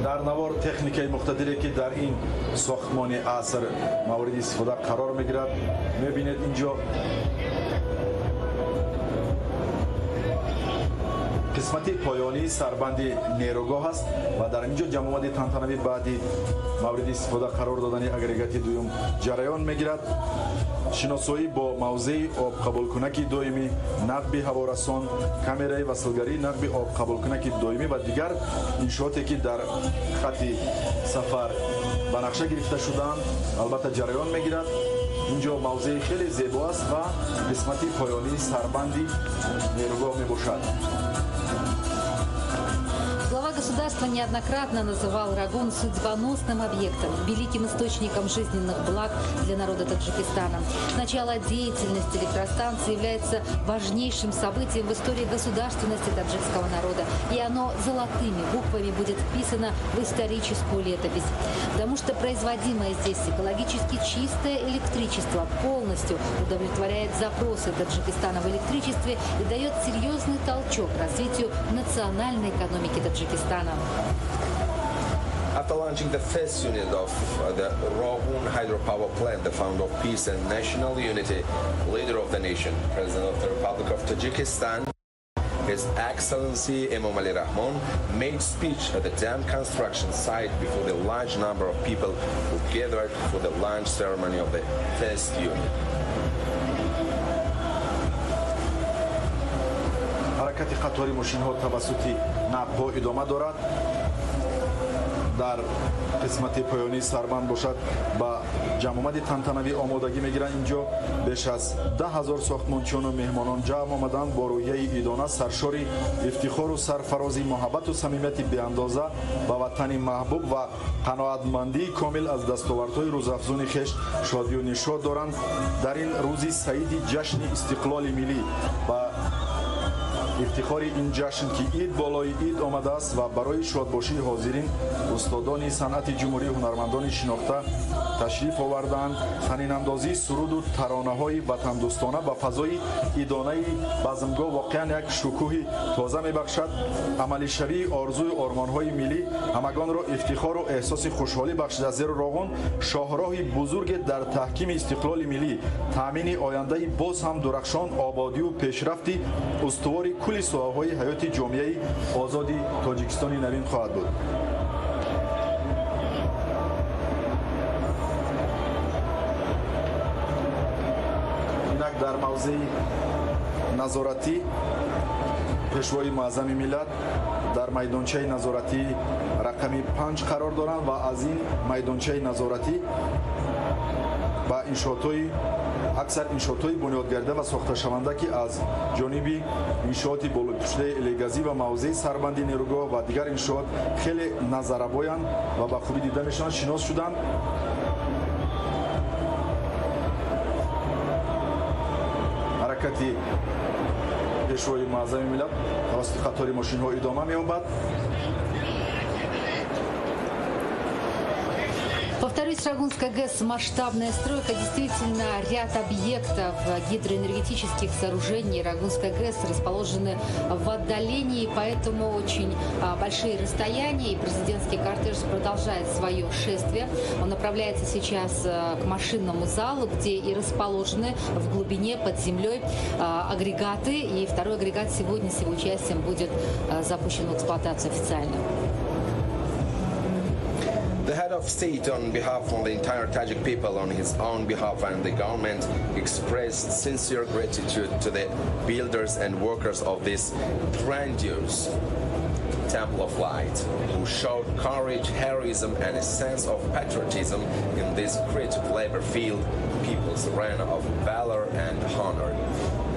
Дар навор техникаи муқтадире ки дар ин сохтмони аср мавриди истифода қарор мегирад, мебинед инҷо қисмати поёнии сарбанди нерӯгоҳ аст ва дар инҷо ҷамъомади тантанавӣ баъди мавриди истифода қарор додани агрегати дуюм ҷараён мегирад. Шиносоӣ бо мавзеи обқабулкунаки доимӣ, нақби ҳаворасон, камераи васлгарии нақби обқабулкунаки доимӣ ва дигар иншооте ки дар хати сафар ба нақша гирифта шудаанд, албатта ҷараён мегирад. Инҷо мавзеи хеле зебо аст ва қисмати поёнии сарбанди нерӯгоҳ мебошад. Глава государства неоднократно называл Рогун судьбоносным объектом, великим источником жизненных благ для народа Таджикистана. Начало деятельности электростанции является важнейшим событием в истории государственности таджикского народа, и оно золотыми буквами будет вписано в историческую летопись. Потому что производимое здесь экологически чистое электричество полностью удовлетворяет запросы Таджикистана в электричестве и дает серьезный толчок развитию национальной экономики Таджикистана. After launching the first unit of the Rogun hydropower plant, the founder of peace and national unity, leader of the nation, President of the Republic of Tajikistan, His Excellency Emomali Rahmon, made speech at the dam construction site before the large number of people who gathered for the launch ceremony of the first unit. Ҳаракати қатори мошинҳо тавассути нақбҳо идома дорад. Дар қисмати поёнии сарбанд бошад, ба ҷамъомади тантанавӣ омодагӣ мегиранд. Инҷо беш аз 10 000 сохтмончиёну меҳмонон ҷамъ омаданд бо рӯҳияи идона, саршори ифтихору сарфарози муҳаббату самимияти беандоза ба ватани маҳбуб ва қаноатмандии комил аз дастовардҳои рӯзафзуни хеш шодию нишод доранд. Дар ин рӯзи саиди ҷашни истиқлоли миллӣ, ба ифтихори ин ҷашн, ки ид болои ид омадааст, ва барои шодбошии ҳозирин устодони санъати ҷумҳурӣ, ҳунармандони шинохта ташриф овардаанд. Танинандозии суруду таронаҳои ватандӯстона ба фазои идонаи базмгоҳ воқеан як шукӯҳи тоза мебахшад. Амалишавии орзую ормонҳои миллӣ ҳамагонро ифтихору эҳсоси хушҳолӣ бахшида, зеро Роғун шоҳроҳи бузурге дар таҳкими истиқлоли миллӣ, таъмини ояндаи боз ҳам дурахшон, ободию пешрафти устувори кулли соҳаҳои ҳаёти ҷомеаи озоди Тоҷикистони навин хоҳад буд. Инак дар мавзеи назоратӣ Пешвои муаззами миллат дар майдончаи назоратӣ рақами 5 қарор доранд ва аз ин майдончаи назоратӣ ба иншоотҳои аксар иншоотҳои бунёдгардида ва сохташаванда, ки аз ҷониби иншооти болопӯшидаи элегазӣ ва мавзеи сарбанди нерӯгоҳ ва дигар иншоот хеле назаррабоянд ва ба хубӣ дида мешаванд, шинос шуданд. Ҳаракати Пешвои муаззами миллат тавассути қатори мошинҳо идома меёбад. Повторюсь, Рогунская ГЭС – масштабная стройка. Действительно, ряд объектов гидроэнергетических сооружений Рогунской ГЭС расположены в отдалении, поэтому очень большие расстояния. И президентский кортеж продолжает свое шествие. Он направляется сейчас к машинному залу, где и расположены в глубине под землей агрегаты. И второй агрегат сегодня с его участием будет запущен в эксплуатацию официально. The head of state, on behalf of the entire Tajik people, on his own behalf and the government, expressed sincere gratitude to the builders and workers of this grandiose Temple of Light, who showed courage, heroism, and a sense of patriotism in this creative labor field, people's arena of valor and honor.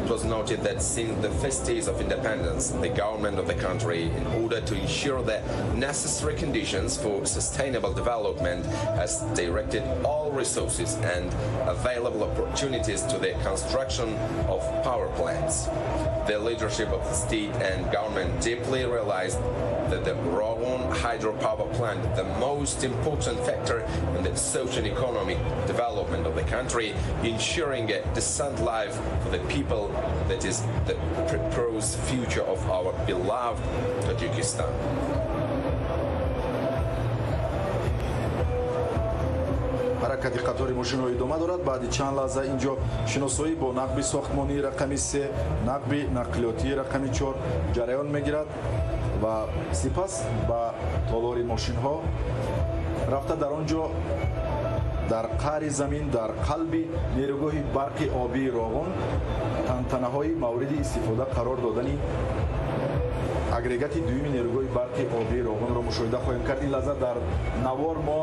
It was noted that since the first days of independence, the government of the country, in order to ensure the necessary conditions for sustainable development, has directed all resources and available opportunities to the construction of power plants. The leadership of the state and government deeply realized that the Rogun hydropower plant, the most important factor in the social and economic development of the country, ensuring a decent life for the people, that is the proposed future of our beloved Tajikistan. Ҳаракати қатори мошинҳо идома дорад. Баъди чанд лаҳза инҷо шиносоӣ бо нақби сохтмонии рақами 3, нақби нақлиётии рақами 4 ҷараён мегирад ва сипас ба толори мошинҳо рафта, дар он ҷо, дар қаъри замин, дар қалби нерӯгоҳи барқи обии Роғун тантанаҳои мавриди истифода қарор додани агрегати дуюми нерӯгоҳи барқи обии Роғунро мушоҳида хоҳем кард. Ин лаҳза дар навор мо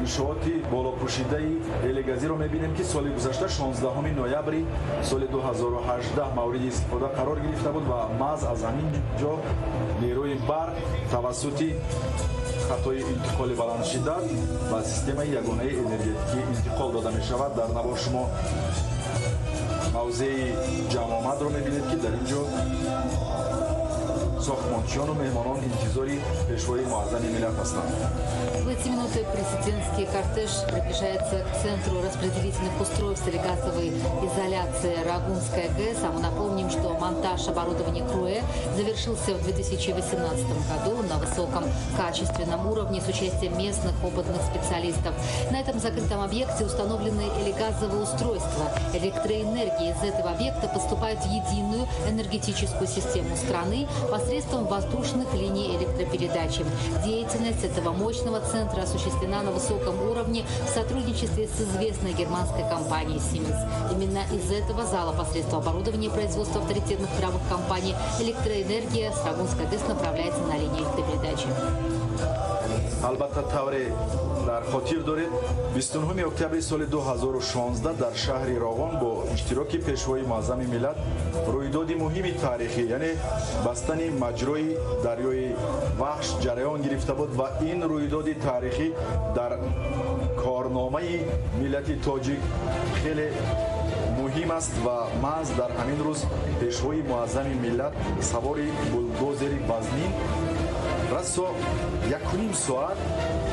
иншооти болопӯшидаи элегазиро мебинем, ки соли гузашта, 16 ноябри соли 2018, мавриди истифода қарор гирифта буд ва маҳз аз ҳамин ҷо нерӯи барқ тавассути хатои интиқоли баландшиддат ба системаи ягонаи энергетикӣ интиқол дода мешавад. Дар навор шумо мавзеи ҷамъомадро мебинед, ки дар ин ҷо сохтмончиёну меҳмонон интизори пешвои муаззами миллат ҳастанд. В эти минуты президентский кортеж приближается к центру распределительных устройств или газовой изоляции Рогунская ГЭС. А мы напомним, что монтаж оборудования КРУЭ завершился в 2018 году на высоком качественном уровне с участием местных опытных специалистов. На этом закрытом объекте установлены элегазовые устройства. Электроэнергия из этого объекта поступает в единую энергетическую систему страны посредством воздушных линий электропередачи. Деятельность этого мощного центра осуществлена на высоком уровне в сотрудничестве с известной германской компанией Siemens. Именно из этого зала посредством оборудования производства авторитетных мировых компаний электроэнергия с Рогунской ГЭС направляется на линии электропередачи. Албатта, тавре дар хотир доред, 29 октябри соли 2016 дар шаҳри Роғон бо иштироки пешвои муаззами миллат рӯйдоди муҳими таърихӣ, яъне бастани маҷрои дарёи Вахш, ҷараён гирифта буд ва ин рӯйдоди таърихӣ дар корномаи миллати тоҷик хеле муҳим аст ва маҳз дар ҳамин рӯз пешвои муаззами миллат савори булдозери вазнин расо 1,5 соат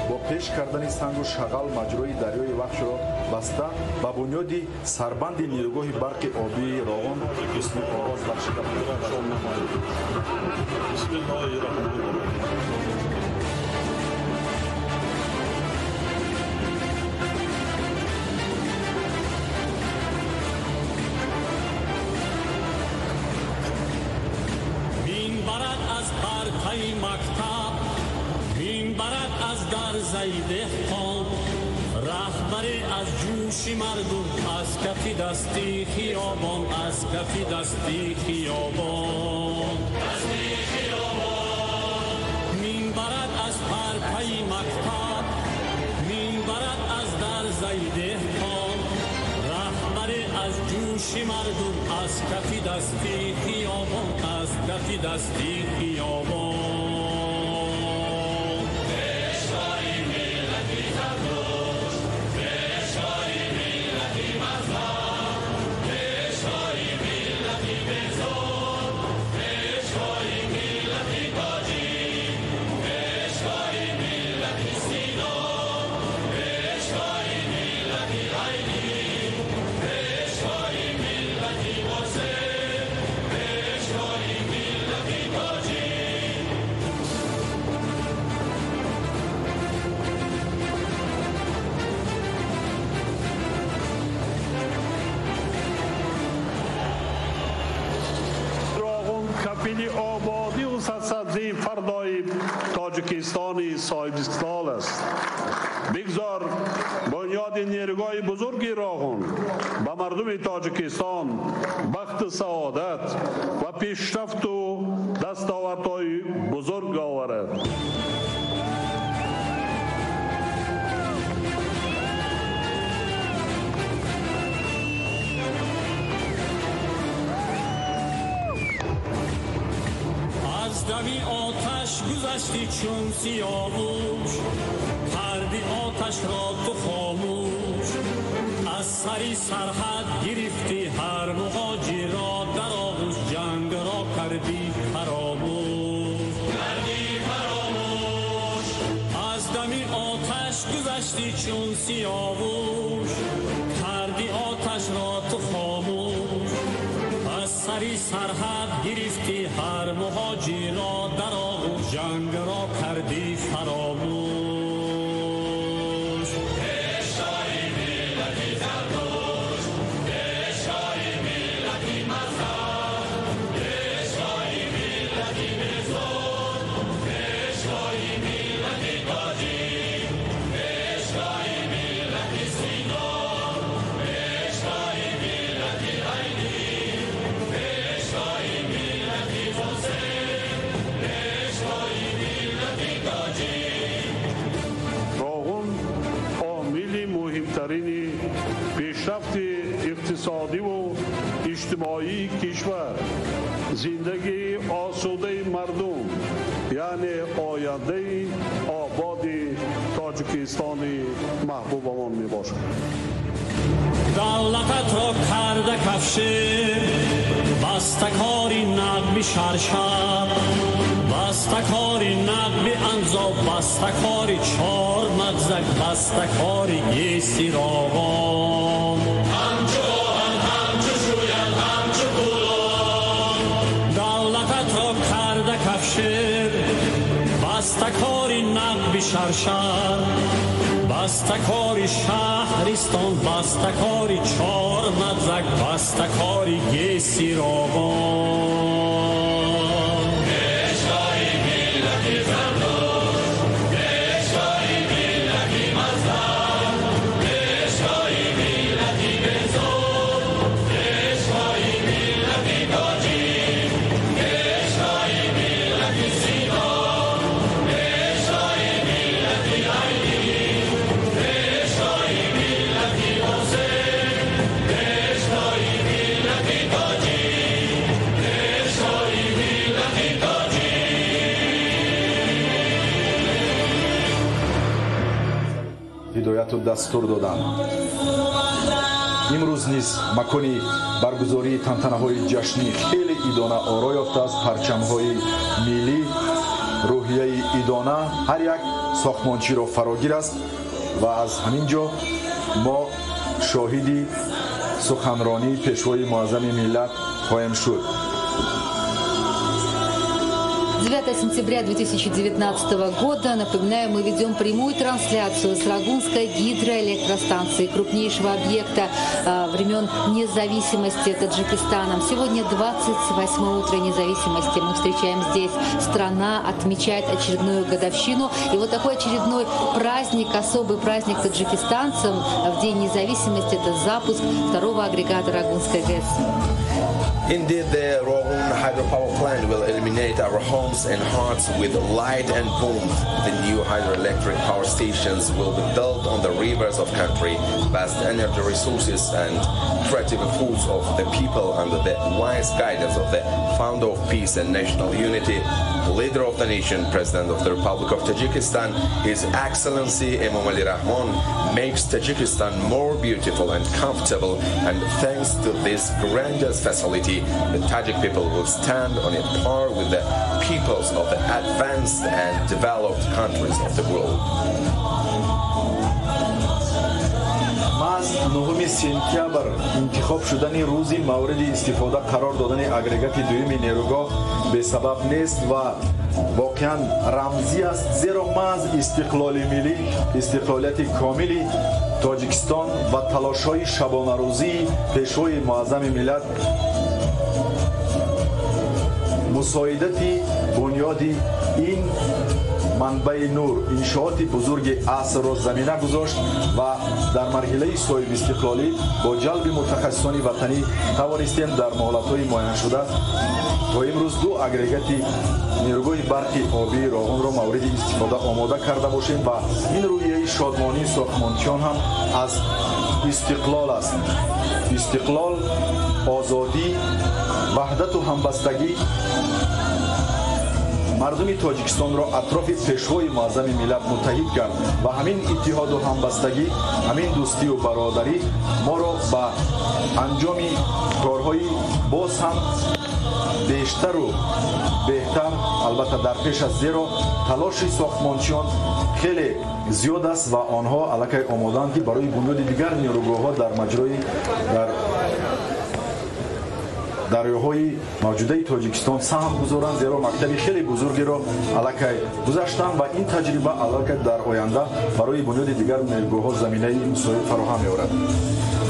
бо пеш кардани сангу шағал маҷрои дарёи Вахшро баста, ба бунёди сарбанди нерӯгоҳи барқи обии Роғун ҳусни оғоз бахшида буд. بسم الله الرحمن الرحیم. Мин барад аз парпаи мактаб, мин барад аз дарзаи деҳқон, раҳбаре аз ҷӯши мардум, аз кафи дасти хиёбон, аз кафи дасти хиёбон. Мин барад аз парпаи мактаб, мин барад аз дарзаи деҳқон, раҳбаре аз ҷӯши мардум, аз кафи дасти хиёбон, аз кафи дасти хиёбон. Пешвои миллати Зардушт, пешвои миллати мазҳаб, пешвои миллати безор, пешвои миллати тоҷик, пешвои миллати Сино, пешвои миллати Айнӣ, пешвои миллати Восеъ, пешвои миллати тоҷик. Роғун кафили ободию сарсабзии фардои Тоҷикистони соҳибистиқлол аст. Бигзор бунёди нерӯгоҳи бузурги Роғун ба мардуми Тоҷикистон бахту саодат ва пешрафту дастовардҳои бузург оварад. Аз дами оташ гузашти чун сиёвуш, карди оташро ту хомӯш. Аз сари сарҳад гирифти ҳар муҳоҷирро дар оғӯш, ҷангро карди фаромӯш, карди фаромӯш. Аз дами оташ гузашти чун сиёвуш, карди оташро ту хомӯш. Аз сари сарҳад гирифти ҳар муҳоҷирро дар оғӯш, ҷангро карди фаромӯш. Пешвои миллати Зардушт, пешвои миллати мазҳаб, пешвои миллати безор, пешвои миллати тоҷик, пешвои миллати Сино, пешвои миллати Айнӣ, пешвои миллати Фосеҳ, пешвои миллати тоҷик. Роғун омили муҳимтарини пешрафти иқтисодиву иҷтимоии кишвар, зиндагии осудаи мардум, яъне ояндаи ободи Тоҷикистони маҳбубамон мебошад. Давлататро карда кафшер, бастакори нағми шаршаб, бастакори нағми анзоб, бастакори чор мағзак, бастакори геси Роғон. Ҳамчу оҳан, ҳамчу шӯян, ҳамчу пӯлод. Давлататро карда кафшер, бастакори нағми шаршаб, бастакори шаҳристон, бастакори чор мағзак, бастакори геси Роғон. Пешвои миллати Зардушт, пешвои миллати мазҳаб, пешвои миллати безор, пешвои миллати тоҷик, пешвои миллати Сино, пешвои миллати Айнӣ, пешвои миллати Фосеҳ, пешвои миллати тоҷик, пешвои миллати тоҷик. Ҳидояту дастур доданд. Имрӯз низ макони баргузории тантанаҳои ҷашнӣ хеле идона оро ёфтааст. Парчамҳои миллӣ, рӯҳияи идона ҳар як сохтмончиро фарогир аст ва аз ҳамин ҷо мо шоҳиди суханронии пешвои муаззами миллат хоҳем шуд. 9 сентября 2019 года, напоминаю, мы ведем прямую трансляцию с Рогунской гидроэлектростанции, крупнейшего объекта времен независимости Таджикистана. Сегодня 28 утро независимости. Мы встречаем здесь. Страна отмечает очередную годовщину. И вот такой очередной праздник, особый праздник таджикистанцам в День независимости – это запуск второго агрегата Рогунской ГЭС. Indeed, the Rogun hydropower plant will illuminate our homes and hearts with light and warmth. The new hydroelectric power stations will be built on the rivers of country, vast energy resources and creative efforts of the people under the wise guidance of the founder of peace and national unity, leader of the nation, President of the Republic of Tajikistan, His Excellency Emomali Rahmon, makes Tajikistan more beautiful and comfortable, and thanks to this grandiose facility, the Tajik people will stand on a par with the peoples of the advanced and developed countries of the world. Маҳз 9 сентябр интихоб шудани рӯзи мавриди истифода қарор додани агрегати дуюми нерӯгоҳ бесабаб нест ва воқеан рамзӣ аст, зеро маҳз истиқлоли миллӣ, истиқлолияти комили Тоҷикистон ва талошҳои шабонарӯзии пешвои муаззами миллат мусоидати бунёди ин манбаи нур иншооти бузурги асрро замина гузошт ва дар марҳилаи соҳибистиқлолӣ бо ҷалби мутахассисони ватанӣ тавонистем дар муҳлатҳои муайяншуда то имрӯз ду агрегати нерӯгоҳи барқи обии Роғунро мавриди истифода омода карда бошем ва ин рӯҳияи шодмонии сохтмончиён ҳам аз истиқлол аст. Истиқлол, озодӣ, ваҳдату ҳамбастагӣ мардуми Тоҷикистонро атрофи пешвои муаззами миллат муттаҳид кард ва ҳамин иттиҳоду ҳамбастагӣ, ҳамин дӯстию бародарӣ моро ба анҷоми корҳои боз ҳам бештару беҳтар албатта дар пеш аст, зеро талоши сохтмончиён хеле зиёд аст ва онҳо аллакай омодаанд, ки барои бунёди дигар нерӯгоҳҳо дар маҷрои дар дарёҳои мавҷудаи Тоҷикистон саҳм гузоранд, зеро мактаби хеле бузургеро аллакай гузаштанд ва ин таҷриба аллакай дар оянда барои бунёди дигар нерӯгоҳҳо заминаи мусоид фароҳам меорад.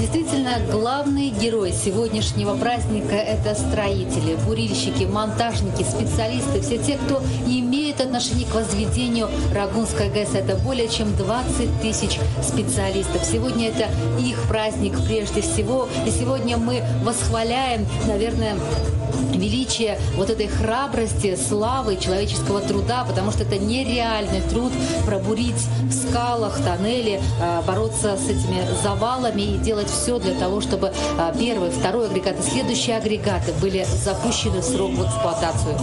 Действительно, главные герои сегодняшнего праздника – это строители, бурильщики, монтажники, специалисты, все те, кто имеет отношение к возведению Рогунской ГЭС. Это более чем 20 тысяч специалистов. Сегодня это их праздник прежде всего. И сегодня мы восхваляем, наверное, величие вот этой храбрости, славы человеческого труда, потому что это нереальный труд пробурить в скалах тоннели, бороться с этими завалами и делать все для того, чтобы первый, второй агрегат и следующие агрегаты были запущены в срок в эксплуатацию.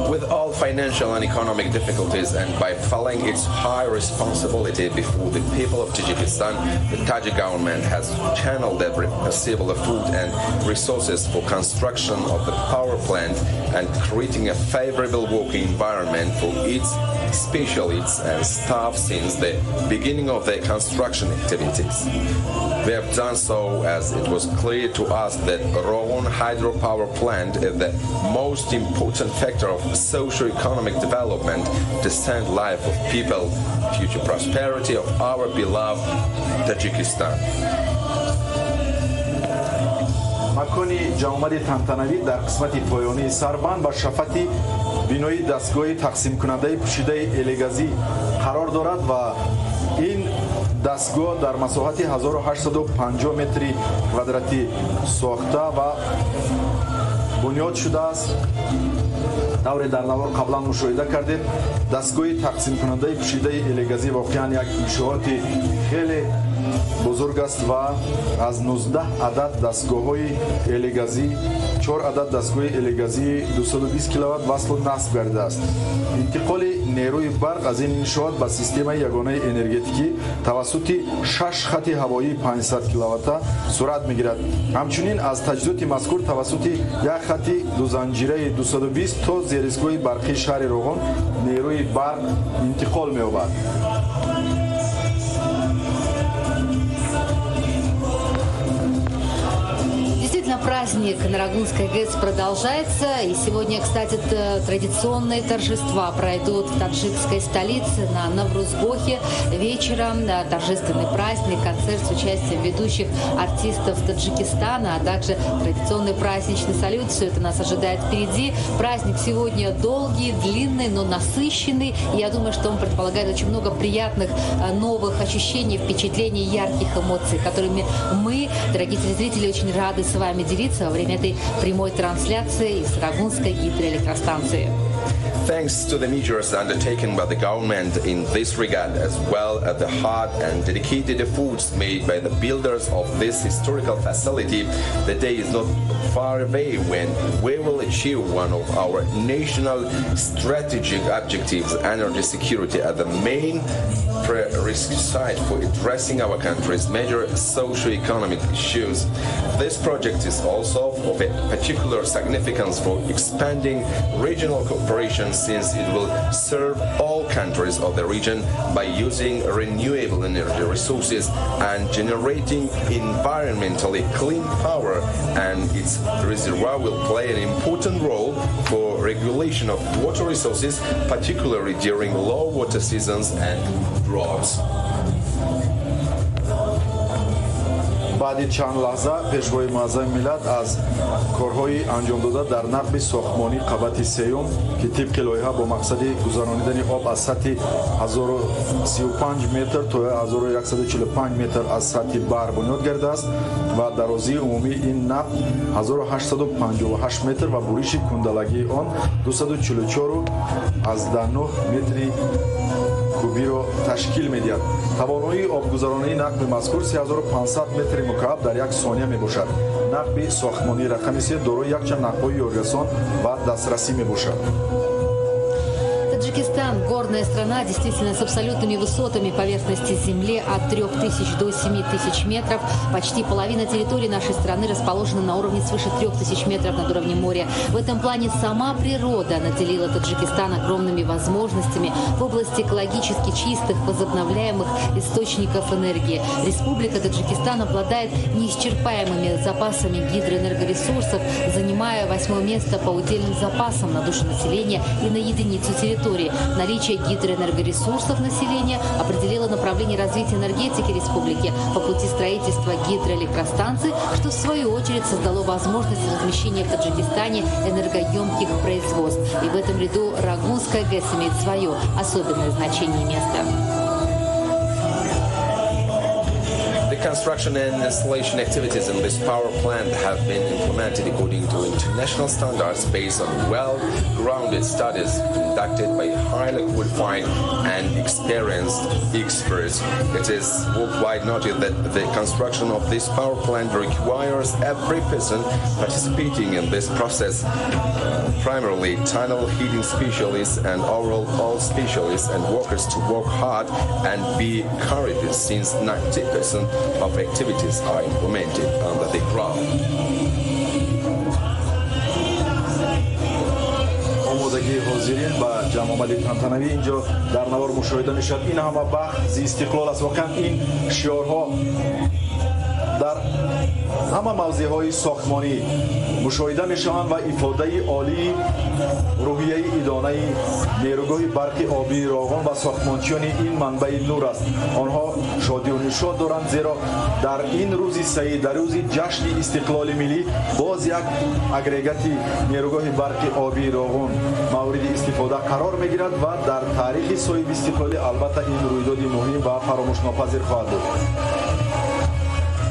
With all financial and economic difficulties and by following its high responsibility before the people of Tajikistan, the Tajik government has channeled every possible effort and resources for construction of the power plant and creating a favorable working environment for its specialists and staff since the beginning of the construction activities. We have done so as it was clear to us that Rogun hydropower plant is the most important factor of socio-economic development, decent life of people, future prosperity of our beloved Tajikistan. Макони ҷамъомади тантанавӣ дар қисмати поёнии сарбанд ва шафати бинои дастгоҳи тақсимкунандаи пӯшидаи элегазӣ қарор дорад ва ин дастгоҳ дар масоҳати 1850 метри квадратӣ сохта ва бунёд шудааст. Тавре дар навор қаблан мушоҳида кардем, дастгоҳи тақсимкунандаи пӯшидаи элегазӣ воқеан як иншооти хеле бузург аст ва аз 19 адад дастгоҳҳои элегазӣ, 4 адад дастгоҳи элегазии 220 киловатт васлу насб гардидааст. Интиқоли нерӯи барқ аз ин иншоот ба системаи ягонаи энергетикӣ тавассути 6 хати ҳавоии 500 киловатта сурат мегирад. Ҳамчунин аз таҷҳизоти мазкур тавассути як хати дузанҷираи 220 то зеристгоҳи барқии шаҳри Роғун нерӯи барқ интиқол меёбад. Праздник на Рогунской ГЭС продолжается. И сегодня, кстати, традиционные торжества пройдут в таджикской столице на Наврузгохе. Вечером торжественный праздник, концерт с участием ведущих артистов Таджикистана, а также традиционный праздничный салют. Все это нас ожидает впереди. Праздник сегодня долгий, длинный, но насыщенный. И я думаю, что он предполагает очень много приятных новых ощущений, впечатлений, ярких эмоций, которыми мы, дорогие телезрители, очень рады с вами делиться во время этой прямой трансляции из Рогунской гидроэлектростанции. Thanks to the measures undertaken by the government in this regard, as well as the hard and dedicated efforts made by the builders of this historical facility, the day is not far away when we will achieve one of our national strategic objectives, energy security, as the main prerequisite for addressing our country's major socio-economic issues. This project is also of a particular significance for expanding regional cooperation, since it will serve all countries of the region by using renewable energy resources and generating environmentally clean power, and its reservoir will play an important role for regulation of water resources, particularly during low water seasons and droughts. Баъди чанд лаҳза Пешвои Муаззами миллат аз корҳои анҷомдода дар нақби сохтмонии қабати сеюм, ки тибқи лоиҳа бо мақсади гузаронидани об аз сатҳи 1035 метр то 1145 метр аз сатҳи баҳр бунёд гардааст ва дарозии умумии ин нақб 1858 метр ва буриши кундалагии он 244,9 метри кубиро ташкил медиҳад. Тавоноии обгузаронии нақби мазкур 3500 метри мукааб дар як сония мебошад. Нақби сохтмонии рақами се дорои якчанд нақбҳои ёрирасон ва дастрасӣ мебошад. Таджикистан – горная страна, действительно, с абсолютными высотами поверхности Земли от 3000 до 7000 метров. Почти половина территории нашей страны расположена на уровне свыше 3000 метров над уровнем моря. В этом плане сама природа наделила Таджикистан огромными возможностями в области экологически чистых, возобновляемых источников энергии. Республика Таджикистан обладает неисчерпаемыми запасами гидроэнергоресурсов, занимая 8-е место по удельным запасам на душу населения и на единицу территории. Наличие гидроэнергоресурсов населения определило направление развития энергетики республики по пути строительства гидроэлектростанций, что в свою очередь создало возможность размещения в Таджикистане энергоемких производств. И в этом ряду Рогунская ГЭС имеет свое особенное значение и место. The construction and installation activities in this power plant have been implemented according to international standards based on well-grounded studies conducted by highly qualified and experienced experts. It is worldwide noted that the construction of this power plant requires every person participating in this process, primarily tunnel heating specialists and overall all specialists and workers, to work hard and be courageous, since 90% of activities are implemented under the ground. Омодагии ҳозирин ба ҷамъомади тантанавӣ инҷо дар навор мушоҳида мешавад. Ин ҳама бахт зи истиқлол аст. Воқеан, ин шиорҳо дар ҳама мавзеъҳои сохтмонӣ мушоҳида мешаванд ва ифодаи олии рӯҳияи идонаи нерӯгоҳи барқи обии Роғун ва сохтмончиёни ин манбаи нур аст. Онҳо шодию нишод доранд, зеро дар ин рӯзи саид, дар рӯзи ҷашни истиқлоли миллӣ, боз як агрегати нерӯгоҳи барқи обии Роғун мавриди истифода қарор мегирад ва дар таърихи соҳибистиқлолӣ албатта ин рӯйдоди муҳим ва фаромӯшнопазир хоҳад буд.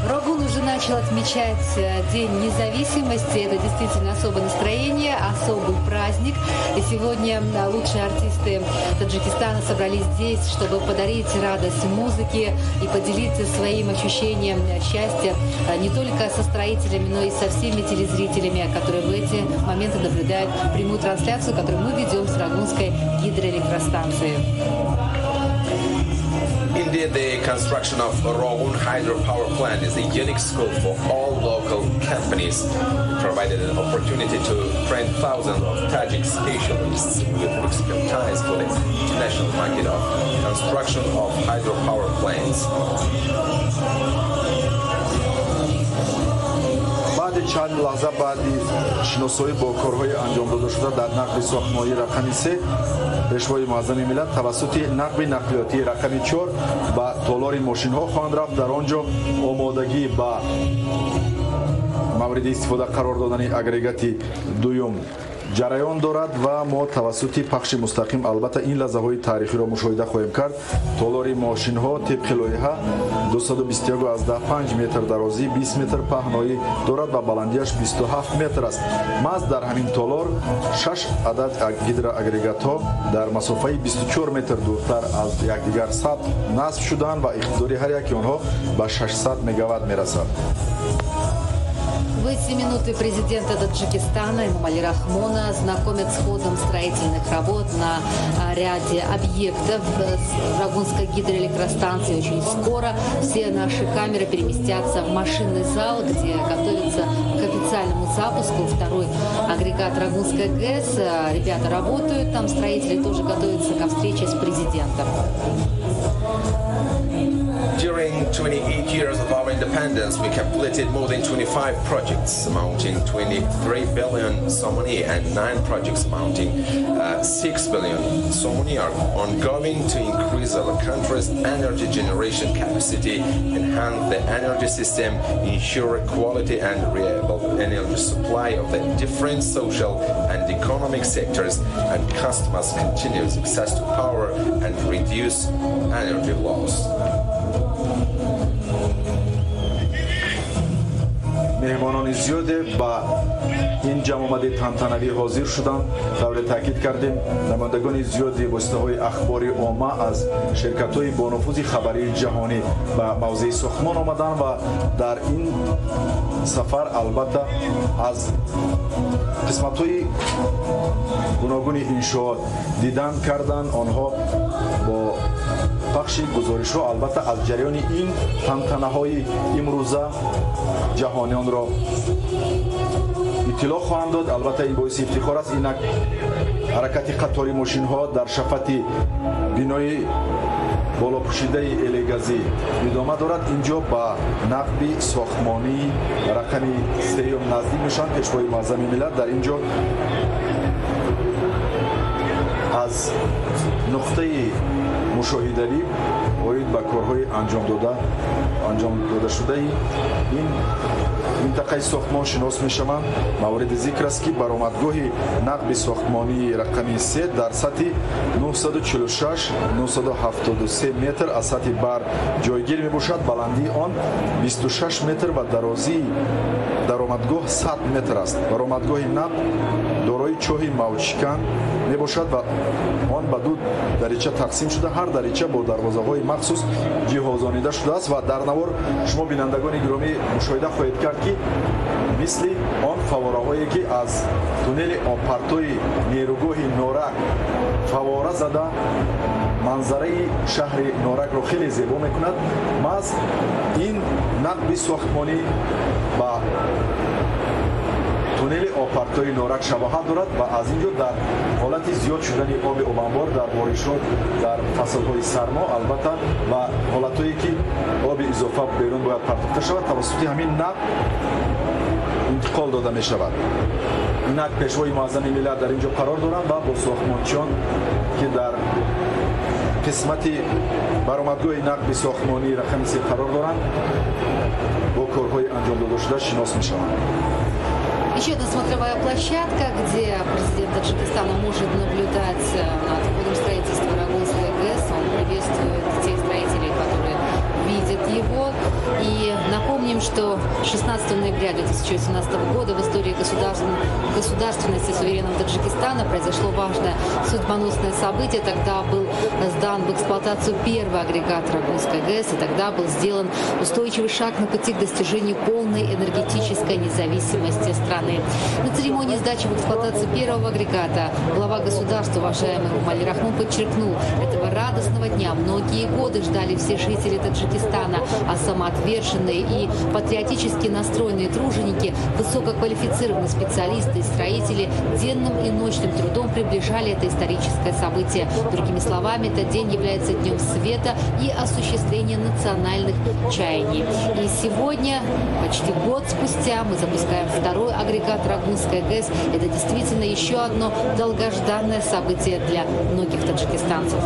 Рогун уже начал отмечать День независимости. Это действительно особое настроение, особый праздник. И сегодня лучшие артисты Таджикистана собрались здесь, чтобы подарить радость музыке и поделиться своим ощущением счастья не только со строителями, но и со всеми телезрителями, которые в эти моменты наблюдают прямую трансляцию, которую мы ведем с Рогунской гидроэлектростанции. Indeed, the construction of Rogun hydropower plant is a unique school for all local companies. It provided an opportunity to train thousands of Tajik specialists with expertise for the international market of construction of hydropower plants. Баъди чанд лаҳза, баъди шиносоӣ бо корҳои анҷом додашуда дар нақби сохтмонии рақами се, Пешвои Муаззами миллат тавассути нақби нақлиётии рақами чор ба толори мошинҳо хоҳанд рафт. Дар он ҷо омодагӣ ба мавриди истифода қарор додани агрегати дуюм ҷараён дорад ва мо тавассути пахши мустақим албатта ин лаҳзаҳои таърихиро мушоҳида хоҳем кард. Толори мошинҳо тибқи лоиҳа 221,5 метр дарозӣ, 20 метр паҳноӣ дорад ва баландиаш 27 метр аст. Маҳз дар ҳамин толор шаш адад гидроагрегатҳо дар масофаи 24 метр дуртар аз якдигар сабт насб шуданд ва иқтидори ҳар яки онҳо ба 600 мегаватт мерасад. В эти минуты президента Таджикистана Эмомали Рахмона знакомят с ходом строительных работ на ряде объектов Рогунской гидроэлектростанции. Очень скоро все наши камеры переместятся в машинный зал, где готовится к официальному запуску второй агрегат Рогунской ГЭС. Ребята работают там, строители тоже готовятся ко встрече с президентом. During 28 years of our independence, we completed more than 25 projects amounting 23 billion somoni and 9 projects amounting 6 billion somoni are ongoing to increase our country's energy generation capacity, enhance the energy system, ensure quality and reliable energy supply of the different social and economic sectors, and customers' continuous access to power and reduce energy loss. Меҳмонони зиёде ба ин ҷамъомади тантанавӣ ҳозир шуданд. Тавре таъкид кардем, намояндагони зиёди воситаҳои ахбори омма аз ширкатҳои бонуфузи хабарии ҷаҳонӣ ба мавзеи сохтмон омаданд ва дар ин сафар албатта аз қисматҳои гуногуни иншоот дидан карданд. Онҳо бо пахши гузоришҳо албатта аз ҷараёни ин тантанаҳои имрӯза ҷаҳониёнро иттилоъ хоҳанд дод. Албатта ин боиси ифтихор аст. Инак ҳаракати қатори мошинҳо дар шафати бинои болопӯшидаи элегазӣ идома дорад. Инҷо ба нақби сохтмонии рақами сеюм наздик мешаванд. Пешвои муаззами миллат дар инҷо аз нуқтаи мушоҳидавӣ оид ба корҳои анҷом дода шудаи ин минтақаи сохтмон шинос мешаванд. Мавриди зикр аст, ки баромадгоҳи нақби сохтмонии рақами 3 дар сатҳи 946-973 метр аз сатҳи баҳр ҷойгир мебошад. Баландии он 26 метр ва дарозии даромадгоҳ 100 метр аст. Баромадгоҳи нақб дорои чоҳи мавҷшикан мебошад ва он ба ду дарича тақсим шуда, ҳар дарича бо дарвозаҳои махсус ҷиҳозонида шудааст. Ва дар навор шумо, бинандагони гиромӣ, мушоҳида хоҳед кард, ки мисли он фавораҳое, ки аз туннели обпартои нерӯгоҳи Норак фавора зада манзараи шаҳри Норакро хеле зебо мекунад, маҳз ин нақби сохтмонӣ ба туннели обпартои Норак шабоҳат дорад ва аз ин ҷо дар ҳолати зиёд шудани оби обанбор дар боришот дар фаслҳои сармо, албатта, ва ҳолатҳое ки оби изофа берун бояд партофта шавад, тавассути ҳамин нақб интиқол дода мешавад. Инак пешвои муаззами миллат дар ин ҷо қарор доранд ва бо сохтмончиён, ки дар қисмати баромадгоҳи нақби сохтмонии рақами 3 қарор доранд, бо корҳои анҷом додашуда шинос мешаванд. Еще одна смотровая площадка, где президент Таджикистана может наблюдать над ходом строительства Рогунской ГЭС. Он приветствует тех строителей, которые видят его. И напомним, что 16 ноября 2018 года в истории государственности суверенного Таджикистана произошло важное судьбоносное событие. Тогда был сдан в эксплуатацию первый агрегат Рогунской ГЭС, и тогда был сделан устойчивый шаг на пути к достижению полной энергетической независимости страны. На церемонии сдачи в эксплуатацию первого агрегата глава государства, уважаемый Эмомали Рахмон, подчеркнул, этого радостного дня многие годы ждали все жители Таджикистана, а самоотверженные и патриотически настроенные труженики, высококвалифицированные специалисты и строители денным и ночным трудом приближали это историческое событие. Другими словами, этот день является днем света и осуществления национальных чаяний. И сегодня, почти год спустя, мы запускаем второй агрегат Рогунской ГЭС. Это действительно еще одно долгожданное событие для многих таджикистанцев.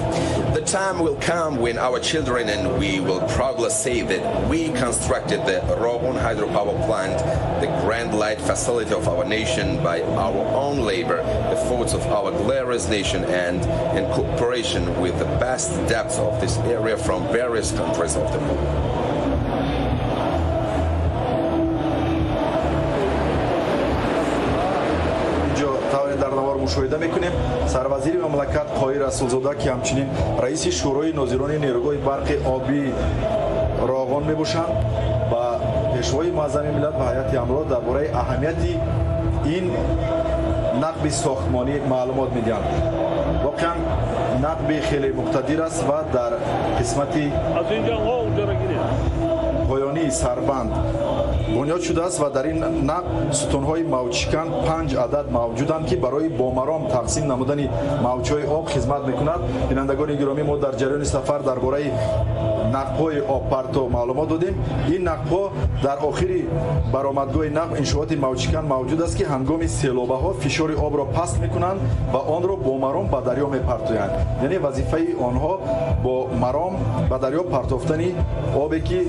The time will come when our children and we will proudly say that we constructed the Rogun hydropower plant, the grand light facility of our nation, by our own labor, efforts of our glorious nation, and in cooperation with the best depths of this area from various countries of the world. Мушоҳида мекунем, сарвазири мамлакат Қоҳир Расулзода, ки ҳамчунин раиси шӯрои нозирони нерӯгоҳи барқи обии Роғон мебошанд, ба пешвои муаззами миллат ва ҳайати ҳамроҳ дар бораи аҳамияти ин нақби сохтмонӣ маълумот медиҳанд. Воқеан нақби хеле муқтадир аст ва дар қисмати поёнии сарбанд бунёд шудааст ва дар ин нақб сутунҳои мавҷшикан 5 адад мавҷуданд, ки барои бомаром тақсим намудани мавҷҳои об хизмат мекунад. Бинандагони гиромӣ, мо дар ҷараёни сафар дар бораи нақбҳои обпарто маълумот додем. Ин нақбҳо дар охири баромадгоҳи нақб иншооти мавҷшикан мавҷуд аст, ки ҳангоми селобаҳо фишори обро паст мекунанд ва онро бо маром ба дарё мепартоянд. Яъне вазифаи онҳо бо маром ба дарё партофтани обе ки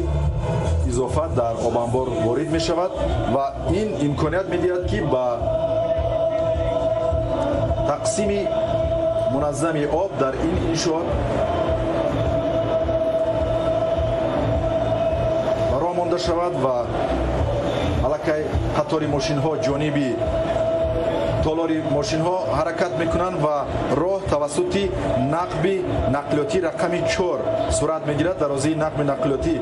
изофа дар обанбор ворид мешавад ва ин имконият медиҳад, ки ба тақсими муназзами об дар ин иншоот роҳ монда шавад ва аллакай қатори мошинҳо ҷониби толори мошинҳо ҳаракат мекунанд ва роҳ тавассути нақби нақлиётӣ рақами 4 сурат мегирад. Дарозии нақби нақлиётӣ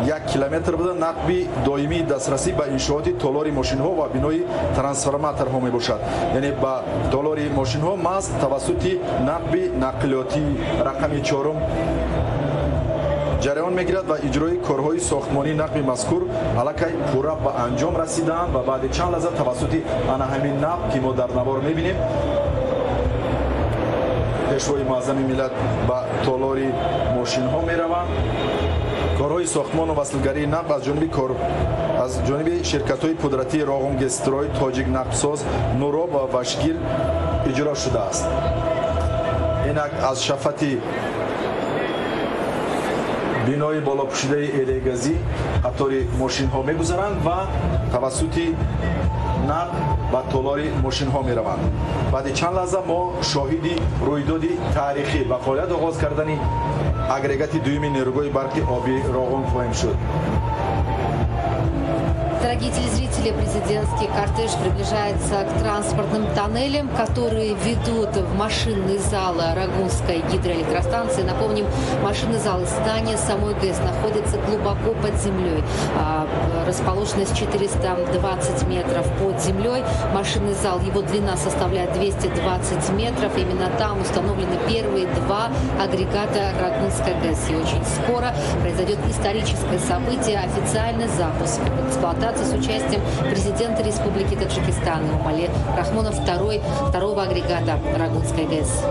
1 километр буда, нақби доимии дастрасӣ ба иншооти толори мошинҳо ва бинои трансформаторҳо мебошад. Яъне ба толори мошинҳо маҳз тавассути нақби нақлиётӣ рақами 4 ҷараён мегирад ва иҷрои корҳои сохтмонии нақби мазкур аллакай пурра ба анҷом расидаанд ва баъди чанд лаҳза тавассути ана ҳамин нақб, ки мо дар навор мебинем, пешвои муаззами миллат ба толори мошинҳо мераванд. Корҳои сохтмону васлгарии нақб аз ҷониби ширкатҳои пудратии Роғун-ГЭСстрой, Тоҷик Нақбсоз, Нуроб ва Вашгир иҷро шудааст. Инак аз шафати бинои болопӯшидаи элегазӣ қатори мошинҳо мегузаранд ва тавассути нақб ба толори мошинҳо мераванд. Баъди чанд лаҳза мо шоҳиди рӯйдоди таърихӣ ба фаъолият оғоз кардани агрегати дуюми нерӯгоҳи барқи обии Роғун хоҳем шуд. Дорогие телезрители, президентский кортеж приближается к транспортным тоннелям, которые ведут в машинный зал Рогунской гидроэлектростанции. Напомним, машинный зал здания самой ГЭС находится глубоко под землей. Расположенность 420 метров под землей. Машинный зал, его длина составляет 220 метров. Именно там установлены первые 2 агрегата Рогунской ГЭС. И очень скоро произойдет историческое событие – официальный запуск в эксплуатацию с участием президента Республики Таджикистан Эмомали Рахмона второго агрегата Рогунской ГЭС.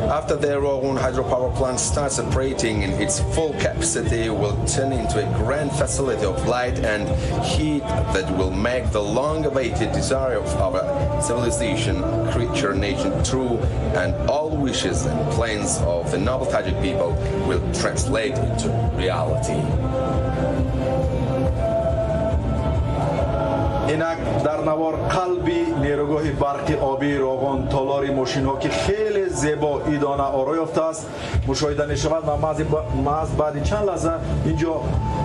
After the Rogun hydropower plant starts operating in its full capacity, will turn into a grand facility of light and heat that will make the long-awaited desire of our civilization, creature, nation true, and all wishes and plans of the noble Tajik people will translate into reality. Инак дар навор қалби нерӯгоҳи барқи обии Роғун, толори мошинҳо, ки хеле зебо идона оро ёфтааст, мушоҳида мешавад ва маҳз баъди чанд лаҳза инҷо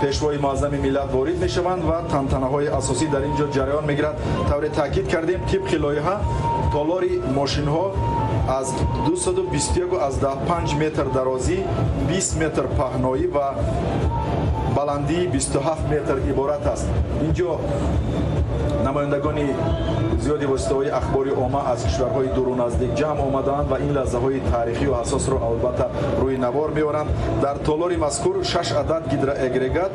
пешвои муаззами миллат ворид мешаванд ва тантанаҳои асосӣ дар инҷо ҷараён мегирад. Тавре таъкид кардем, тибқи лоиҳа толори мошинҳо аз 221,5 метр дарозӣ, 20 метр паҳноӣ ва баландии 27 метр иборат аст. Инҷо намояндагони зиёди воситаҳои ахбори омма аз кишварҳои дуру наздик ҷамъ омадаанд ва ин лаҳзаҳои таърихию ҳассосро албатта рӯи навор меоранд. Дар толори мазкур 6 адад гидроагрегат,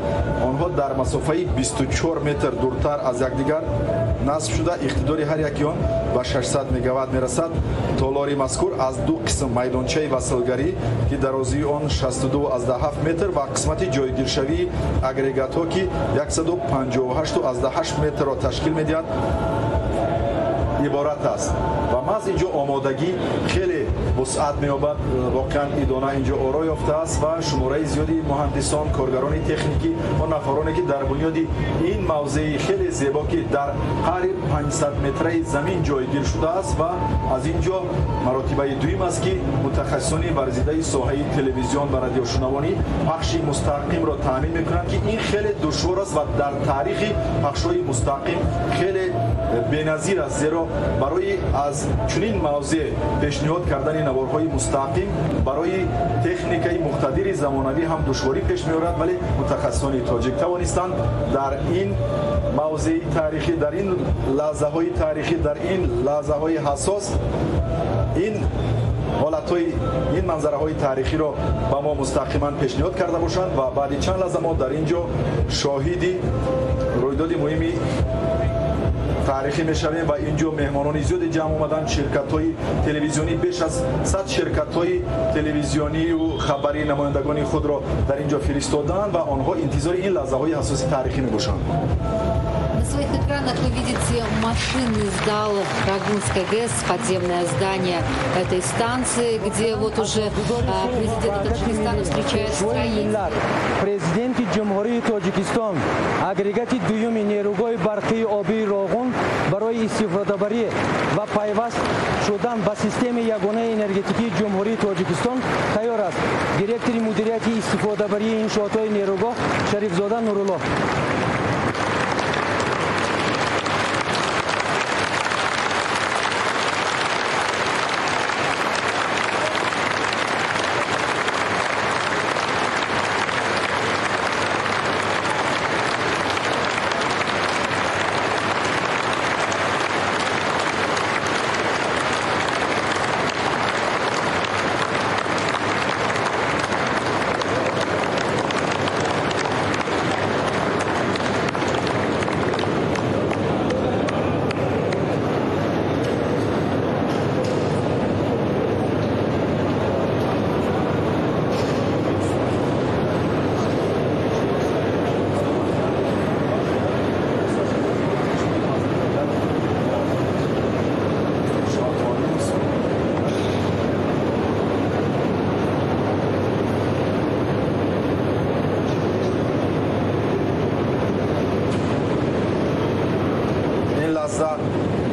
онҳо дар масофаи 24 метр дуртар аз якдигар насб шуда, иқтидори ҳар яки он ба 600 мегаватт мерасад. Толори мазкур аз ду қисм майдончаи васлгарӣ, ки дарозии он 62,7 метр ва қисмати ҷойгиршавии агрегатҳо, ки 158,8 метрро ташкил медиҳад, иборат аст. Ва маҳз инҷо омодагӣ хеле вусъат меёбад. Воқеан идона инҷо оро ёфтааст ва шумораи зиёди муҳандисон, коргарони техникӣ ва нафароне, ки дар бунёди ин мавзеи хеле зебо, ки дар қариб 500 метраи замин ҷойгир шудааст ва аз ин ҷо маротибаи дуюм аст, ки мутахассисони варзидаи соҳаи телевизион ва радиошунавонӣ пахши мустақимро таъмин мекунанд, ки ин хеле душвор аст ва дар таърихи пахшҳои мустақим хеле беназир аст, зеро барои аз чунин мавзеъ пешниҳод кардани наворҳои мустақим барои техникаи муқтадири замонавӣ ҳам душворӣ пеш меорад, вале мутахассисони тоҷик тавонистанд дар ин мавзеи таърихӣ, дар ин лаҳзаҳои таърихӣ, дар ин лаҳзаҳои ҳассос ин ҳолатҳои ин манзараҳои таърихиро ба мо мустақиман пешниҳод карда бошанд ва баъди чанд лаҳза мо дар ин ҷо шоҳиди рӯйдоди муҳими таърихӣ мешавем ва ин ҷо меҳмонони зиёде ҷамъ омаданд. Ширкатҳои телевизионӣ, беш аз 100 ширкатҳои телевизионию хабарӣ намояндагони худро дар ин ҷо фиристоданд ва онҳо интизори ин лаҳзаҳои ҳассоси таърихӣ мебошанд. На своих экранах вы видите машинный зал Рогунской ГЭС, подземное здание этой станции, где вот уже президент Таджикистана встречает строителей. Президенти Ҷумҳурии Тоҷикистон агрегати дуюми нерӯгоҳи барқии обии Роғун барои истифодабарӣ ва пайваст шудан ба системаи ягонаи энергетикии Ҷумҳурии Тоҷикистон тайёр аст. Директори мудирияти истифодабарии иншоотҳои нерӯгоҳ Шарифзода Нурулло.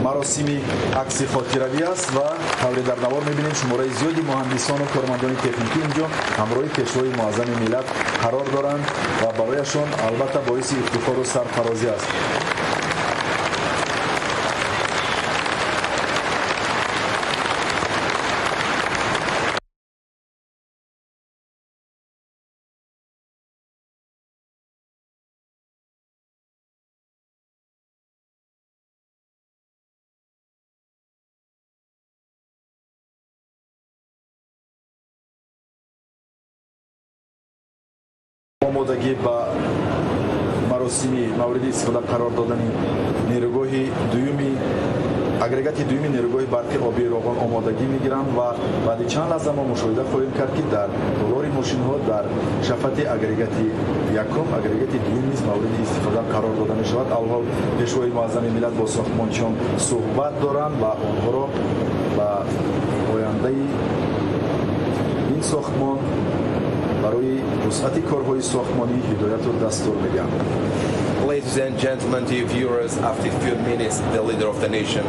Маросими акси хотиравӣ аст ва тавре дар навор мебинем, шумораи зиёди муҳандисону кормандони техникӣ инҷо ҳамроҳи пешвои муаззами миллат қарор доранд ва барояшон албатта боиси ифтихору сарфарозӣ аст. Омодагӣ ба маросими мавриди истифода қарор додани нерӯгоҳи дуюми агрегати дуюми нерӯгоҳи барқи обии Роғун омодагӣ мегиранд ва баъди чанд лаҳза мо мушоҳида хоҳем кард, ки дар толори мошинҳо дар шафати агрегати якум агрегати дуюм низ мавриди истифода қарор дода мешавад. Алҳол пешвои муаззами миллат бо сохтмончиён суҳбат доранд ва онҳоро ба ояндаи ин сохтмон барои вусъати корҳои сохтмонӣ ҳидояту дастур медиҳанд. Ladies and gentlemen, dear viewers, after a few minutes, the leader of the nation,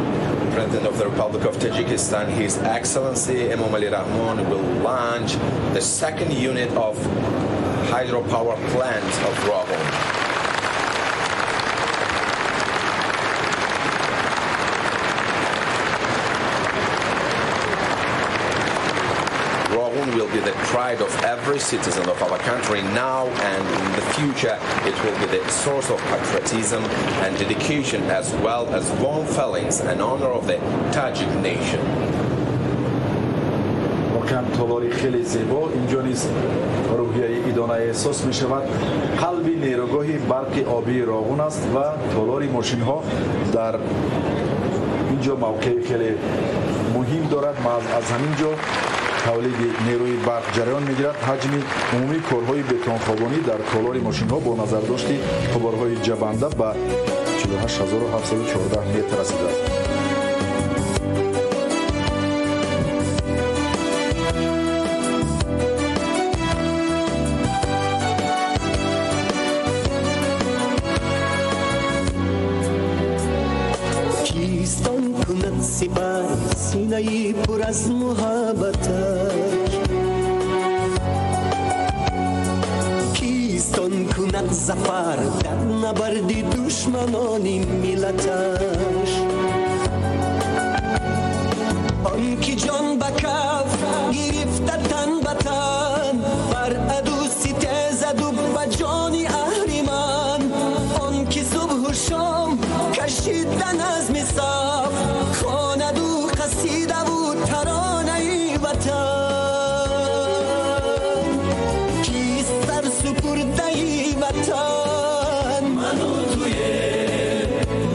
President of the Republic of Tajikistan, His Excellency Emomali Rahmon, will launch the second unit of hydropower plant of Rogun. Rogun will be the pride of every citizen of our country now and in the future. It will be the source of patriotism and dedication, as well as warm feelings and honor of the Tajik nation. Воқеан толори хеле зебо. Инҷо низ рӯҳияи идона эҳсос мешавад. Қалби нерӯгоҳи барқи обии Роғун аст ва толори мошинҳо дар инҷо мавқеи хеле муҳим дорад. Аз ҳамин ҷо тавлиди нерӯи барқ ҷараён мегирад. Ҳаҷми умумии корҳои бетонхобонӣ дар толори мошинҳо бо назардошти қуборҳои ҷабанда ба 48714 метр расидааст. Кистон кунад сипар синаи пур аз муҳаббаташ, кистон кунад зафар дар набарди душманони миллаташ. Он ки ҷон ба каф гирифта тан ба тан, бар аду ситезаду ба ҷони аҳриман. Он ки субҳу шом кашида назми саф, хонаду қасидаву таронаи ватан. سپرده‌ای وطن منو توی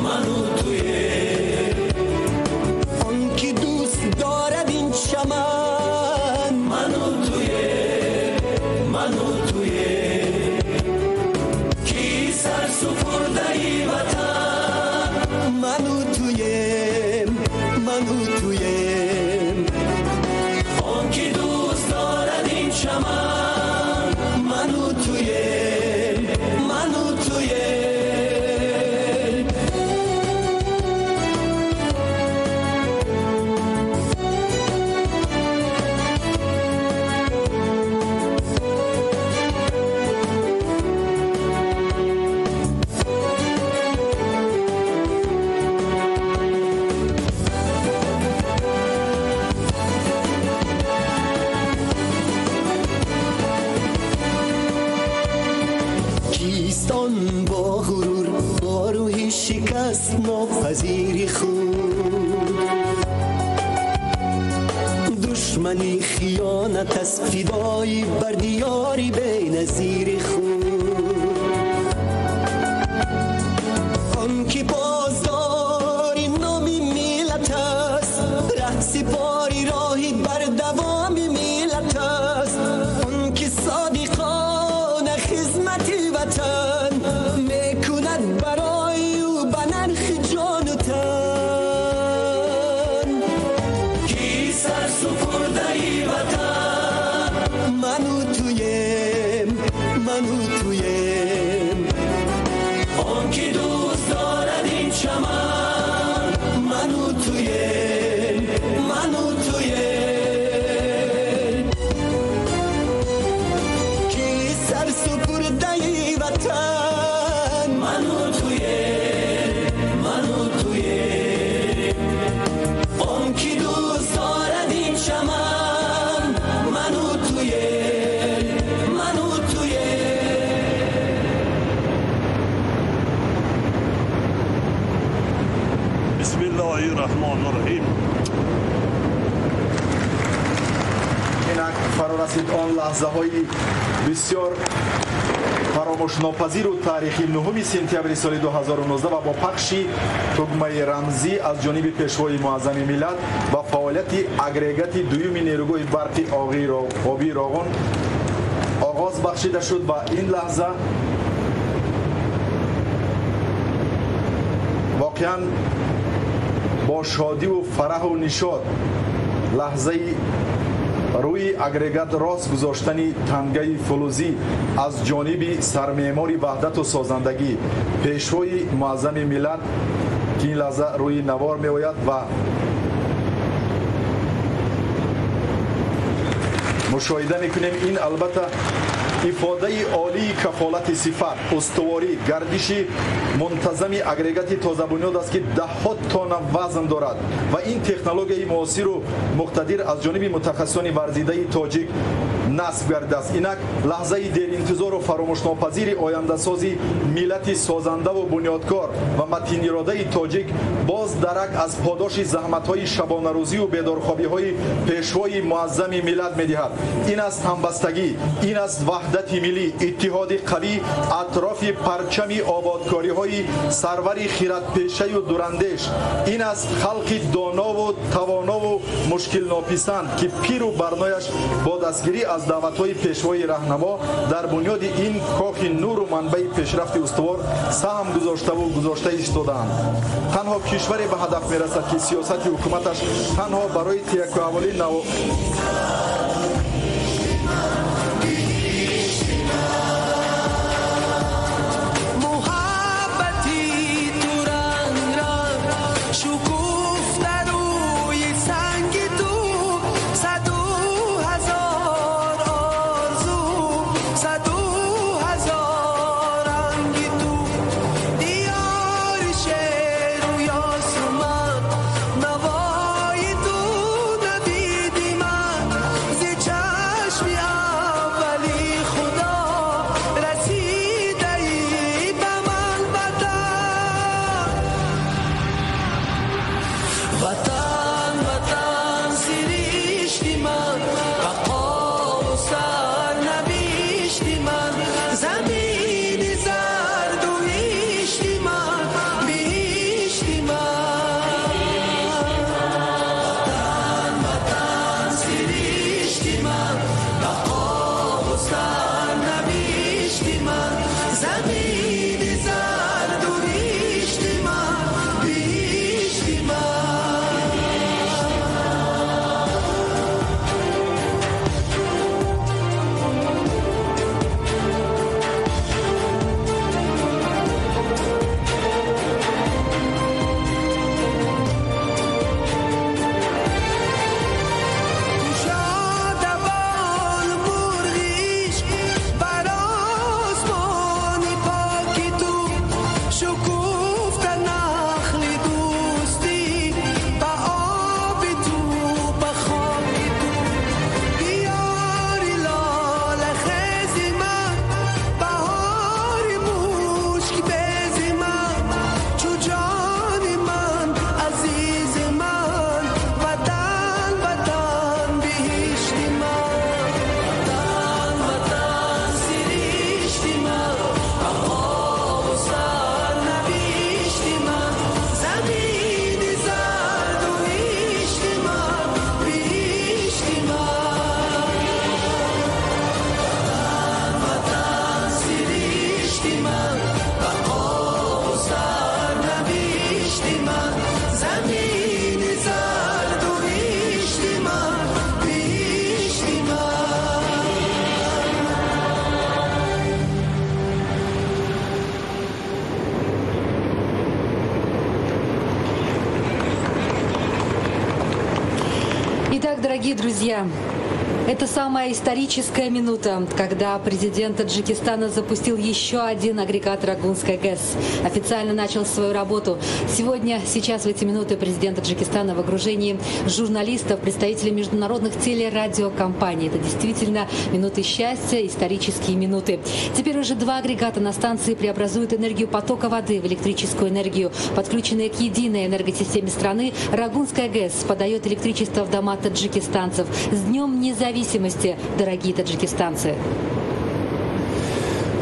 منو توی آن که دوست دارد این چمن منو توی منو توی کی سر سپرده‌ای وطن منو توی منو توی آن که دوست دارد این چمن منو توی منو توی. کیستان با غرور با روحی شکست ناپذیری خود دشمنی خیانت از فدایی بر دیاری بی‌نظیر خود آن که پاسدار نام ملت است رهسپاری راهی بر دوام ملت است آن که صادقانه خدمت وطن میکند برای او به نرخ جان و تن کی سر سپرده‌ای وطن منو تویم منو تویم آن که دوست دارد این چمن منو تویم منو تویم کی سر سپرده‌ای وطن منو تویم منو تویم آن که دوست دارد این چمن منو تویم منو تویم. بسم الله الرحمن الرحیم. اینک فرا رسید آن لحظه های بسیار فراموشناپذیر و تاریخی 9 سپتامبر سال 2019 و با پخش تگمه رمزی از جانب پیشوای معظم ملت و فعالیت اگرگات دوم نیروگاه برق آبی راغون آغاز بخشیده شد و این لحظه واقعا با شادی و فرح و نشاط لحظه روی اگرگات راست گذاشتن تنگه فلوزی از جانب سرمعمار وحدت و سازندگی پیشوای معظم ملت که این لحظه روی نوار می آید و مشاهده میکنیم. این البته افاده عالی کفالت صفت، استواری، گردش منتظم اگرگات تازه بنیاد است که ده‌ها تن وزن دارد و این تکنولوژی معاصر و مقتدر از جانب متخصصان ورزیده تاجیک نصب گردیده است. اینک لحظه دیر انتظار و فراموشناپذیر آینده سازی ملت سازنده و بنیادکار و متین اراده تاجیک باز درک از پاداش زحمت‌های شبانه روزی و بیدارخوابی‌های پیشوای معظم ملت می‌دهد. این است همبستگی، این است وحدت ملی، اتحاد قوی اطراف پرچم آبادکاری‌های سرور خیرت‌پیشه و دوراندیش. این است خلق دانا و توانا و مشکل ناپسند که پیر و برنایش با دستگیری از دعوت‌های پیشوای راهنما در بنیاد این کاخ نور و منبع پیشرفت استوار سهم گذاشته و گذاشته ایستادند. تنها کشوری به هدف می‌رسد که سیاست حکومتش تنها برای تیک و حوالی نو وطن وطن سرشتی من بقا و سرنوشتی من. Итак, дорогие друзья, это самая историческая минута, когда президент Таджикистана запустил еще один агрегат Рогунской ГЭС. Официально начал свою работу. Сегодня, сейчас, в эти минуты, президент Таджикистана в окружении журналистов, представителей международных телерадиокомпаний. Это действительно минуты счастья, исторические минуты. Теперь уже два агрегата на станции преобразуют энергию потока воды в электрическую энергию. Подключенные к единой энергосистеме страны, Рогунская ГЭС подает электричество в дома таджикистанцев. С Днем независимости, дорогие таджикистанцы!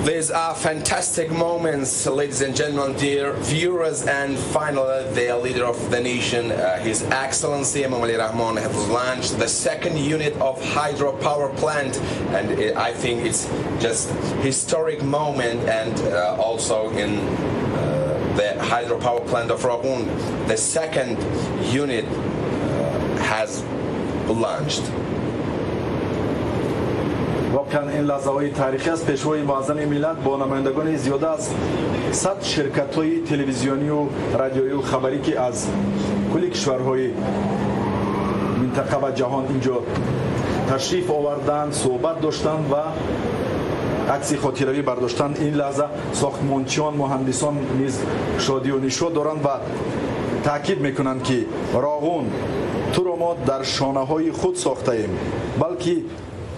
These are fantastic moments, ladies and gentlemen, dear viewers, and finally, the leader of the nation, His Excellency Emomali Rahmon, has launched the second unit of hydropower plant, and I think it's just historic moment, and also in the hydropower plant of Rogun, the second unit has launched. Воқеан ин лаҳзаҳои таърихӣ аст. Пешвои муаззами миллат бо намояндагони зиёда аз 100 ширкатҳои телевизионию радиоию хабарӣ, ки аз кулли кишварҳои минтақа ва ҷаҳон инҷо ташриф оварданд, суҳбат доштанд ва акси хотиравӣ бардоштанд. Ин лаҳза сохтмончиён, муҳандисон низ шодию нишод доранд ва таъкид мекунанд, ки Роғун, туро мо дар шонаҳои худ сохтаем, балки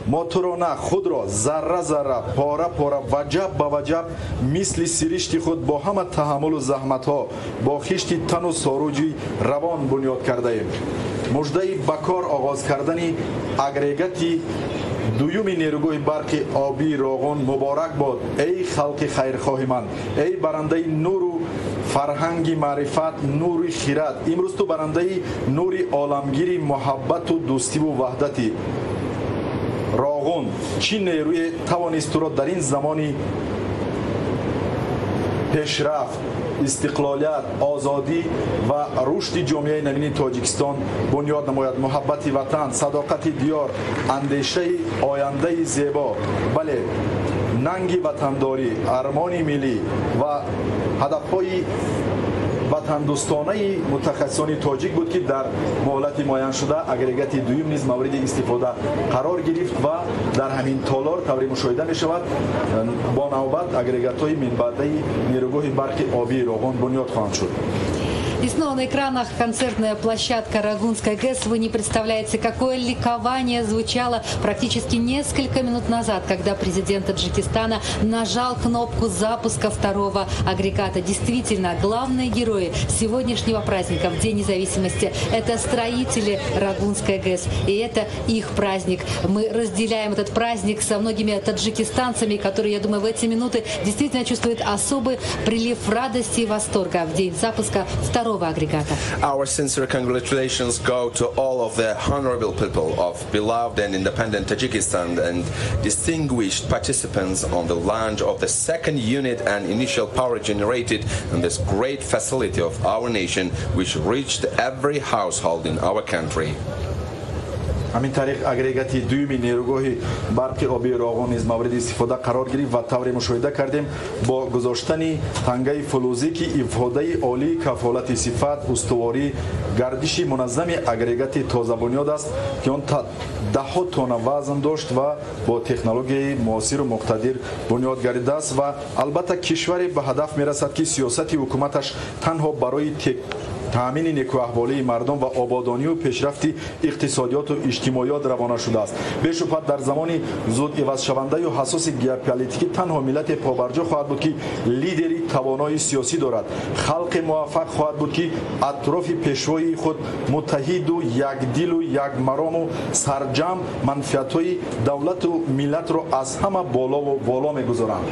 мо туро на, худро зарра зарра, пора пора, ваҷаб ба ваҷаб, мисли сиришти худ, бо ҳама таҳаммулу заҳматҳо, бо хишти тану соруҷи равон бунёд кардаем. Муждаи ба кор оғоз кардани агрегати дуюми нерӯгоҳи барқи обии Роғун муборак бод, эй халқи хайрхоҳи ман, эй барандаи нуру фарҳанги маърифат, нури хирад. Имрӯз ту барандаи нури оламгири муҳаббату дӯстиву ваҳдатӣ. Роғун, чӣ нерӯе тавонист туро дар ин замони пешрафт, истиқлолият, озодӣ ва рушди ҷомеаи навини Тоҷикистон бунёд намояд? Муҳаббати ватан, садоқати диёр, андешаи ояндаи зебо, бале, нанги ватандорӣ, армони миллӣ ва ҳадафҳои ватандӯстонаи мутахассисони тоҷик буд, ки дар муҳлати муайяншуда агрегати дуюм низ мавриди истифода қарор гирифт ва дар ҳамин толор, тавре мушоҳида мешавад, бо навбат агрегатҳои минбаъдаи нерӯгоҳи барқи обии Роғун бунёд хоҳанд шуд. И снова на экранах концертная площадка Рогунской ГЭС. Вы не представляете, какое ликование звучало практически несколько минут назад, когда президент Таджикистана нажал кнопку запуска второго агрегата. Действительно, главные герои сегодняшнего праздника в День независимости – это строители Рогунской ГЭС. И это их праздник. Мы разделяем этот праздник со многими таджикистанцами, которые, я думаю, в эти минуты действительно чувствуют особый прилив радости и восторга в день запуска второго агрегата. Our sincere congratulations go to all of the honorable people of beloved and independent Tajikistan and distinguished participants on the launch of the second unit and initial power generated in this great facility of our nation, which reached every household in our country. Ҳамин тариқ агрегати дуюми нерӯгоҳи барқи обии Роғун низ мавриди истифода қарор гирифт ва тавре мушоҳида кардем, бо гузоштани тангаи фулӯзӣ, ки ифодаи олии кафолати сифат, устуворӣ, гардиши муназзами агрегати тозабунёд аст, ки он даҳҳо тонна вазн дошт ва бо технологияи муосиру муқтадир бунёд гардидааст. Ва албатта, кишваре ба ҳадаф мерасад, ки сиёсати ҳукуматаш танҳо барои таъмини некӯаҳволии мардум ва ободонию пешрафти иқтисодиёту иҷтимоиёт равона шудааст. Бешубҳат, дар замони зуд ивазшавандаю ҳассоси геополитикӣ танҳо миллате побарҷо хоҳад буд, ки лидери тавонои сиёсӣ дорад, халқе муваффақ хоҳад буд, ки атрофи пешвои худ муттаҳиду якдилу якмарому сарҷамъ манфиатҳои давлату миллатро аз ҳама болову боло мегузоранд.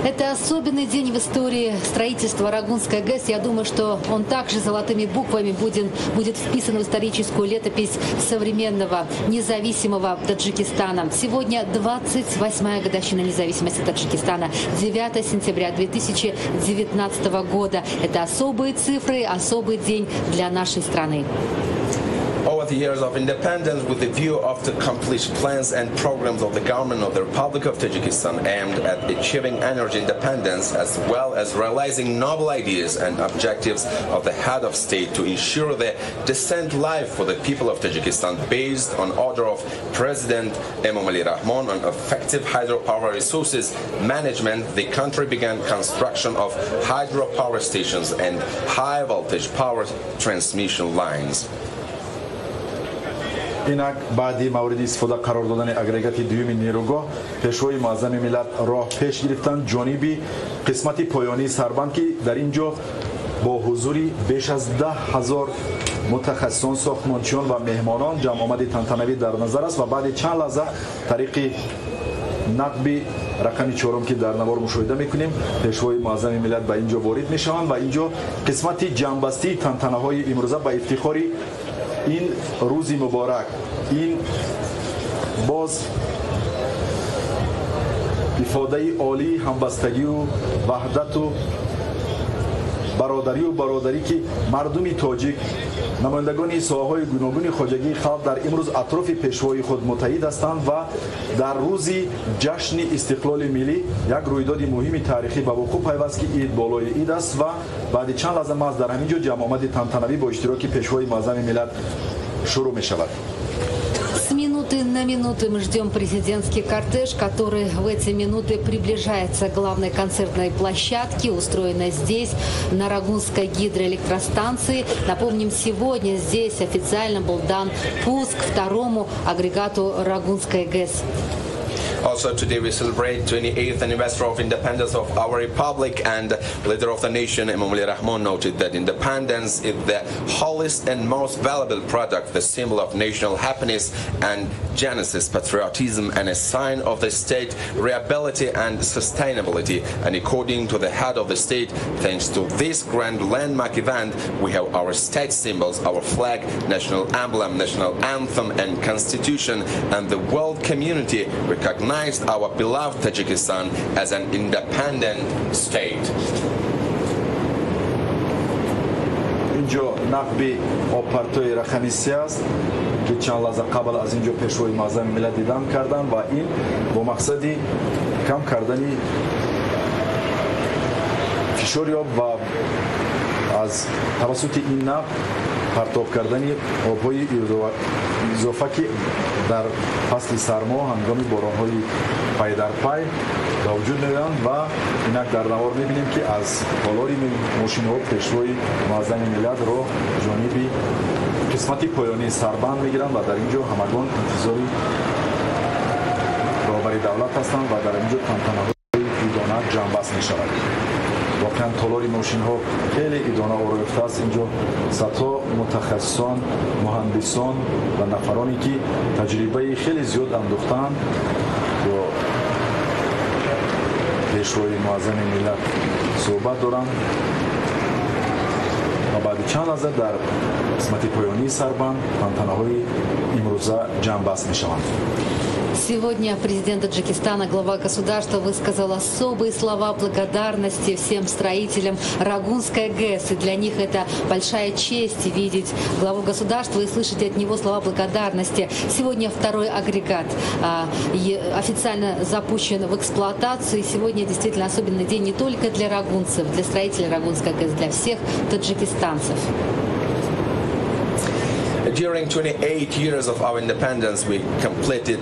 Это особенный день в истории строительства Рогунской ГЭС. Я думаю, что он также золотыми буквами будет вписан в историческую летопись современного независимого Таджикистана. Сегодня 28-я годовщина независимости Таджикистана, 9 сентября 2019 года. Это особые цифры, особый день для нашей страны. Over 24th years of independence, with the view of the complete plans and programs of the government of the Republic of Tajikistan aimed at achieving energy independence, as well as realizing noble ideas and objectives of the head of state to ensure the decent life for the people of Tajikistan based on order of President Emomali Rahmon on effective hydropower resources management, the country began construction of hydropower stations and high voltage power transmission lines. Инак баъди мавриди истифода қарор додани агрегати дуюми нерӯгоҳ, пешвои муаззами миллат роҳ пеш гирифтанд ҷониби қисмати поёнии сарбанд, ки дар ин ҷо бо ҳузури беш аз 10 000 мутахассисон, сохтмончиён ва меҳмонон ҷамъомади тантанавӣ дар назар аст. Ва баъди чанд лаҳза тариқи нақби рақами чорум, ки дар навор мушоҳида мекунем, пешвои муаззами миллат ба ин ҷо ворид мешаванд ва ин ҷо қисмати ҷамъбастии тантанаҳои имрӯза ба ифтихори ин рӯзи муборак, ин боз ифодаи олии ҳамбастагию ваҳдату бародарию бародарӣ, ки мардуми тоҷик, намояндагони соҳаҳои гуногуни хоҷагии халқ дар имрӯз атрофи пешвои худ муттаҳид ҳастанд ва дар рӯзи ҷашни истиқлоли миллӣ як рӯйдоди муҳими таърихӣ ба вуқӯъ пайваст, ки ид болои ид аст. Ва баъди чанд лаҳза маҳз дар ҳамин ҷо ҷамъомади тантанавӣ бо иштироки пешвои муаззами миллат шурӯъ мешавад. С минуты на минуту мы ждем президентский кортеж, который в эти минуты приближается к главной концертной площадке, устроенной здесь, на Рогунской гидроэлектростанции. Напомним, сегодня здесь официально был дан пуск второму агрегату Рогунской ГЭС. Also today we celebrate 28th anniversary of independence of our republic, and leader of the nation Emomali Rahmon noted that independence is the holiest and most valuable product, the symbol of national happiness and genesis, patriotism, and a sign of the state reliability and sustainability. And according to the head of the state, thanks to this grand landmark event, we have our state symbols, our flag, national emblem, national anthem and constitution, and the world community recognized our beloved Tajikistan as an independent state. Инҷо нақби обпартои рақами се аст, ки чанд лаҳза қабл аз инҷо пешвои муаззами миллат дидан карданд ва ин бо мақсади кам кардани фишори об ва аз тавассути ин нақб партоб кардани обҳои изофа, ки дар фасли сармо ҳангоми боронҳои пайдарпай ба вуҷуд меоянд. Ва инак дар навор мебинем, ки аз толори мошинҳо пешвои муаззами миллат роҳ ҷониби қисмати поёнии сарбанд мегиранд ва дар ин ҷо ҳамагон интизори роҳбари давлат ҳастанд ва дар ин ҷо тантанаҳои идона ҷамъбаст мешавад. Воқеан, толори мошинҳо хеле идона ороёфтааст. Инҷо садҳо мутахассисон, муҳандисон ва нафароне, ки таҷрибаи хеле зиёд андӯхтаанд, бо пешвои муаззами миллат суҳбат доранд ва баъди чанд лаҳза дар қисмати поёнии сарбанд тантанаҳои имрӯза ҷамъбаст мешаванд. Сегодня президент Таджикистана, глава государства, высказал особые слова благодарности всем строителям Рогунской ГЭС. И для них это большая честь видеть главу государства и слышать от него слова благодарности. Сегодня второй агрегат официально запущен в эксплуатацию. И сегодня действительно особенный день не только для рогунцев, для строителей Рогунской ГЭС, для всех таджикистанцев. During 28 years of our independence, we completed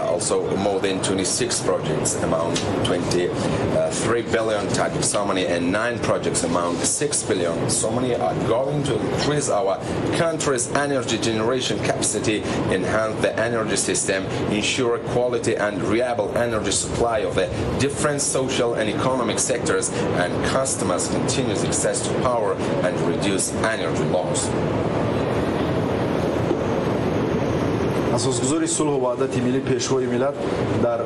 also more than 26 projects amount 23 billion Tajik somoni, and 9 projects amount 6 billion somoni are going to increase our country's energy generation capacity, enhance the energy system, ensure quality and reliable energy supply of the different social and economic sectors and customers continuous access to power and reduce energy loss. Асосгузори сулҳу ваҳдати миллӣ, пешвои миллат дар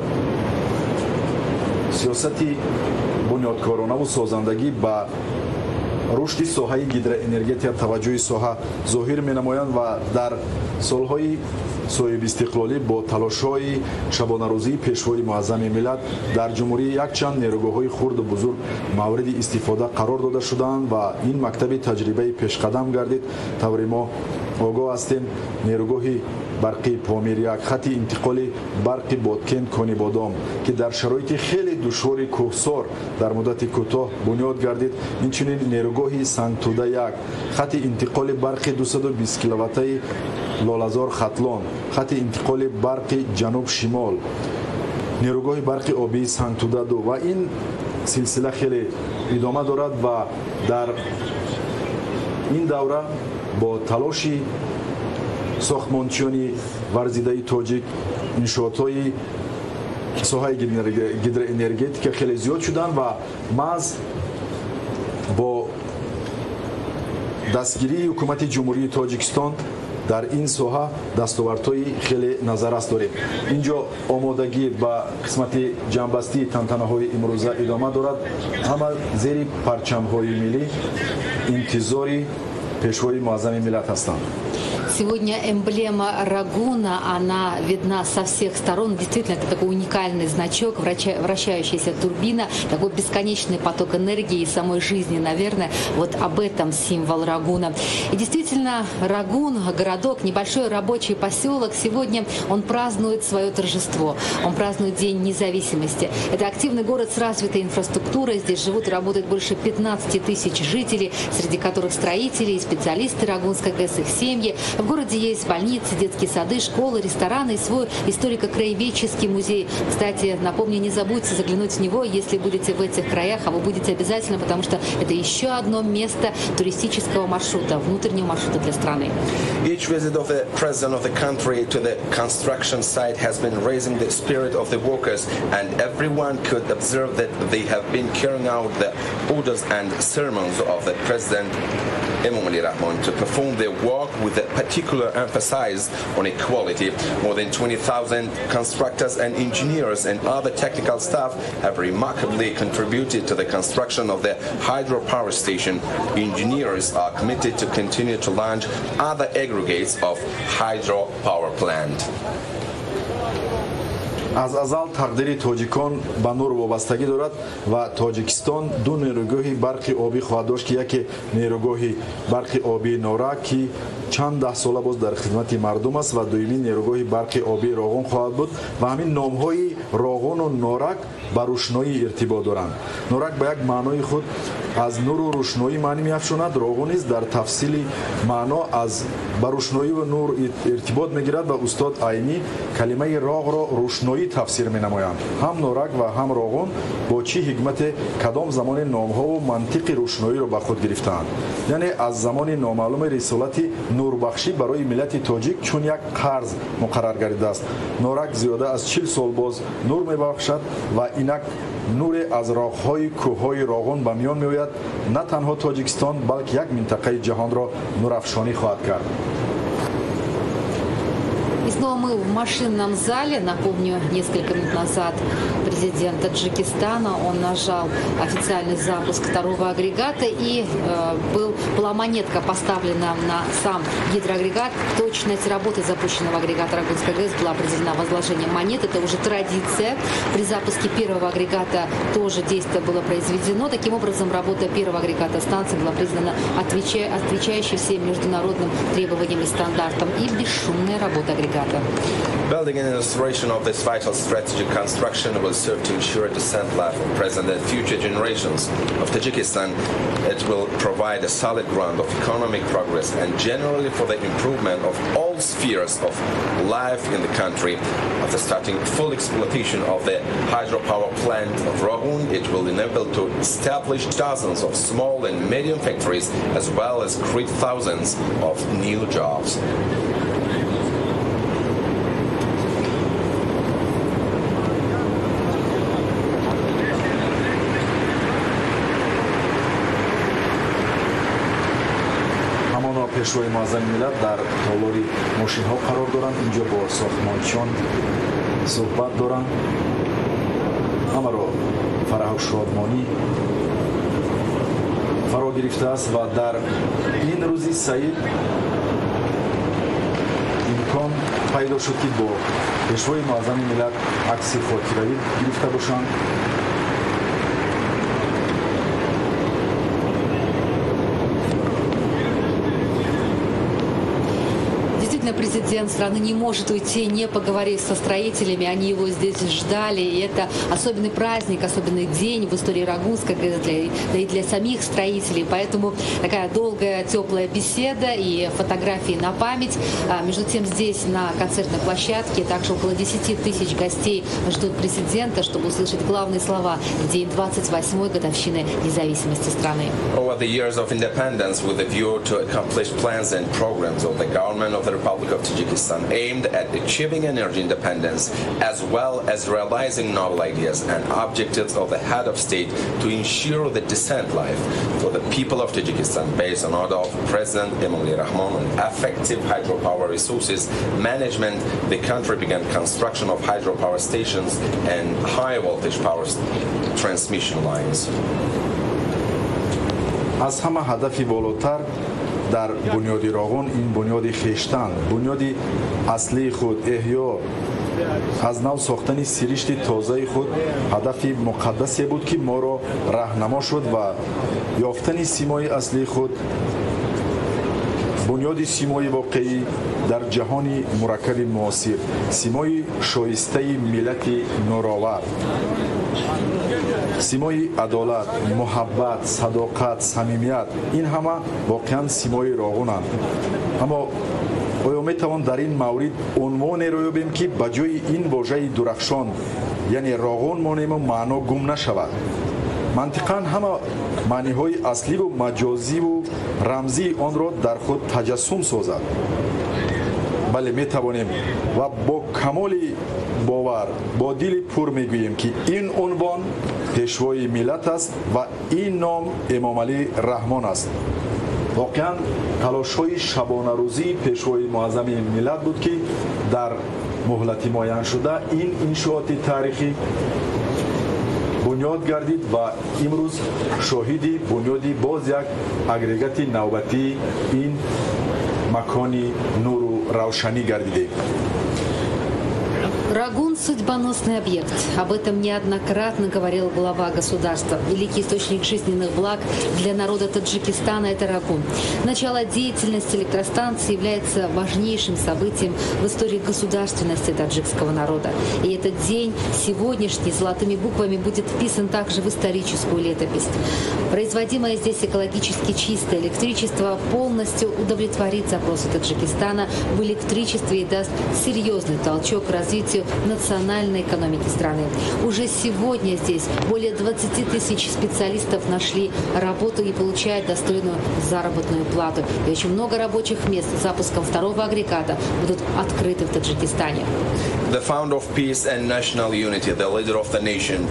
сиёсати бунёдкоронаву созандагӣ ба рушди соҳаи гидроэнергетика таваҷҷӯҳи соҳа зоҳир менамоянд ва дар солҳои соҳибистиқлолӣ бо талошҳои шабонарӯзии пешвои муаззами миллат дар ҷумҳурӣ якчанд нерӯгоҳҳои хурду бузург мавриди истифода қарор дода шудаанд ва ин мактаби таҷрибаи пешқадам гардид. Тавре мо огоҳ ҳастем, нерӯгоҳи барқи Помир 1, хати интиқоли барқи Бодкен Конибодом, ки дар шароити хеле душвори кӯҳсор дар муддати кӯтоҳ бунёд гардид. Инчунин нерӯгоҳи Сангтуда 1, хати интиқоли барқи 220 киловаттаи Лолазор Хатлон, хати интиқоли барқи Ҷануб Шимол, нерӯгоҳи барқи обии Сангтуда 2 ва ин силсила хеле идома дорад ва дар ин давра бо талоши сохтмончиёни варзидаи тоҷик иншоотҳои соҳаи гидроэнергетика хеле зиёд шуданд ва маҳз бо дастгирии ҳукумати Ҷумҳурии Тоҷикистон дар ин соҳа дастовардҳои хеле назаррас дорем. Инҷо омодагӣ ба қисмати ҷамъбастии тантанаҳои имрӯза идома дорад. Ҳама зери парчамҳои миллӣ интизори пешвои муаззами миллат ҳастанд. Сегодня эмблема Рогуна, она видна со всех сторон. Действительно, это такой уникальный значок, вращающаяся турбина, такой бесконечный поток энергии и самой жизни, наверное. Вот об этом символ Рогуна. И действительно, Рогун, городок, небольшой рабочий поселок, сегодня он празднует свое торжество. Он празднует День независимости. Это активный город с развитой инфраструктурой. Здесь живут и работают больше 15 тысяч жителей, среди которых строители и специалисты Рогунской ГЭС, их семьи. В городе есть больницы, детские сады, школы, рестораны и свой историко-краеведческий музей. Кстати, напомню, не забудьте заглянуть в него, если будете в этих краях, а вы будете обязательно, потому что это еще одно место туристического маршрута, внутреннего маршрута для страны. Each visit of the president of the country to the construction site has been raising the spirit of the workers, and everyone could observe that they have been carrying out the orders and sermons of the president Emomali Rahmon to perform their work with a particular emphasis on equality. More than 20,000 constructors and engineers and other technical staff have remarkably contributed to the construction of the hydropower station. Engineers are committed to continue to launch other aggregates of hydropower plant. Аз азал тақдири тоҷикон ба нур вобастагӣ дорад ва Тоҷикистон ду нерӯгоҳи барқи обӣ хоҳад дошт, ки яке нерӯгоҳи барқи обии Норак, ки чанд даҳ сола боз дар хидмати мардум аст, ва дуюмин нерӯгоҳи барқи обии Роғун хоҳад буд ва ҳамин номҳои Роғуну Норак ба рӯшноӣ иртибот доранд. Норак ба як маънои худ аз нуру рӯшноӣ маънӣ меафшонад, Роғун низ дар тафсили маъно аз ба рӯшноӣ ва нур иртибот мегирад ва устод Айнӣ калимаи роғро рӯшноӣ тафсир менамоянд. Ҳам Норак ва ҳам Роғун бо чӣ ҳикмате кадом замони номҳову мантиқи рӯшноиро ба худ гирифтаанд? Яъне аз замони номаълуми рисолати нурбахшӣ барои миллати тоҷик чун як қарз муқаррар гардидааст. Норак зиёда аз 40 сол боз нур мебахшад ва инак нуре аз роғҳои кӯҳҳои Роғун ба миён меояд, на танҳо Тоҷикистон, балки як минтақаи ҷаҳонро нурафшонӣ хоҳад кард. И снова мы в машинном зале. Напомню, несколько минут назад президент Таджикистана, он нажал официальный запуск второго агрегата, и была монетка поставлена на сам гидроагрегат. Точность работы запущенного агрегата Рогунской ГЭС была определена возложением монет. Это уже традиция. При запуске первого агрегата тоже действие было произведено. Таким образом, работа первого агрегата станции была признана отвечающей всем международным требованиям и стандартам, и бесшумная работа агрегата. Building and illustration of this vital strategic construction will serve to ensure decent life of present and future generations of Tajikistan. It will provide a solid ground of economic progress and generally for the improvement of all spheres of life in the country. After starting full exploitation of the hydropower plant of Rogun, it will enable to establish dozens of small and medium factories as well as create thousands of new jobs. Пешвои муаззами миллат дар толори мошинҳо қарор доранд. Инҷо бо сохтмончиён суҳбат доранд. Ҳамаро фараҳу шодмонӣ фаро гирифтааст ва дар ин рӯзи саид имкон пайдо шуд, ки бо пешвои муаззами миллат акси хотиравӣ гирифта бошанд. президент страны не может уйти, не поговорив со строителями. Они его здесь ждали. И это особенный праздник, особенный день в истории Рогунска, да и для самих строителей. Поэтому такая долгая, теплая беседа и фотографии на память. Между тем, здесь на концертной площадке также около 10 тысяч гостей ждут президента, чтобы услышать главные слова в день 28-й годовщины независимости страны. Over the years of independence, with a view to accomplish plans and programs of the government of the Republic of Tajikistan aimed at achieving energy independence, as well as realizing novel ideas and objectives of the head of state to ensure the decent life for the people of Tajikistan, based on order of President Emomali Rahmon on effective hydropower resources management, the country began construction of hydropower stations and high voltage power transmission lines. Аз ҳама ҳадафи болотар дар бунёди Роғун ин бунёди хештан, бунёди аслии худ, эҳё, аз нав сохтани сиришти тозаи худ ҳадафи муқаддасе буд, ки моро раҳнамо шуд ва ёфтани симои аслии худ, бунёди симои воқеӣ дар ҷаҳони мураккаби муосир, симои шоистаи миллати нуровар, симои адолат, муҳаббат, садоқат, самимият, ин ҳама воқеан симои Роғунанд. Аммо оё метавон дар ин маврид унвонеро ёбем, ки ба ҷои ин вожаи дурахшон, яъне Роғун, монему маъно гум нашавад? Мантиқан ҳама маъниҳои асливу маҷозиву рамзии онро дар худ таҷассум созад. Бале, метавонем ва бо камоли бовар, бо дили пур мегӯем, ки ин унвон пешвои миллат аст ва ин ном Эмомалӣ Раҳмон аст. Воқеан, талошҳои шабонарӯзии пешвои муаззами миллат буд, ки дар муҳлати муайяншуда ин иншооти таърихӣ бунёд гардид ва имрӯз шоҳиди бунёди боз як агрегати навбатии ин макони нуру равшанӣ гардидем. Рогун – судьбоносный объект. Об этом неоднократно говорил глава государства. Великий источник жизненных благ для народа Таджикистана – это Рогун. Начало деятельности электростанции является важнейшим событием в истории государственности таджикского народа. И этот день, сегодняшний, золотыми буквами будет вписан также в историческую летопись. Производимое здесь экологически чистое электричество полностью удовлетворит запросы Таджикистана в электричестве и даст серьезный толчок развитию национальной экономики страны. Уже сегодня здесь более 20 тысяч специалистов нашли работу и получают достойную заработную плату. И очень много рабочих мест с запуском второго агрегата будут открыты в Таджикистане. The founder of peace and national unity, the leader of the nation,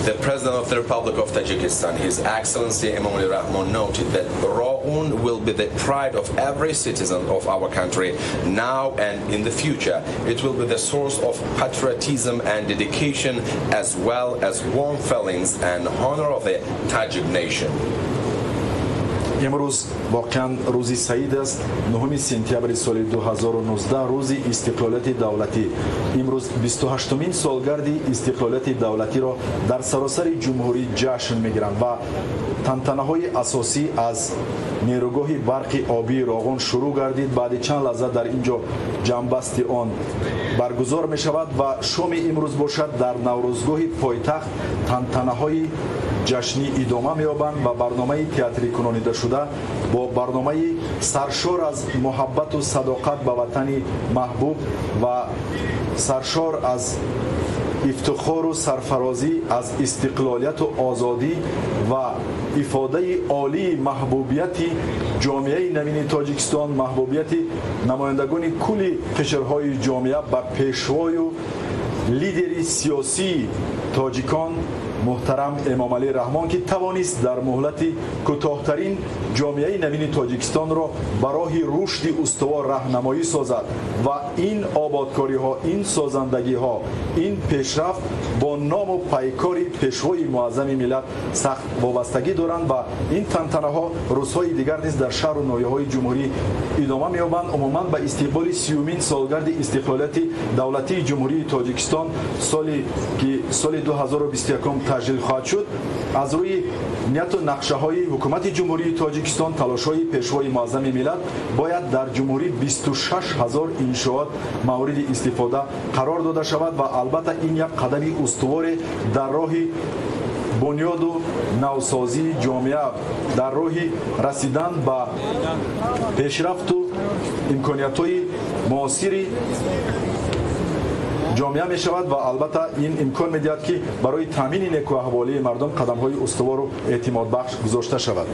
the President of the Republic of Tajikistan, His Excellency Emomali Rahmon, noted that Rogun will be the pride of every citizen of our country now and in the future. It will be the source of patriotism and dedication, as well as warm feelings and honor of the Tajik nation. Имрӯз воқеан рӯзи саид аст, 9 сентябри соли 2019, рӯзи истиқлолияти давлатӣ. Имрӯз 28-умин солгарди истиқлолияти давлатиро дар саросари ҷумҳурӣ ҷашн мегиранд ва тантанаҳои асосӣ аз нерӯгоҳи барқи обии Роғун шурӯъ гардид. Баъди чанд лаҳза дар ин ҷо ҷамъбасти он баргузор мешавад ва шоми имрӯз бошад, дар Наврӯзгоҳи пойтахт тантанаҳои ҷашнӣ идома меёбанд ва барномаи театрӣ кунонидашуда бо барномаи саршор аз муҳаббату садоқат ба ватани маҳбуб ва саршор аз ифтихору сарфарозӣ аз истиқлолияту озодӣ ва ифодаи олии маҳбубияти ҷомеаи навини Тоҷикистон, маҳбубияти намояндагони кулли қишрҳои ҷомеа ба пешвою лидери сиёсии тоҷикон муҳтарам Эмомалӣ Раҳмон, ки тавонист дар муҳлати кӯтоҳтарин ҷомеаи навини Тоҷикистонро ба роҳи рушди устувор раҳнамоӣ созад ва ин ободкориҳо, ин созандагиҳо, ин пешрафт бо ному пайкори пешвои муаззами миллат сахт вобастагӣ доранд ва ин тантанаҳо рӯзҳои дигар низ дар шаҳру ноҳияҳои ҷумҳурӣ идома меёбанд. Умуман, ба истиқболи 30-умин солгарди истиқлолияти давлатии Ҷумҳурии Тоҷикистон. соли ки соли 2021 таҷлил хоҳад шуд, аз рӯи нияту нақшаҳои ҳукумати Ҷумҳурии Тоҷикистон, талошҳои Пешвои Муаззами миллат, бояд дар ҷумҳурӣ 26 ҳазор иншоот мавриди истифода қарор дода шавад ва албатта ин як қадами устуворе дар роҳи бунёду навсозии ҷомеа, дар роҳи расидан ба пешрафту имкониятҳои муосири ҷомеа мешавад ва албатта ин имкон медиҳад, ки барои таъмини некуаҳволии мардум қадамҳои устувору эътимодбахш гузошта шавад.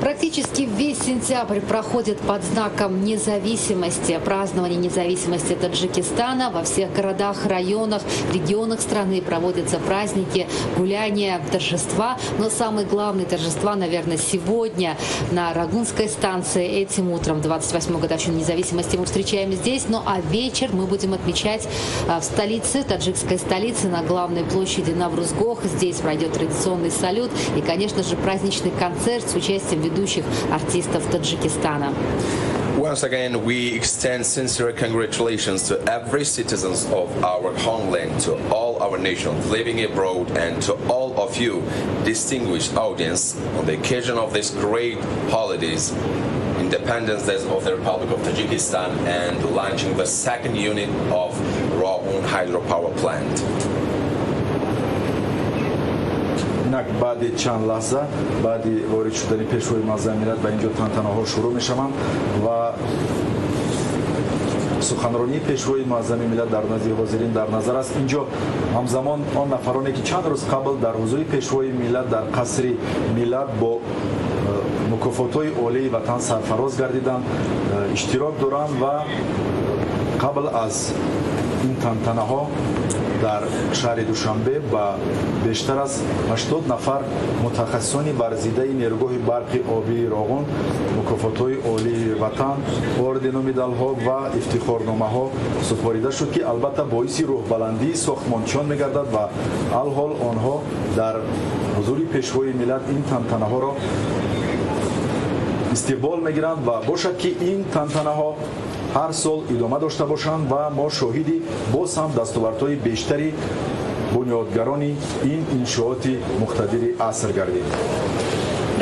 Практически весь сентябрь проходит под знаком независимости, празднование независимости Таджикистана. Во всех городах, районах, регионах страны проводятся праздники, гуляния, торжества. Но самые главные торжества, наверное, сегодня на Рогунской станции. Этим утром, 28-ю годовщину независимости, мы встречаем здесь. Ну а вечер мы будем отмечать в столице, таджикской столице, на главной площади Наврузгох. Здесь пройдет традиционный салют и, конечно же, праздничный концерт с участием ведущих артистов Таджикистана. Once again, we extend sincere congratulations to every citizen of our homeland, to all our nations living abroad, and to all of you, distinguished audience, on the occasion of these great holidays, Independence Day of the Republic of Tajikistan and launching the second unit of Rogun hydropower plant. Инак баъди чанд лаҳза, баъди ворид шудани Пешвои Муаззами миллат ба инҷо, тантанаҳо шурӯъ мешаванд ва суханронии Пешвои Муаззами миллат дар назди ҳозирин дар назар аст. Инҷо ҳамзамон он нафароне, ки чанд рӯз қабл дар ҳузури Пешвои миллат дар Қасри Миллат бо мукофотҳои олии ватан сарфароз гардиданд, иштирок доранд ва қабл аз ин тантанаҳо дар шаҳри Душанбе ба бештар аз 80 нафар мутахассисони варзидаи нерӯгоҳи барқи обии Роғун мукофотҳои олии ватан, ордену медалҳо ва ифтихорномаҳо супорида шуд, ки албатта боиси рӯҳбаландии сохтмончиён мегардад ва алҳол онҳо дар ҳузури Пешвои миллат ин тантанаҳоро истиқбол мегиранд ва бошад, ки ин тантанаҳо ҳар сол идома дошта бошанд ва мо шоҳиди боз ҳам дастовардҳои бештари бунёдгарони ин иншооти муқтадири аср гардем.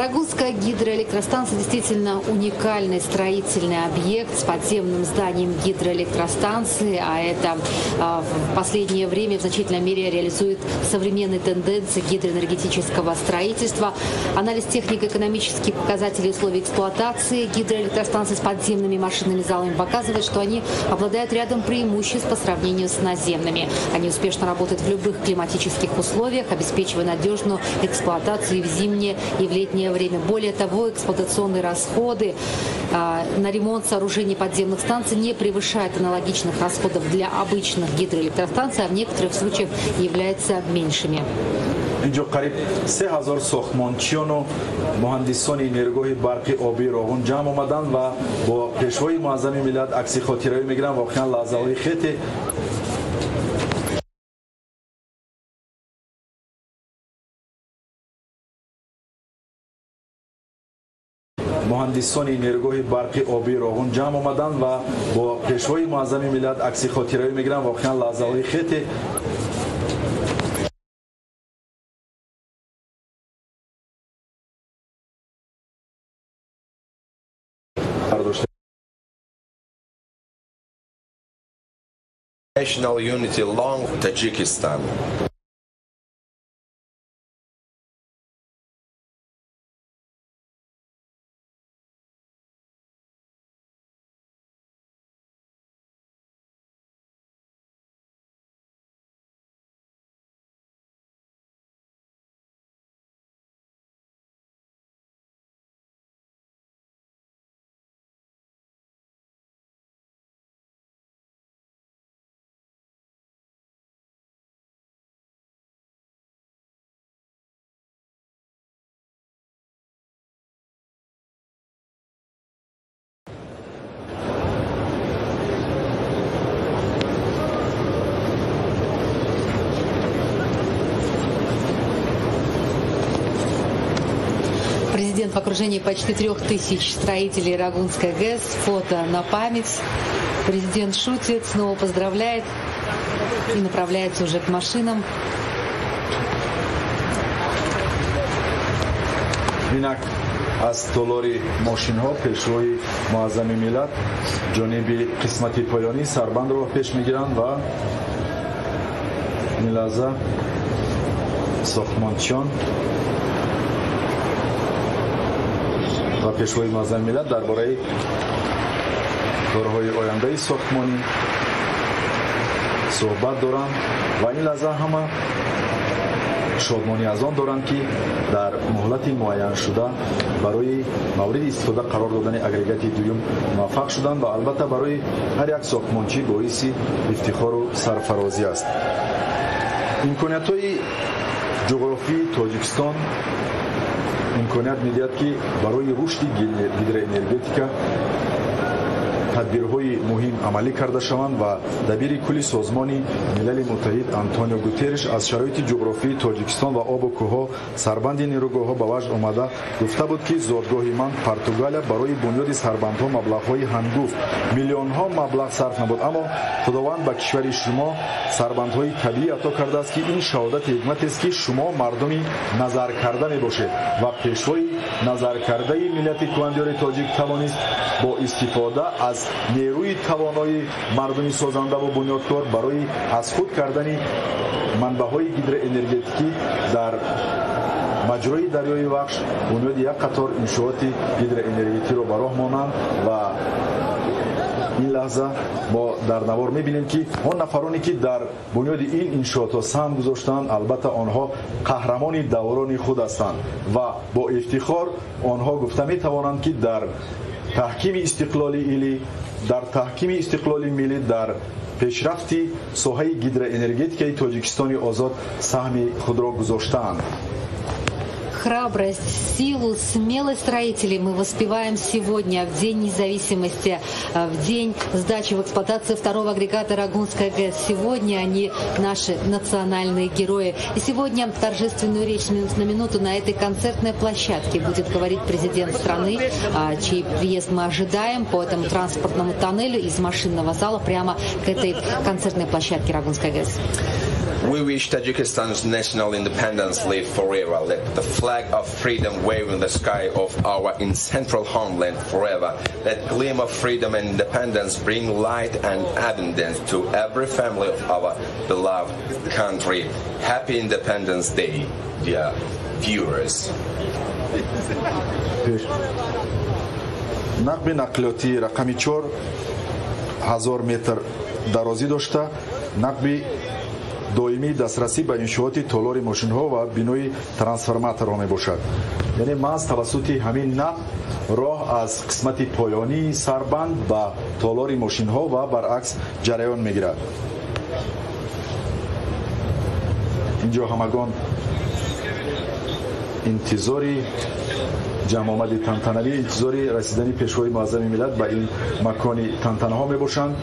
Рогунская гидроэлектростанция действительно уникальный строительный объект с подземным зданием гидроэлектростанции, а это в последнее время в значительной мере реализует современные тенденции гидроэнергетического строительства. Анализ технико-экономических показателей условий эксплуатации гидроэлектростанций с подземными машинными залами показывает, что они обладают рядом преимуществ по сравнению с наземными. Они успешно работают в любых климатических условиях, обеспечивая надежную эксплуатацию и в зимнее, и в летнее время. Более того, эксплуатационные расходы на ремонт сооружений подземных станций не превышают аналогичных расходов для обычных гидроэлектростанций, а в некоторых случаях являются меньшими. Инҷо қариб 3000 сохтмончиёну муҳандисони нерӯгоҳи барқи обии Роғун ҷамъ омаданд ва бо Пешвои Муаззами миллат акси хотиравӣ мегиранд. Воқеан лаҳзаҳои хете муҳандисони нерӯгоҳи барқи обии Роғун ҷамъ омаданд ва бо Пешвои Муаззами миллат акси хотиравӣ мегиранд. Воқеан лаҳзаҳои хете National unity long Tajikistan. Президент в окружении почти 3000 строителей Рогунской ГЭС. Фото на память. Президент шутит, снова поздравляет. И направляется уже к машинам. Инак аз толори мошинҳо пешвои муаззами миллат ҷониби қисмати поёнии сарбандро пеш мегиранд ва ин лаҳза сохтмончиён ва пешвои муаззами миллат дар бораи корҳои ояндаи сохтмонӣ суҳбат доранд ва ин лаҳза ҳама шодмонӣ аз он доранд, ки дар муҳлати муайяншуда барои мавриди истифода қарор додани агрегати дуюм муваффақ шуданд ва албатта барои ҳар як сохтмончӣ боиси ифтихору сарфарозӣ аст. Имкониятҳои ҷуғрофии Тоҷикистон имконият медиҳад, ки барои рушди гидроэнергетика тадбирҳои муҳим амалӣ карда шаванд ва дабири кулли Созмони Милали Муттаҳид Антонио Гутерриш аз шароити ҷуғрофии Тоҷикистон ва обу кӯҳҳо, сарбанди нерӯгоҳҳо ба ваҷд омада гуфта буд, ки зодгоҳи ман Португалия барои бунёди сарбандҳо маблағҳои ҳангуфт, миллионҳо маблағ сарф набуд, аммо Худованд ба кишвари шумо сарбандҳои табиӣ ато кардааст, ки ин шаҳодати ҳикматест, ки шумо мардуми назаркарда мебошед ва пешвои назаркардаи миллати кӯҳандиёри тоҷик тавонист бо истифода аз нерӯи тавонои мардуми созандаву бунёдкор барои аз худ кардани манбаъҳои гидроэнергетикӣ дар маҷрои дарёи Вахш бунёди як қатор иншооти гидроэнергетикиро ба роҳ монанд. Ва ин лаҳза мо дар навор мебинем, ки он нафароне, ки дар бунёди ин иншоотҳо саҳм гузоштанд, албатта онҳо қаҳрамони даврони худ ҳастанд ва бо ифтихор онҳо гуфта метавонанд, ки дар таҳкими истиқлоли илӣ, дар таҳкими истиқлоли миллӣ, дар пешрафти соҳаи гидроэнергетикаи Тоҷикистони озод саҳми худро гузоштаанд. Храбрость, силу, смелость строителей мы воспеваем сегодня, в День независимости, в день сдачи в эксплуатацию второго агрегата Рогунской ГЭС. Сегодня они наши национальные герои. И сегодня торжественную речь минуту на минуту на этой концертной площадке будет говорить президент страны, чей приезд мы ожидаем по этому транспортному тоннелю из машинного зала прямо к этой концертной площадке Рогунской ГЭС. We wish Tajikistan's national independence live forever. Let the flag of freedom wave in the sky of our ancestral homeland forever. Let gleam of freedom and independence bring light and abundance to every family of our beloved country. Happy Independence Day, dear viewers. Нақби нақлиётии рақами 4000 метр дарозӣ дошта, нақби доимии дастрасӣ ба иншооти толори мошинҳо ва бинои трансформаторҳо мебошад. Яъне маҳз тавассути ҳамин нақб роҳ аз қисмати поёнии сарбанд ба толори мошинҳо ва баръакс ҷараён мегирад. Инҷо ҳамагон интизори ҷамъомади тантанавӣ, интизори расидани пешвои муаззами миллат ба ин макони тантанаҳо мебошанд.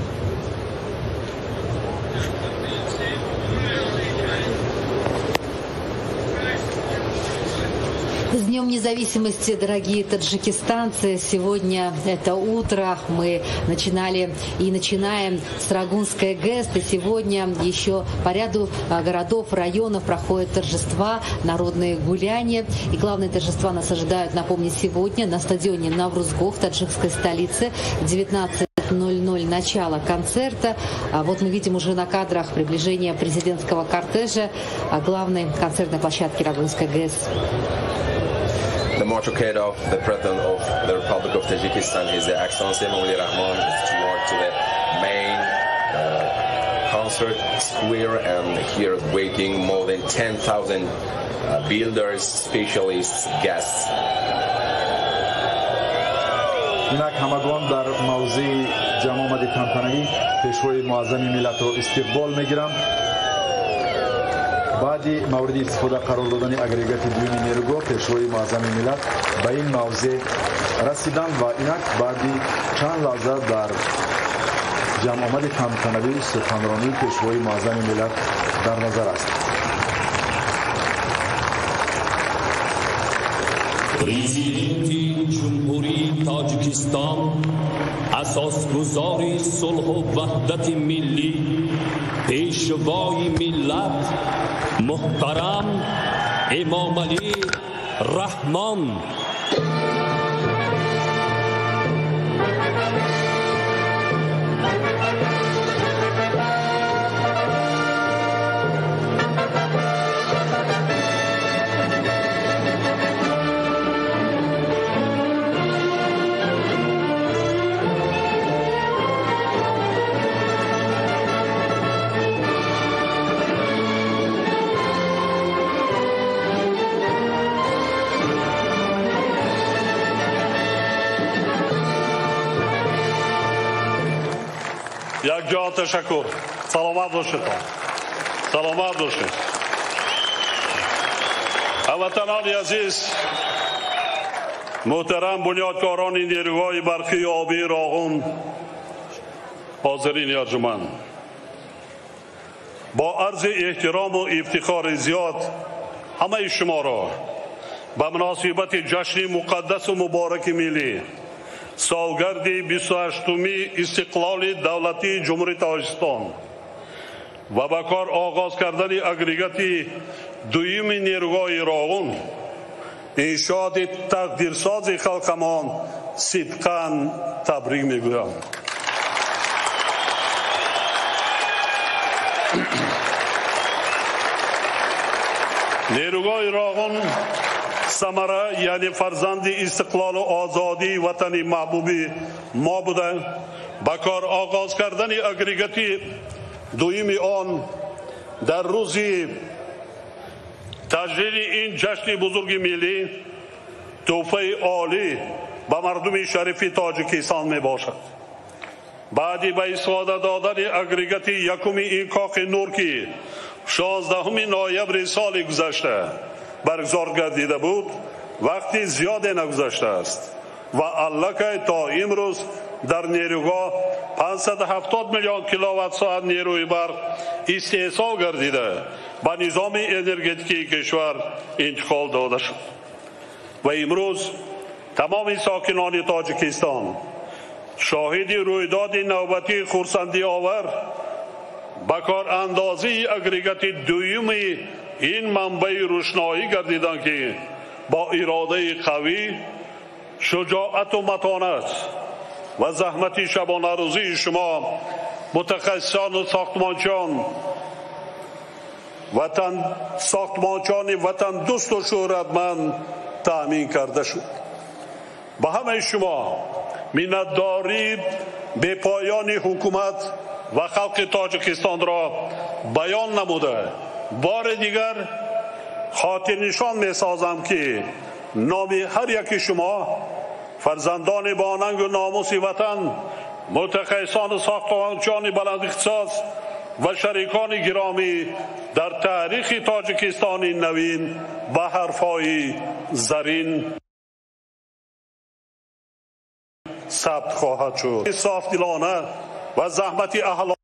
С Днем независимости, дорогие таджикистанцы! Сегодня это утро мы начинали и начинаем с Рогунской ГЭС. И сегодня еще по ряду городов, районов проходят торжества, народные гуляния. И главные торжества нас ожидают, напомню, сегодня на стадионе Наврузгох в таджикской столице в 19:00 начало концерта. Вот мы видим уже на кадрах приближение президентского кортежа главной концертной площадки Рогунской ГЭС. The motorcade of the President of the Republic of Tajikistan, His Excellency Emomali Rahmon, is toward to the main concert square, and here waiting more than 10,000 builders, specialists, guests. Инак ҳамагон дар мавзеи ҷамъомади тантанавӣ пешвои муаззами миллатро истиқбол мегиранд. Баъди мавриди истифода қарор додани агрегати дуюми нерӯгоҳ пешвои муаззами миллат ба ин мавзеъ расиданд ва инак баъди чанд лаҳза дар ҷамъомади тантанавӣ суханронии пешвои муаззами миллат дар назар аст. Президенти Ҷумҳурии Тоҷикистон, асосгузори сулҳу ваҳдати миллӣ, Пешвои миллат муҳтарам Эмомалӣ Раҳмон. Як ҷо ташаккур. Саломат бошед. Саломат бошед. Ҳамватанони азиз, муҳтарам бунёдкорони нерӯгоҳи барқии обии Роғун, ҳозирини арҷуманд, бо арзи эҳтирому ифтихори зиёд ҳамаи шуморо ба муносибати ҷашни муқаддасу мубораки миллӣ, солгарди 28-уми истиқлоли давлатии Ҷумҳурии Тоҷикистон ва ба кор оғоз кардани агрегати дуюми нерӯгоҳи Роғун, иншооти тақдирсози халқамон сидқан табрик мегӯям. Нерӯгоҳи Роғун самара, яъне фарзанди истиқлолу озодии ватани маҳбуби мо буда, ба кор оғоз кардани агрегати дуюми он дар рӯзи таҷлили ин ҷашни бузурги миллӣ тӯҳфаи олӣ ба мардуми шарифи Тоҷикистон мебошад. Баъди ба истифода додани агрегати якуми ин коқи нур, ки 16 ноябри соли гузашта баргузор гардида буд, вақти зиёде нагузаштааст ва аллакай то имрӯз дар нерӯгоҳ 570 миллион киловатт-соат нерӯи барқ истеҳсол гардида ба низоми энергетикии кишвар интиқол дода шуд. Ва имрӯз тамоми сокинони Тоҷикистон шоҳиди рӯйдоди навбатии хурсандиовар ба корандозии агрегати дуюми ин манбаи рӯшноӣ гардиданд, ки бо иродаи қавӣ, шуҷоату матонат ва заҳмати шабонарӯзии шумо, мутахассисону сохтмончиён, сохтмончиёни ватандӯсту шӯҳратманд таъмин карда шуд. Ба ҳамаи шумо миннатдории бепоёни ҳукумат ва халқи Тоҷикистонро баён намуда, бори дигар хотирнишон месозам, ки номи ҳар яки шумо, фарзандони бонангу номуси ватан, мутахассисону сохтмончиёни баландихтисос ва шарикони гиромӣ дар таърихи Тоҷикистони навин ба ҳарфҳои зарин сабт хоҳад шуд. Софдилона ва заҳмати аҳлона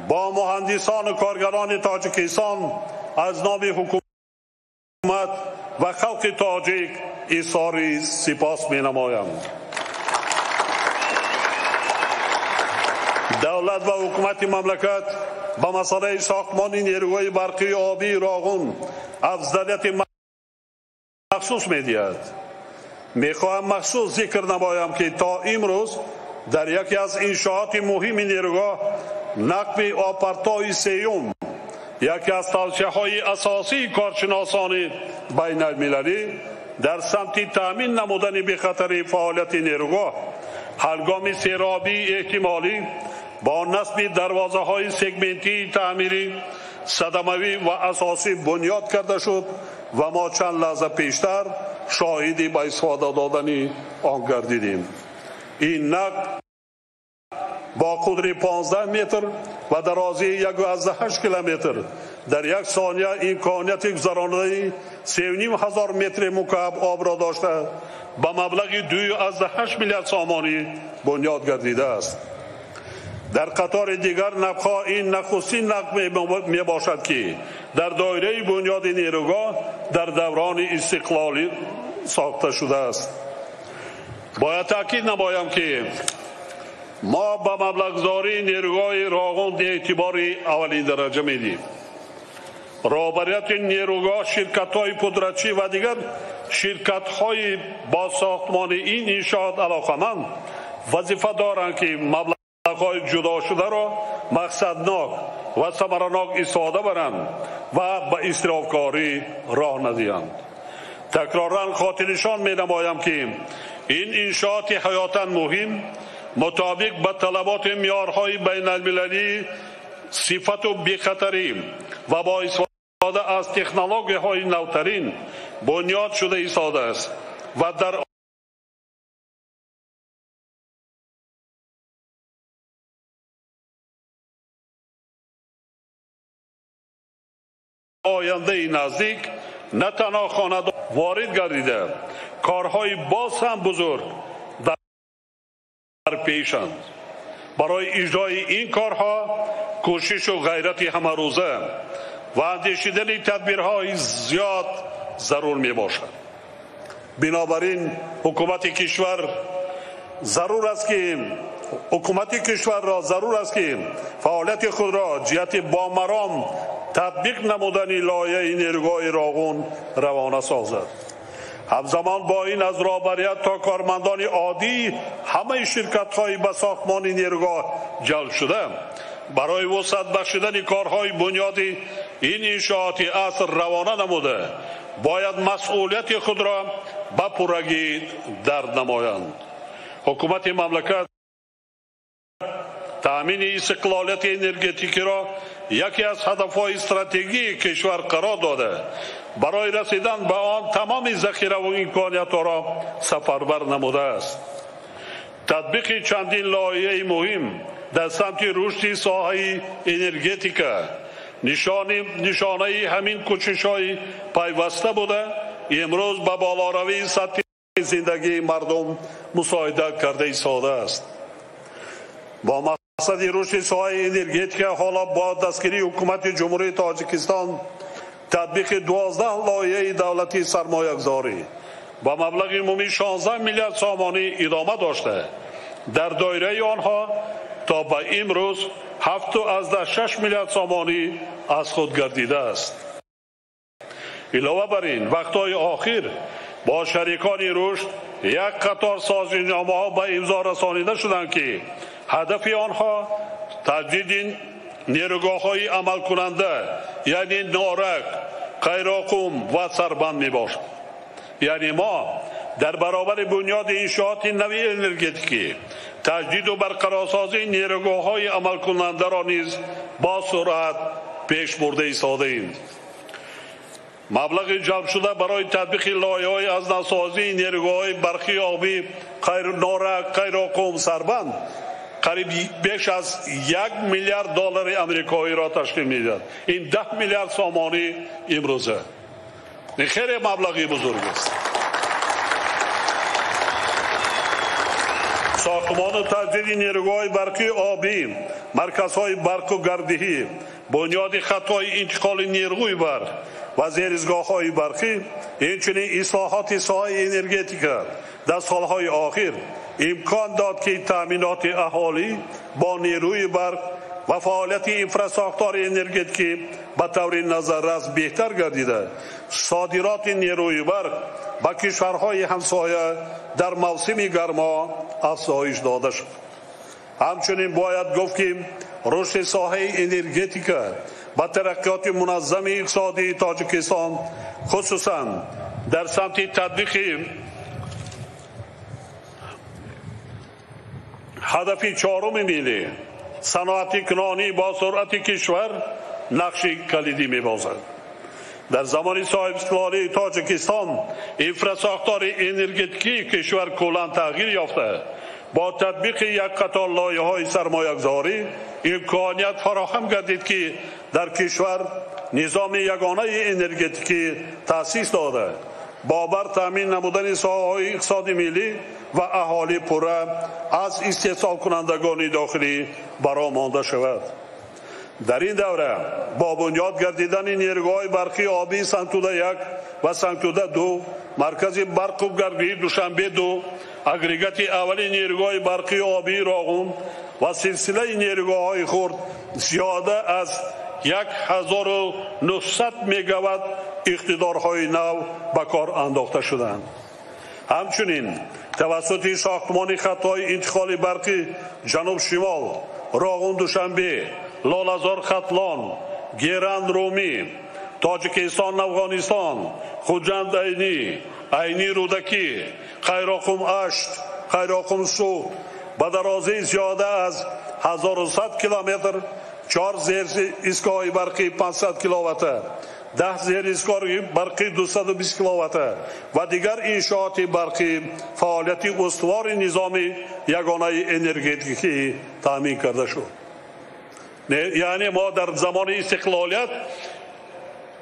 бо муҳандисону коргарони Тоҷикистон аз номи ҳукумат ва халқи тоҷик изҳори сипос менамоям. Давлат ва ҳукумати мамлакат ба масъалаи сохтмони нерӯгоҳи барқии обии Роғун афзалияти махсус медиҳад. Мехоҳам махсус зикр намоям, ки то имрӯз дар яке аз иншооти муҳими нерӯгоҳ, нақби обпартои сеюм, яке аз тавсияҳои асосии коршиносони байналмилалӣ дар самти таъмин намудани бехатарии фаъолияти нерӯгоҳ ҳангоми серобии эҳтимолӣ бо насби дарвозаҳои сегментии таъмирӣ, садамавӣ ва асосӣ бунёд карда шуд ва мо чанд лаҳза пештар шоҳиди ба истифода додани он гардидем. Ин нақб бо қудри 15 метр ва дарозии 1,8 километр дар як сония имконияти гузаронидани 3,5 ҳазор метри мукааб обро дошта, ба маблағи 2,8 миллиард сомонӣ бунёд гардидааст. Дар қатори дигар нақбҳо ин нахустин нақб мебошад, ки дар доираи бунёди нерӯгоҳ дар даврони истиқлолӣ сохта шудааст. Бояд таъкид намоям, ки ما به مبلغ‌گذاری نیروگاه راغون اعتبار اولین درجه میدیم. роҳбарияти нерӯгоҳ, ширкатҳои пудрачӣ ва дигар ширкатҳои бо сохтмони ин иншоот алоқаманд вазифа доранд, ки маблағҳои ҷудошударо мақсаднок ва самаранок истифода баранд ва ба исрофкорӣ роҳ надиҳанд. Такроран хотирнишон менамоям, ки ин иншооти ҳаётан муҳим мутобиқ ба талаботи меъёрҳои байналмилалии сифату бехатарӣ ва бо истифода аз технологияҳои навтарин бунёд шуда истодааст ва дар ояндаи наздик на танҳо хонадон ворид гардида, корҳои боз ҳам бузург дар пешанд. Барои иҷрои ин корҳо кӯшишу ғайрати ҳамарӯза ва андешидани тадбирҳои зиёд зарур мебошад. Бинобар ин ҳукумати кишварро зарур аст, ки фаъолияти худро ҷиҳати бомаром татбиқ намудани лоиҳаи нерӯгоҳи Роғун равона созад. Ҳамзамон бо ин аз роҳбарият то кормандони оддии ҳамаи ширкатҳои ба сохтмони нерӯгоҳ ҷалб шуда барои вусъат бахшидани корҳои бунёди ин иншооти аср равона намуда бояд масъулияти худро ба пуррагӣ дард намоянд. Ҳукумати мамлакат таъмини истиқлолияти энергетикиро яке аз ҳадафҳои стратегии кишвар қарор дода, барои расидан ба он тамоми захираву имкониятҳоро сафарбар намудааст. Татбиқи чандин лоиҳаи муҳим дар самти рушди соҳаи энергетика нишонаи ҳамин кӯшишҳои пайваста буда, имрӯз ба болоравии сатҳи зиндагии мардум мусоидат карда истодааст. Бо мақсади рушди соҳаи энергетика ҳоло бо дастгирии ҳукумати Ҷумҳурии Тоҷикистон татбиқи 12 лоиҳаи давлатии сармоягузорӣ ба маблағи умумии 16 миллиард сомонӣ идома дошта, дар доираи онҳо то ба имрӯз 7,6 миллиард сомонӣ аз худ гардидааст. Илова бар ин, вақтҳои охир бо шарикони рушд як қатор созишномаҳо ба имзо расонида шуданд, ки ҳадафи онҳо таҷдиди нерӯгоҳҳои амалкунанда, яъне Норак, Қайроқум ва Сарбанд мебошад. Яъне мо дар баробари бунёди иншооти нави энергетикӣ таҷдиду барқарорсозии нерӯгоҳҳои амалкунандаро низ бо суръат пеш бурда истодаем. Маблағи ҷалбшуда барои татбиқи лоиҳаҳои аз навсозии нерӯгоҳҳои барқии обӣ Норак, Қайроқум, Сарбанд қариб беш аз 1 миллиард доллари амрикоиро ташкил медиҳад. Ин 10 миллиард сомонӣ имрӯза. Ин хеле маблағи бузург аст. Сохтмону таҷдиди нерӯгоҳҳои барқии обӣ, марказҳои барқу гардиҳӣ, бунёди хатҳои интиқоли нерӯи барқ ва зеризгоҳҳои барқӣ, инчунин ислоҳоти соҳаи энергетика дар солҳои охир имкон дод, ки таъминоти аҳолӣ бо нерӯи барқ ва фаъолияти инфрасохтори энергетикӣ ба таври назаррас беҳтар гардида, содироти нерӯи барқ ба кишварҳои ҳамсоя дар мавсими гармо афзоиш дода шуд. Ҳамчунин бояд гуфт, ки рушди соҳаи энергетика ба тараққиёти муназзами иқтисодии Тоҷикистон, хусусан дар самти татбиқи ҳадафи чоруми миллӣ саноатикунонӣ бо суръати кишвар нақши калидӣ мебозад. Дар замони соҳибистиқлолии Тоҷикистон инфрасохтори энергетикии кишвар куллан тағйир ёфта, бо татбиқи як қатор лоиҳаҳои сармоягузорӣ имконият фароҳам гардид, ки дар кишвар низоми ягонаи энергетикӣ таъсис дода, бо бар таъмин намудани соҳаҳои иқтисоди миллӣ ва аҳолӣ пурра аз истеҳсолкунандагони дохилӣ баро монда шавад. Дар ин давра бо бунёд гардидани нерӯгоҳи барқии обии Сангтуда 1 ва Сангтуда 2, маркази барқу гармии Душанбе 2, агрегати аввали нерӯгоҳи барқии обии Роғун ва силсилаи нерӯгоҳҳои хурд зиёда аз 1900 мегаватт иқтидорҳои нав ба кор андохта шуданд. Ҳамчунин тавассути сохтмони хатҳои интиқоли барқи ҷануб-шимол, Роғун-Душанбе, Лолазор-Хатлон, Геранд-Румӣ, Тоҷикистон-Афғонистон, Хуҷанд-Айнӣ, Айнӣ-Рӯдакӣ, Қайроқум-Ашт, Қайроқум-Суғд ба дарозии зиёда аз 1100 километр 4 зеристгоҳи барқии 500 киловатта, 10 зеристгоҳи барқии 220 киловатта ва дигар иншооти барқӣ фаъолияти устувори низоми ягонаи энергетикӣ таъмин карда шуд. Яъне мо дар замони истиқлолият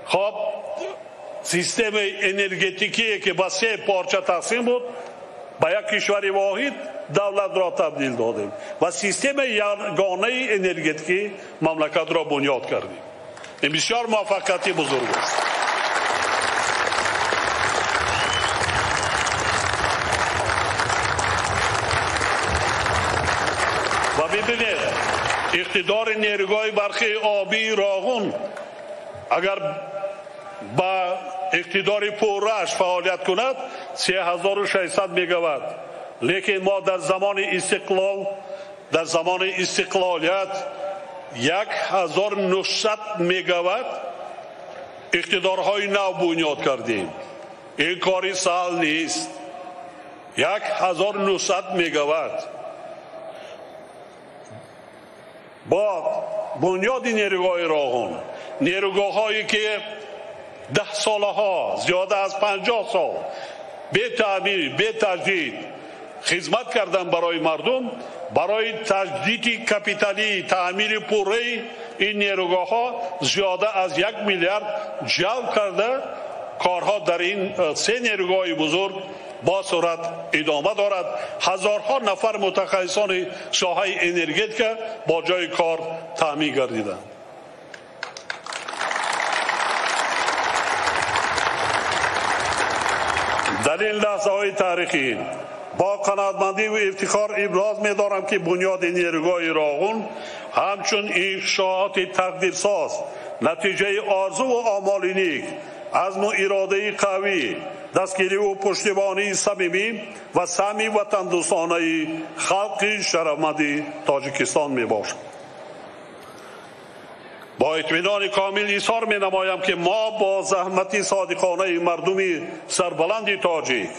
хоб системаи энергетикие ки ба се порча тақсим буд, ба як кишвари воҳид давлатро табдил додем ва системаи ягонаи энергетикӣ мамлакатро бунёд кардем. Ин бисёр муваффақияти бузург аст. Ва бибинед, иқтидори нерӯгоҳи барқии обии Роғун агар ба иқтидори пуррааш фаъолият кунад 3600 мегаватт. Лекин мо дар замони истиқлол, дар замони истиқлолият 1900 мегаватт иқтидорҳои нав бунёд кардем. Ин кори саҳл нест. 1900 мегаватт бо бунёди нерӯгоҳи Роғун, нерӯгоҳҳое ки 10 солаҳо, зиёда аз 50 сол бетаъмир, бетаҷдид хизмат кардан барои мардум, барои таҷдиди капиталӣ, таъмири пурраи ин нерӯгоҳҳо зиёда аз 1 миллиард ҷалб карда, корҳо дар ин се нерӯгоҳи бузург бо суръат идома дорад. Ҳазорҳо нафар мутахассисони соҳаи энергетика бо ҷои кор таъмин гардиданд. Дар ин лаҳзаҳои таърихӣ бо қаноатмандӣ ва ифтихор иброз медорам, ки бунёди нерӯгоҳи Роғун ҳамчун иншооти тақдирсоз, натиҷаи орзуву омоли нек, азму иродаи қавӣ, дастгириву пуштибонии самимӣ ва саҳми ватандӯстонаи халқи шарафманди Тоҷикистон мебошад. Бо итминони комил изҳор менамоям, ки мо бо заҳмати содиқонаи мардуми сарбаланди тоҷик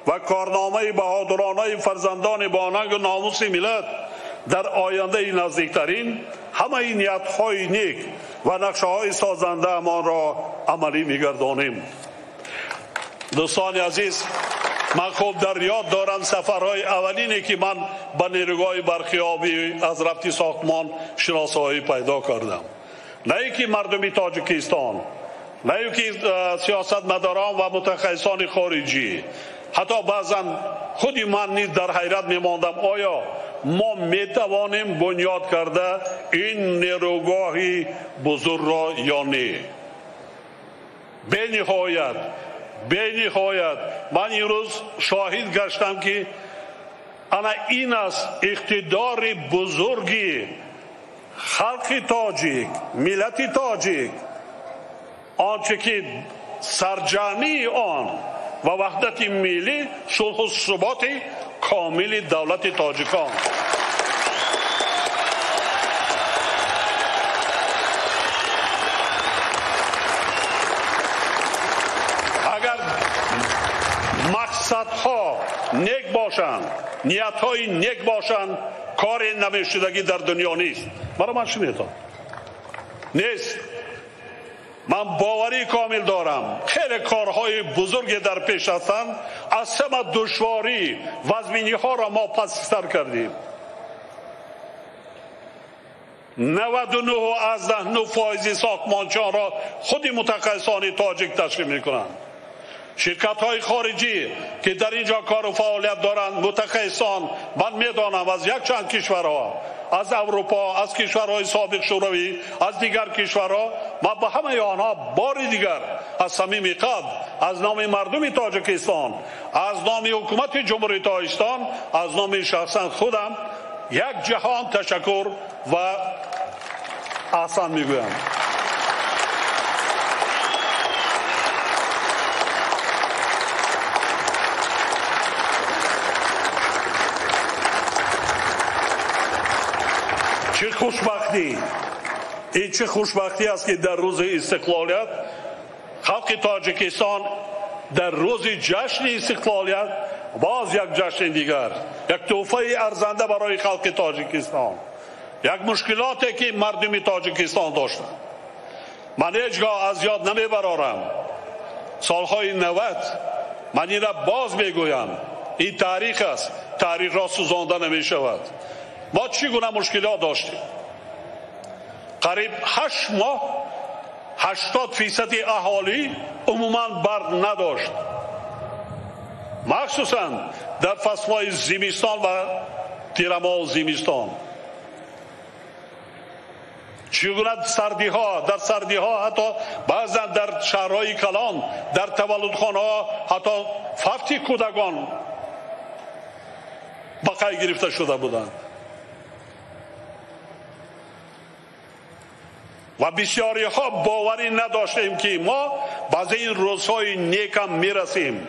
ва корномаи баҳодуронаи фарзандони бонангу номуси миллат дар ояндаи наздиктарин ҳамаи ниятҳои нек ва нақшаҳои созандаамонро амалӣ мегардонем. Дӯстони азиз, ман хуб дар ёд дорам сафарҳои аввалине ки ман ба нерӯгоҳи барқи обӣ аз рафти сохтмон шиносоӣ пайдо кардам. На ин ки мардуми Тоҷикистон, на ин ки сиёсатмадорон ва мутахассисони хориҷӣ, ҳатто баъзан худи ман низ дар ҳайрат мемондам, оё мо метавонем бунёд карда ин нерӯгоҳи бузургро ё не. Бениҳоят, бениҳоят ман имрӯз шоҳид гаштам, ки ана ин аст иқтидори бузурги халқи тоҷик, миллати тоҷик, онче ки сарҷамъии он ва ваҳдати миллӣ, сулҳу суботи комили давлати тоҷикон. Агар мақсадҳо нек бошанд, ниятҳои нек бошанд, кори намешудагӣ дар дунё нест. Маро ман шунидам, нест. Ман боварии комил дорам, хеле корҳои бузурге дар пеш ҳастанд. Аз ҳама душворӣ вазминиҳоро мо пасистар кардем. 99.9% сохтмончиёнро худи мутахассисони тоҷик ташкил мекунанд. Ширкатҳои хориҷӣ ки дар ин ҷо кору фаъолият доранд, мутахассисон, ман медонам аз якчанд кишварҳо, از اروپا، از کشورهای سابق شوروی، از دیگر کشورها، ما به همه آنها بار دیگر از صمیم قلب از نام مردم تاجیکستان، از نام حکومت جمهوری تاجیکستان، از نام شخصا خودم یک جهان تشکر و احسن میگویم. چه خوشبختی، این چه خوشبختی است که در روز استقلالیت خلق تاجیکستان، در روز جشن استقلالیت باز یک جشن دیگر، یک تحفه ارزنده برای خلق تاجیکستان، یک مشکلاتی که مردم تاجیکستان داشتند. من هیچگاه از یاد نمیبرارم سالهای 90، من این را باز میگویم، این تاریخ است، تاریخ را سوزانده نمیشود. ما چگونه مشکلات داشتیم؟ قریب 8 ماه 80% اهالی عموما برق نداشت، مخصوصا در فصلهای زمستان و تیرماه زمستان. چگونه سردی ها، در سردی ها حتی بعضا در شهرهای کلان، در تولدخانه ها حتی فوت کودکان بقای گرفته شده بودند. و بسیاری ها باوری نداشتیم که ما بعضی این روزهای نیکم میرسیم.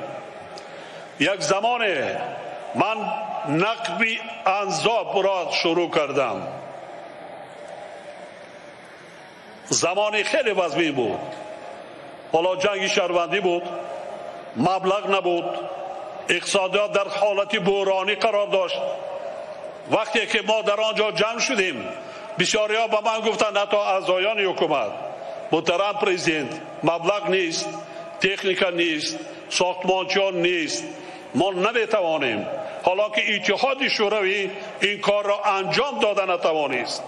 یک زمان من نقب انزاب را شروع کردم، زمانی خیلی وزمی بود، حالا جنگ شهروندی بود، مبلغ نبود، اقتصادیات در حالت بحرانی قرار داشت. وقتی که ما در آنجا جمع شدیم، بسیاری ها به من گفتند، حتی اعضایان حکومت، محترم پرزیدنت، مبلغ نیست، تکنیکا نیست، ساختمانچیان نیست، ما نمیتوانیم. حالا که اتحاد شوروی این کار را انجام داده نتوانست.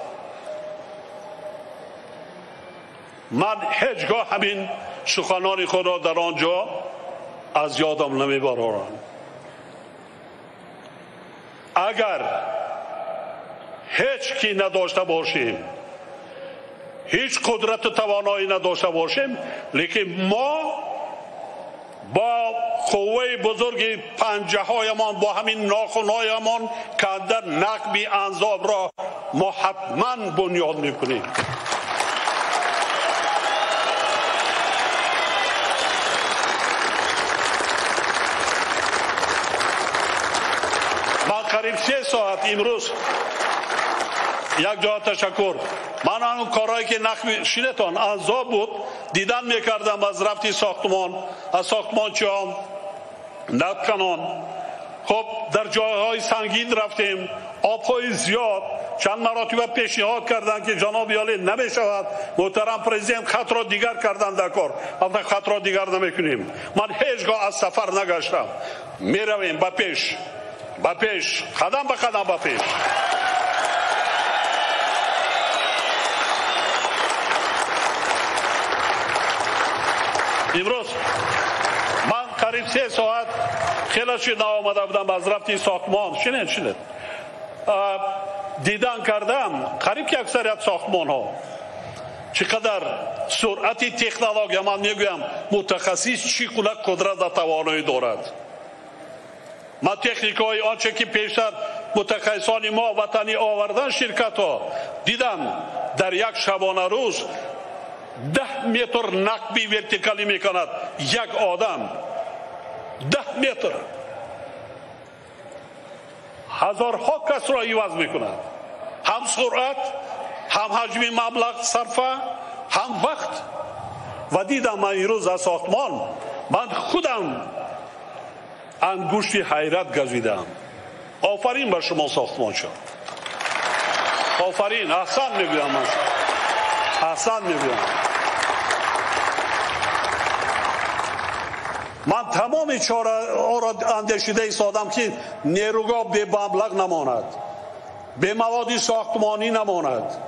من هیچگاه همین سخنان خود را در آنجا از یادم نمیبرارم. اگر هیچ کی نداشته باشیم، هیچ قدرت و توانایی نداشته باشیم، لیکن ما با قوه بزرگ پنجه هایمان، با همین ناخنهایمان کنده نقب انزاب را ما حتما بنیاد میکنیم. من قریب 3 ساعت امروز یک جا تشکر، من آن کارهایی که نقب شینتان انزاب بود دیدن میکردم، از رفتی ساختمان، از ساختمانچیان، نقب کنان. خب در جایهای سنگین رفتیم، آبهای زیاد، چند مراتب پیشنهاد کردن که جناب یالی نمیشود، محترم پرزیدنت خط را دیگر کردن در کار، اما خط را دیگر نمیکنیم. من هیچگاه از سفر نگشتم، میرویم به پیش، به پیش، قدم به قدم به پیش. امروز من قریب 3 ساعت خیلی شد آمده بودم از رفتی ساختمان، شنید دیدن کردم، قریب که اکثریت ساختمان ها چقدر سرعت تکنولوژی، من میگویم متخصص چقدر قدرت و توانایی دارد. ما تکنیک های آنچه که پیشتر متخصصان ما وطنی آوردن شرکت ها، دیدم در یک شبانه روز 10 متر نقبی ورتیکالی میکند یک آدم، 10 متر، هزارها کس را عوض میکند، هم سرعت، هم حجم مبلغ صرفه، هم وقت. و دیدم من امروز از ساختمان، من خودم انگشت حیرت گزیدم. آفرین بر شما ساختمان شد، آفرین، احسن میگویم، من احسن میگویم. من تمام چاره را اندیشیده ایستادم که نیروگاه به مبلغ نماند، به مواد ساختمانی نماند.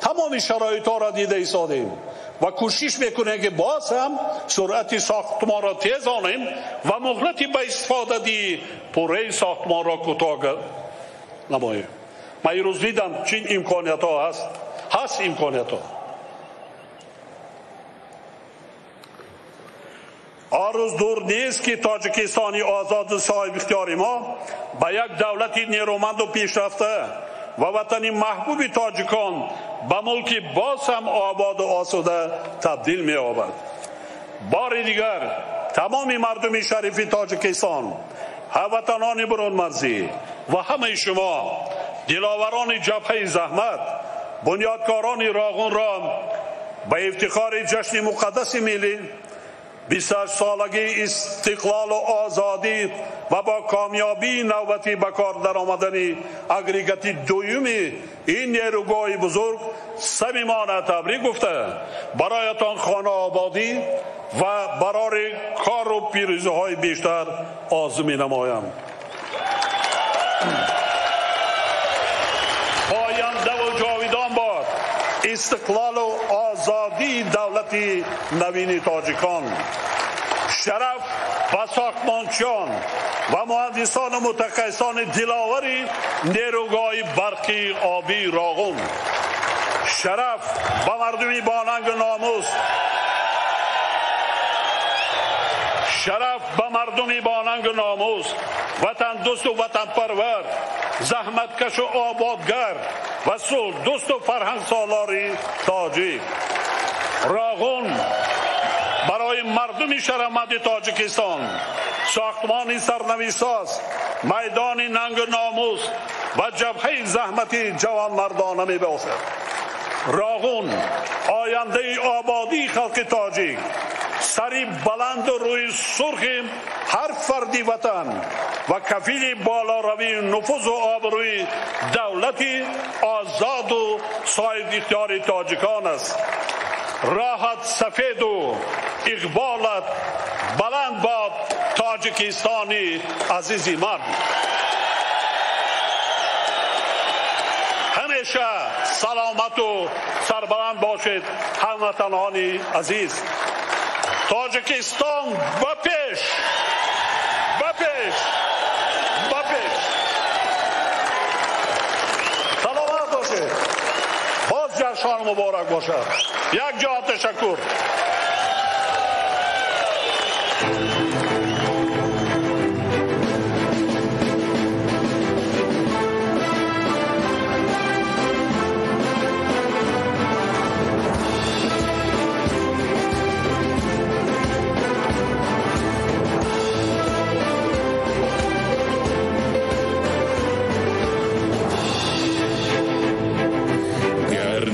تمام شرایط ها را دیده ایستادیم و کوشش میکنیم که باز هم سرعت ساختمان را تیز آنیم و مهلت به استفاده دی پوره ساختمان را کوتاه نماییم. Ман имрӯз дидам чӣ имкониятҳо ҳаст, ҳаст имкониятҳо. Он рӯз дур нест ки Тоҷикистони озоду соҳибихтиёри мо ба як давлати нерӯманду пешрафта ва ватани маҳбуби тоҷикон ба мулки боз ҳам ободу осуда табдил меёбад. Бори дигар тамоми мардуми шарифи Тоҷикистон, ҳамватанони бурунмарзӣ ва ҳамаи шумо диловарони ҷабҳаи заҳмат, бунёдкорони Роғунро ба ифтихори ҷашни муқаддаси миллӣ, 28-солагии истиқлолу озодӣ ва бо комёбии навбатӣ ба кор даромадани агрегати дуюми ин нерӯгоҳи бузург самимона табрик гуфта, бароятон хонаободӣ ва барори кору пирӯзиҳои бештар орзу менамоям. Пояндаву ҷовидон бод истиқлолу озодии давлати навини тоҷикон. Шараф ба сохтмончиён ва муҳандисону мутахассисони диловари нерӯгоҳи барқи обии Роғун. Шараф ба мардуми бонангу номус. Шараф ба мардуми бонангу номус, ватандӯсту ватанпарвар, заҳматкашу ободгар ва сулҳдӯсту фарҳангсолори тоҷик. Роғун барои мардуми шарафманди Тоҷикистон сохтмони сарнавиштсоз, майдони нангу номус ва ҷабҳаи заҳмати ҷавонмардона мебошад. Роғун ояндаи ободии халқи тоҷик, сари баланду рӯи сурхи ҳар фарди ватан ва кафили болоравии нуфузу обрӯи давлати озоду соҳибихтиёри тоҷикон аст. Роҳат сафеду иқболат баланд бод, Тоҷикистони азизи ман. Ҳамеша саломату сарбаланд бошед, ҳамватанони азиз. Тоҷикистон ба пеш, ба пеш, ба пеш. Саломат бошед. Боз ҷашнон муборак бошад. Як ҷо ташаккур.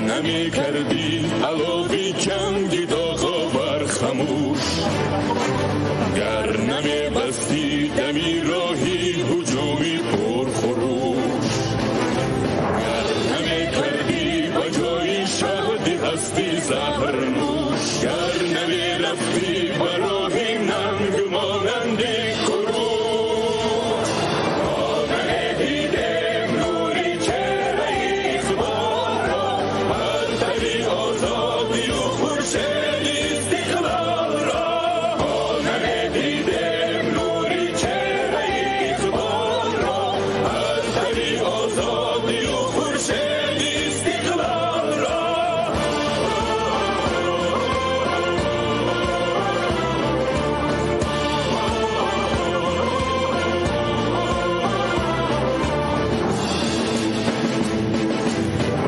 نمی‌کردی علاوی جنگ داغ خموش، گر نمی‌بستی دمی راهی هجومی پرخروش، گر نمی‌کردی به جای شهد هستی زهر نوش، گر نمی‌رفتی به راه ننگ مانند کروش. ما نمی‌دیدیم نوری چهره اقبال را، برتری آزادی و خورشید استقلال را. ما نمی‌دیدیم نوری چهره اقبال را، برتری آزادی و خورشید استقلال را.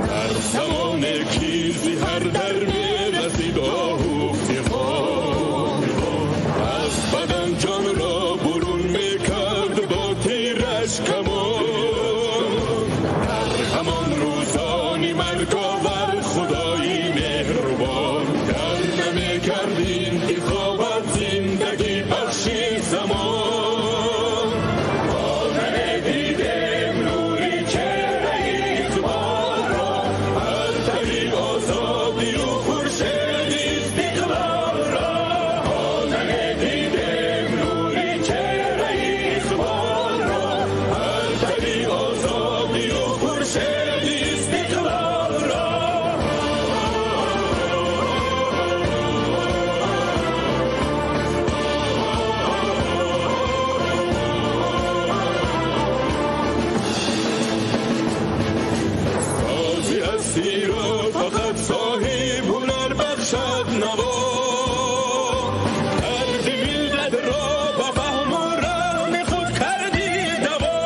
در زمان که ز هر در می‌رسید آه و فغان، از بدن جان را برون می‌کرد با تیرش کمان. در همان روزان مرگ‌آور خدای مهربان، گر نمی‌کرد انتخابت زندگی بخشی زمان. ما نمی‌دیدیم نوری چهره اقبال را، برتری آزادی و خورشید استقلال را. ما نمی‌دیدیم نوری چهره اقبال را، برتری آزادی و خورشید استقلال را. کسی را فقط صاحب هنر بخشد نوا. درد ملت را به فهم و رحم خود کردی دوا.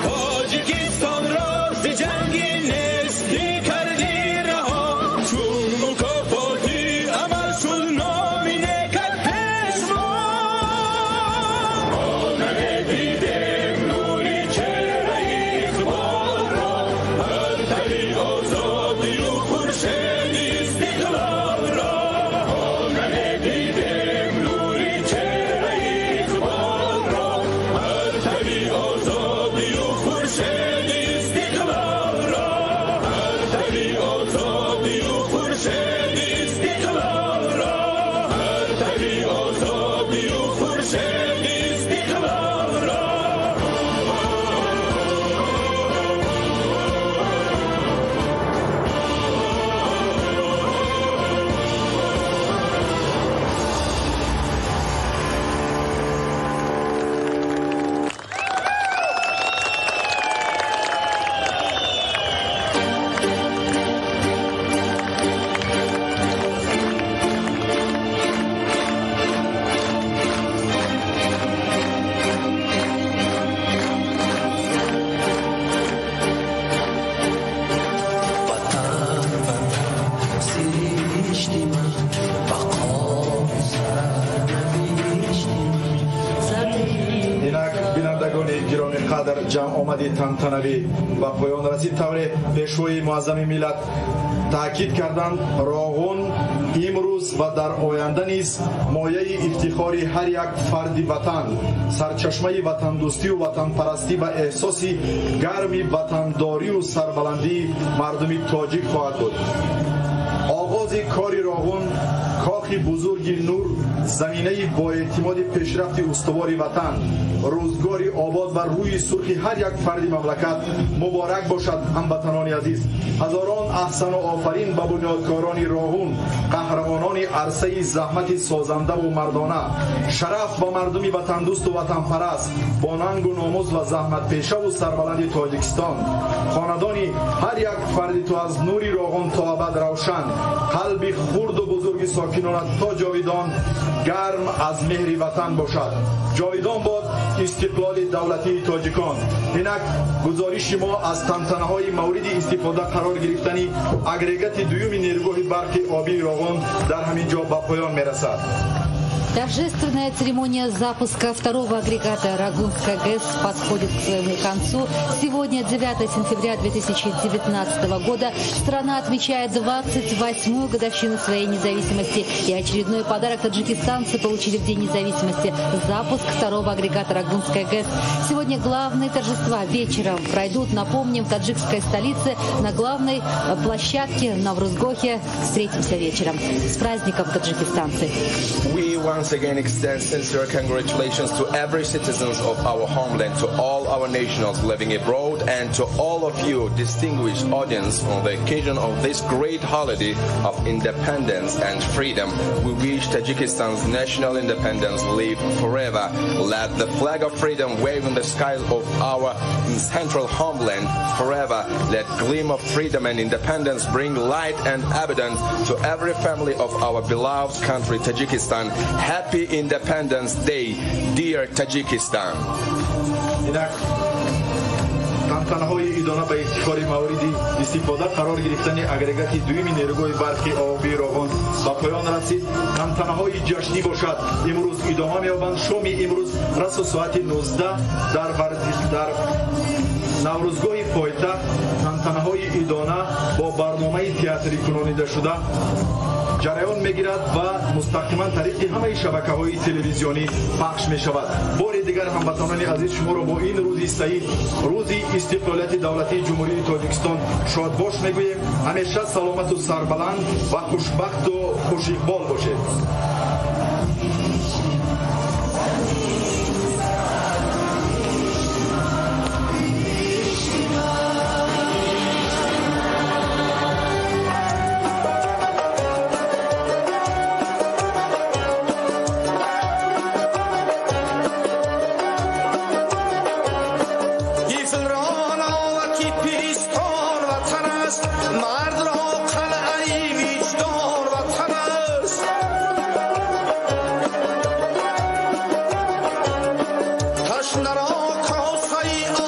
تاجیکستان را ز جنگ نیستی کردی رها. چون مکافاتی عمل شد نامی نکرد پیشوا. ما ندیدیم نوری چهره اقبال را، پرتوی آزادی و خورشید استقلال را. ما ندیدیم نوری چهره اقبال را، پرتوی آزادی و خورشید استقلال را. پرتوی آزادی و خورشید استقلال را، پرتوی آزادی و خورشید استقلال را. وطن وطن سرشتی من، بقای سرنوشتی من، زمین Инак, бинандагони гиромӣ қадр, ҷамъомади тантанавӣ ба поён расид. Тавре пешвои муаззами миллат таъкид карданд, Роғун имрӯз ва дар оянда низ мояи ифтихори ҳар як фарди ватан, сарчашмаи ватандӯстию ватанпарастӣ ва эҳсоси гарми ватандорию сарбаландии мардуми тоҷик хоҳад буд. Оғози кори Роғун, кохи бузурги нур, заминаи боэътимоди пешрафти устувори ватан, рӯзгори обод ва рӯи сурхи ҳар як фарди мамлакат муборак бошад. Ҳамватанони азиз, ҳазорон аҳсану офарин ба бунёдкорони Роғун, қаҳрамонони арсаи заҳмати созандаву мардона. Шараф ба мардуми ватандӯсту ватанпараст, бо нангу номус ва заҳматпешаву сарбаланди Тоҷикистон. Хонадони ҳар як фарди ту аз нури Роғун то абад равшан, қалби хурду бузурги сокинонат то ҷовидон гарм аз меҳри ватан бошад. Ҷовидон бод истиқлоли давлатии тоҷикон. Инак, гузориши мо аз тантанаҳои мавриди истифода қарор гирифтани агрегати дуюми нерӯгоҳи барқи обии Роғун дар ҳамин ҷо ба поён мерасад. Торжественная церемония запуска второго агрегата Рогунской ГЭС подходит к своему концу. Сегодня, 9 сентября 2019 года, страна отмечает 28-ю годовщину своей независимости. И очередной подарок таджикистанцы получили в День независимости – запуск второго агрегата Рогунской ГЭС. Сегодня главные торжества вечером пройдут, напомним, в таджикской столице на главной площадке на Наврузгохе. Встретимся вечером. С праздником, таджикистанцы! We once again extend sincere congratulations to every citizens of our homeland, to all our nationals living abroad, and to all of you distinguished audience on the occasion of this great holiday of independence and freedom. We wish Tajikistan's national independence live forever. Let the flag of freedom wave in the skies of our central homeland forever. Let gleam of freedom and independence bring light and abundance to every family of our beloved country, Tajikistan. Happy Independence Day, dear Tajikistan. Инак, тантанаҳои идона ба ифтихори мавриди истифода қарор гирифтани агрегати дуюми нерӯгоҳи барқи обии Роғун ба поён расид. Тантанаҳои ҷашнӣ бошад, имрӯз идома меёбанд. Шоми имрӯз расу соати 19 дар Наврӯзгоҳи пойтахт тантанаҳои идона бо барномаи театрӣ кунонидашуда ҷараён мегирад ва мустақиман тариқи ҳамаи шабакаҳои телевизионӣ пахш мешавад. Бори дигар, ҳамватанони азиз, шуморо бо ин рӯзи саид, рӯзи истиқлолияти давлатии Ҷумҳурии Тоҷикистон, шодбош мегӯем. Ҳамеша саломату сарбаланд ва хушбахту хушиқбол бошед. Тифлрон оваки пистон ватанам. مرد را قلعه وجدان وطن است. تشنه را کاسه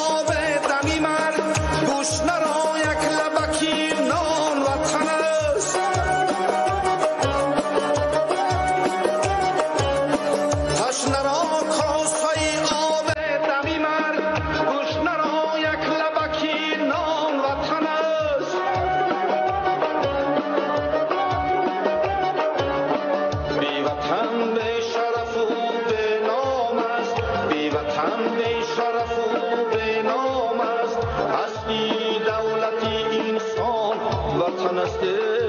آب دمی مرد، گشنه را یک لبکی نان وطن است. تشنه را کاسه آب دمی مرد، گشنه را یک لبکی نان وطن است. بی وطن به شرف و به نام است، بی وطن به شرف و به نام است. اصلی دولتی انسان وطن است.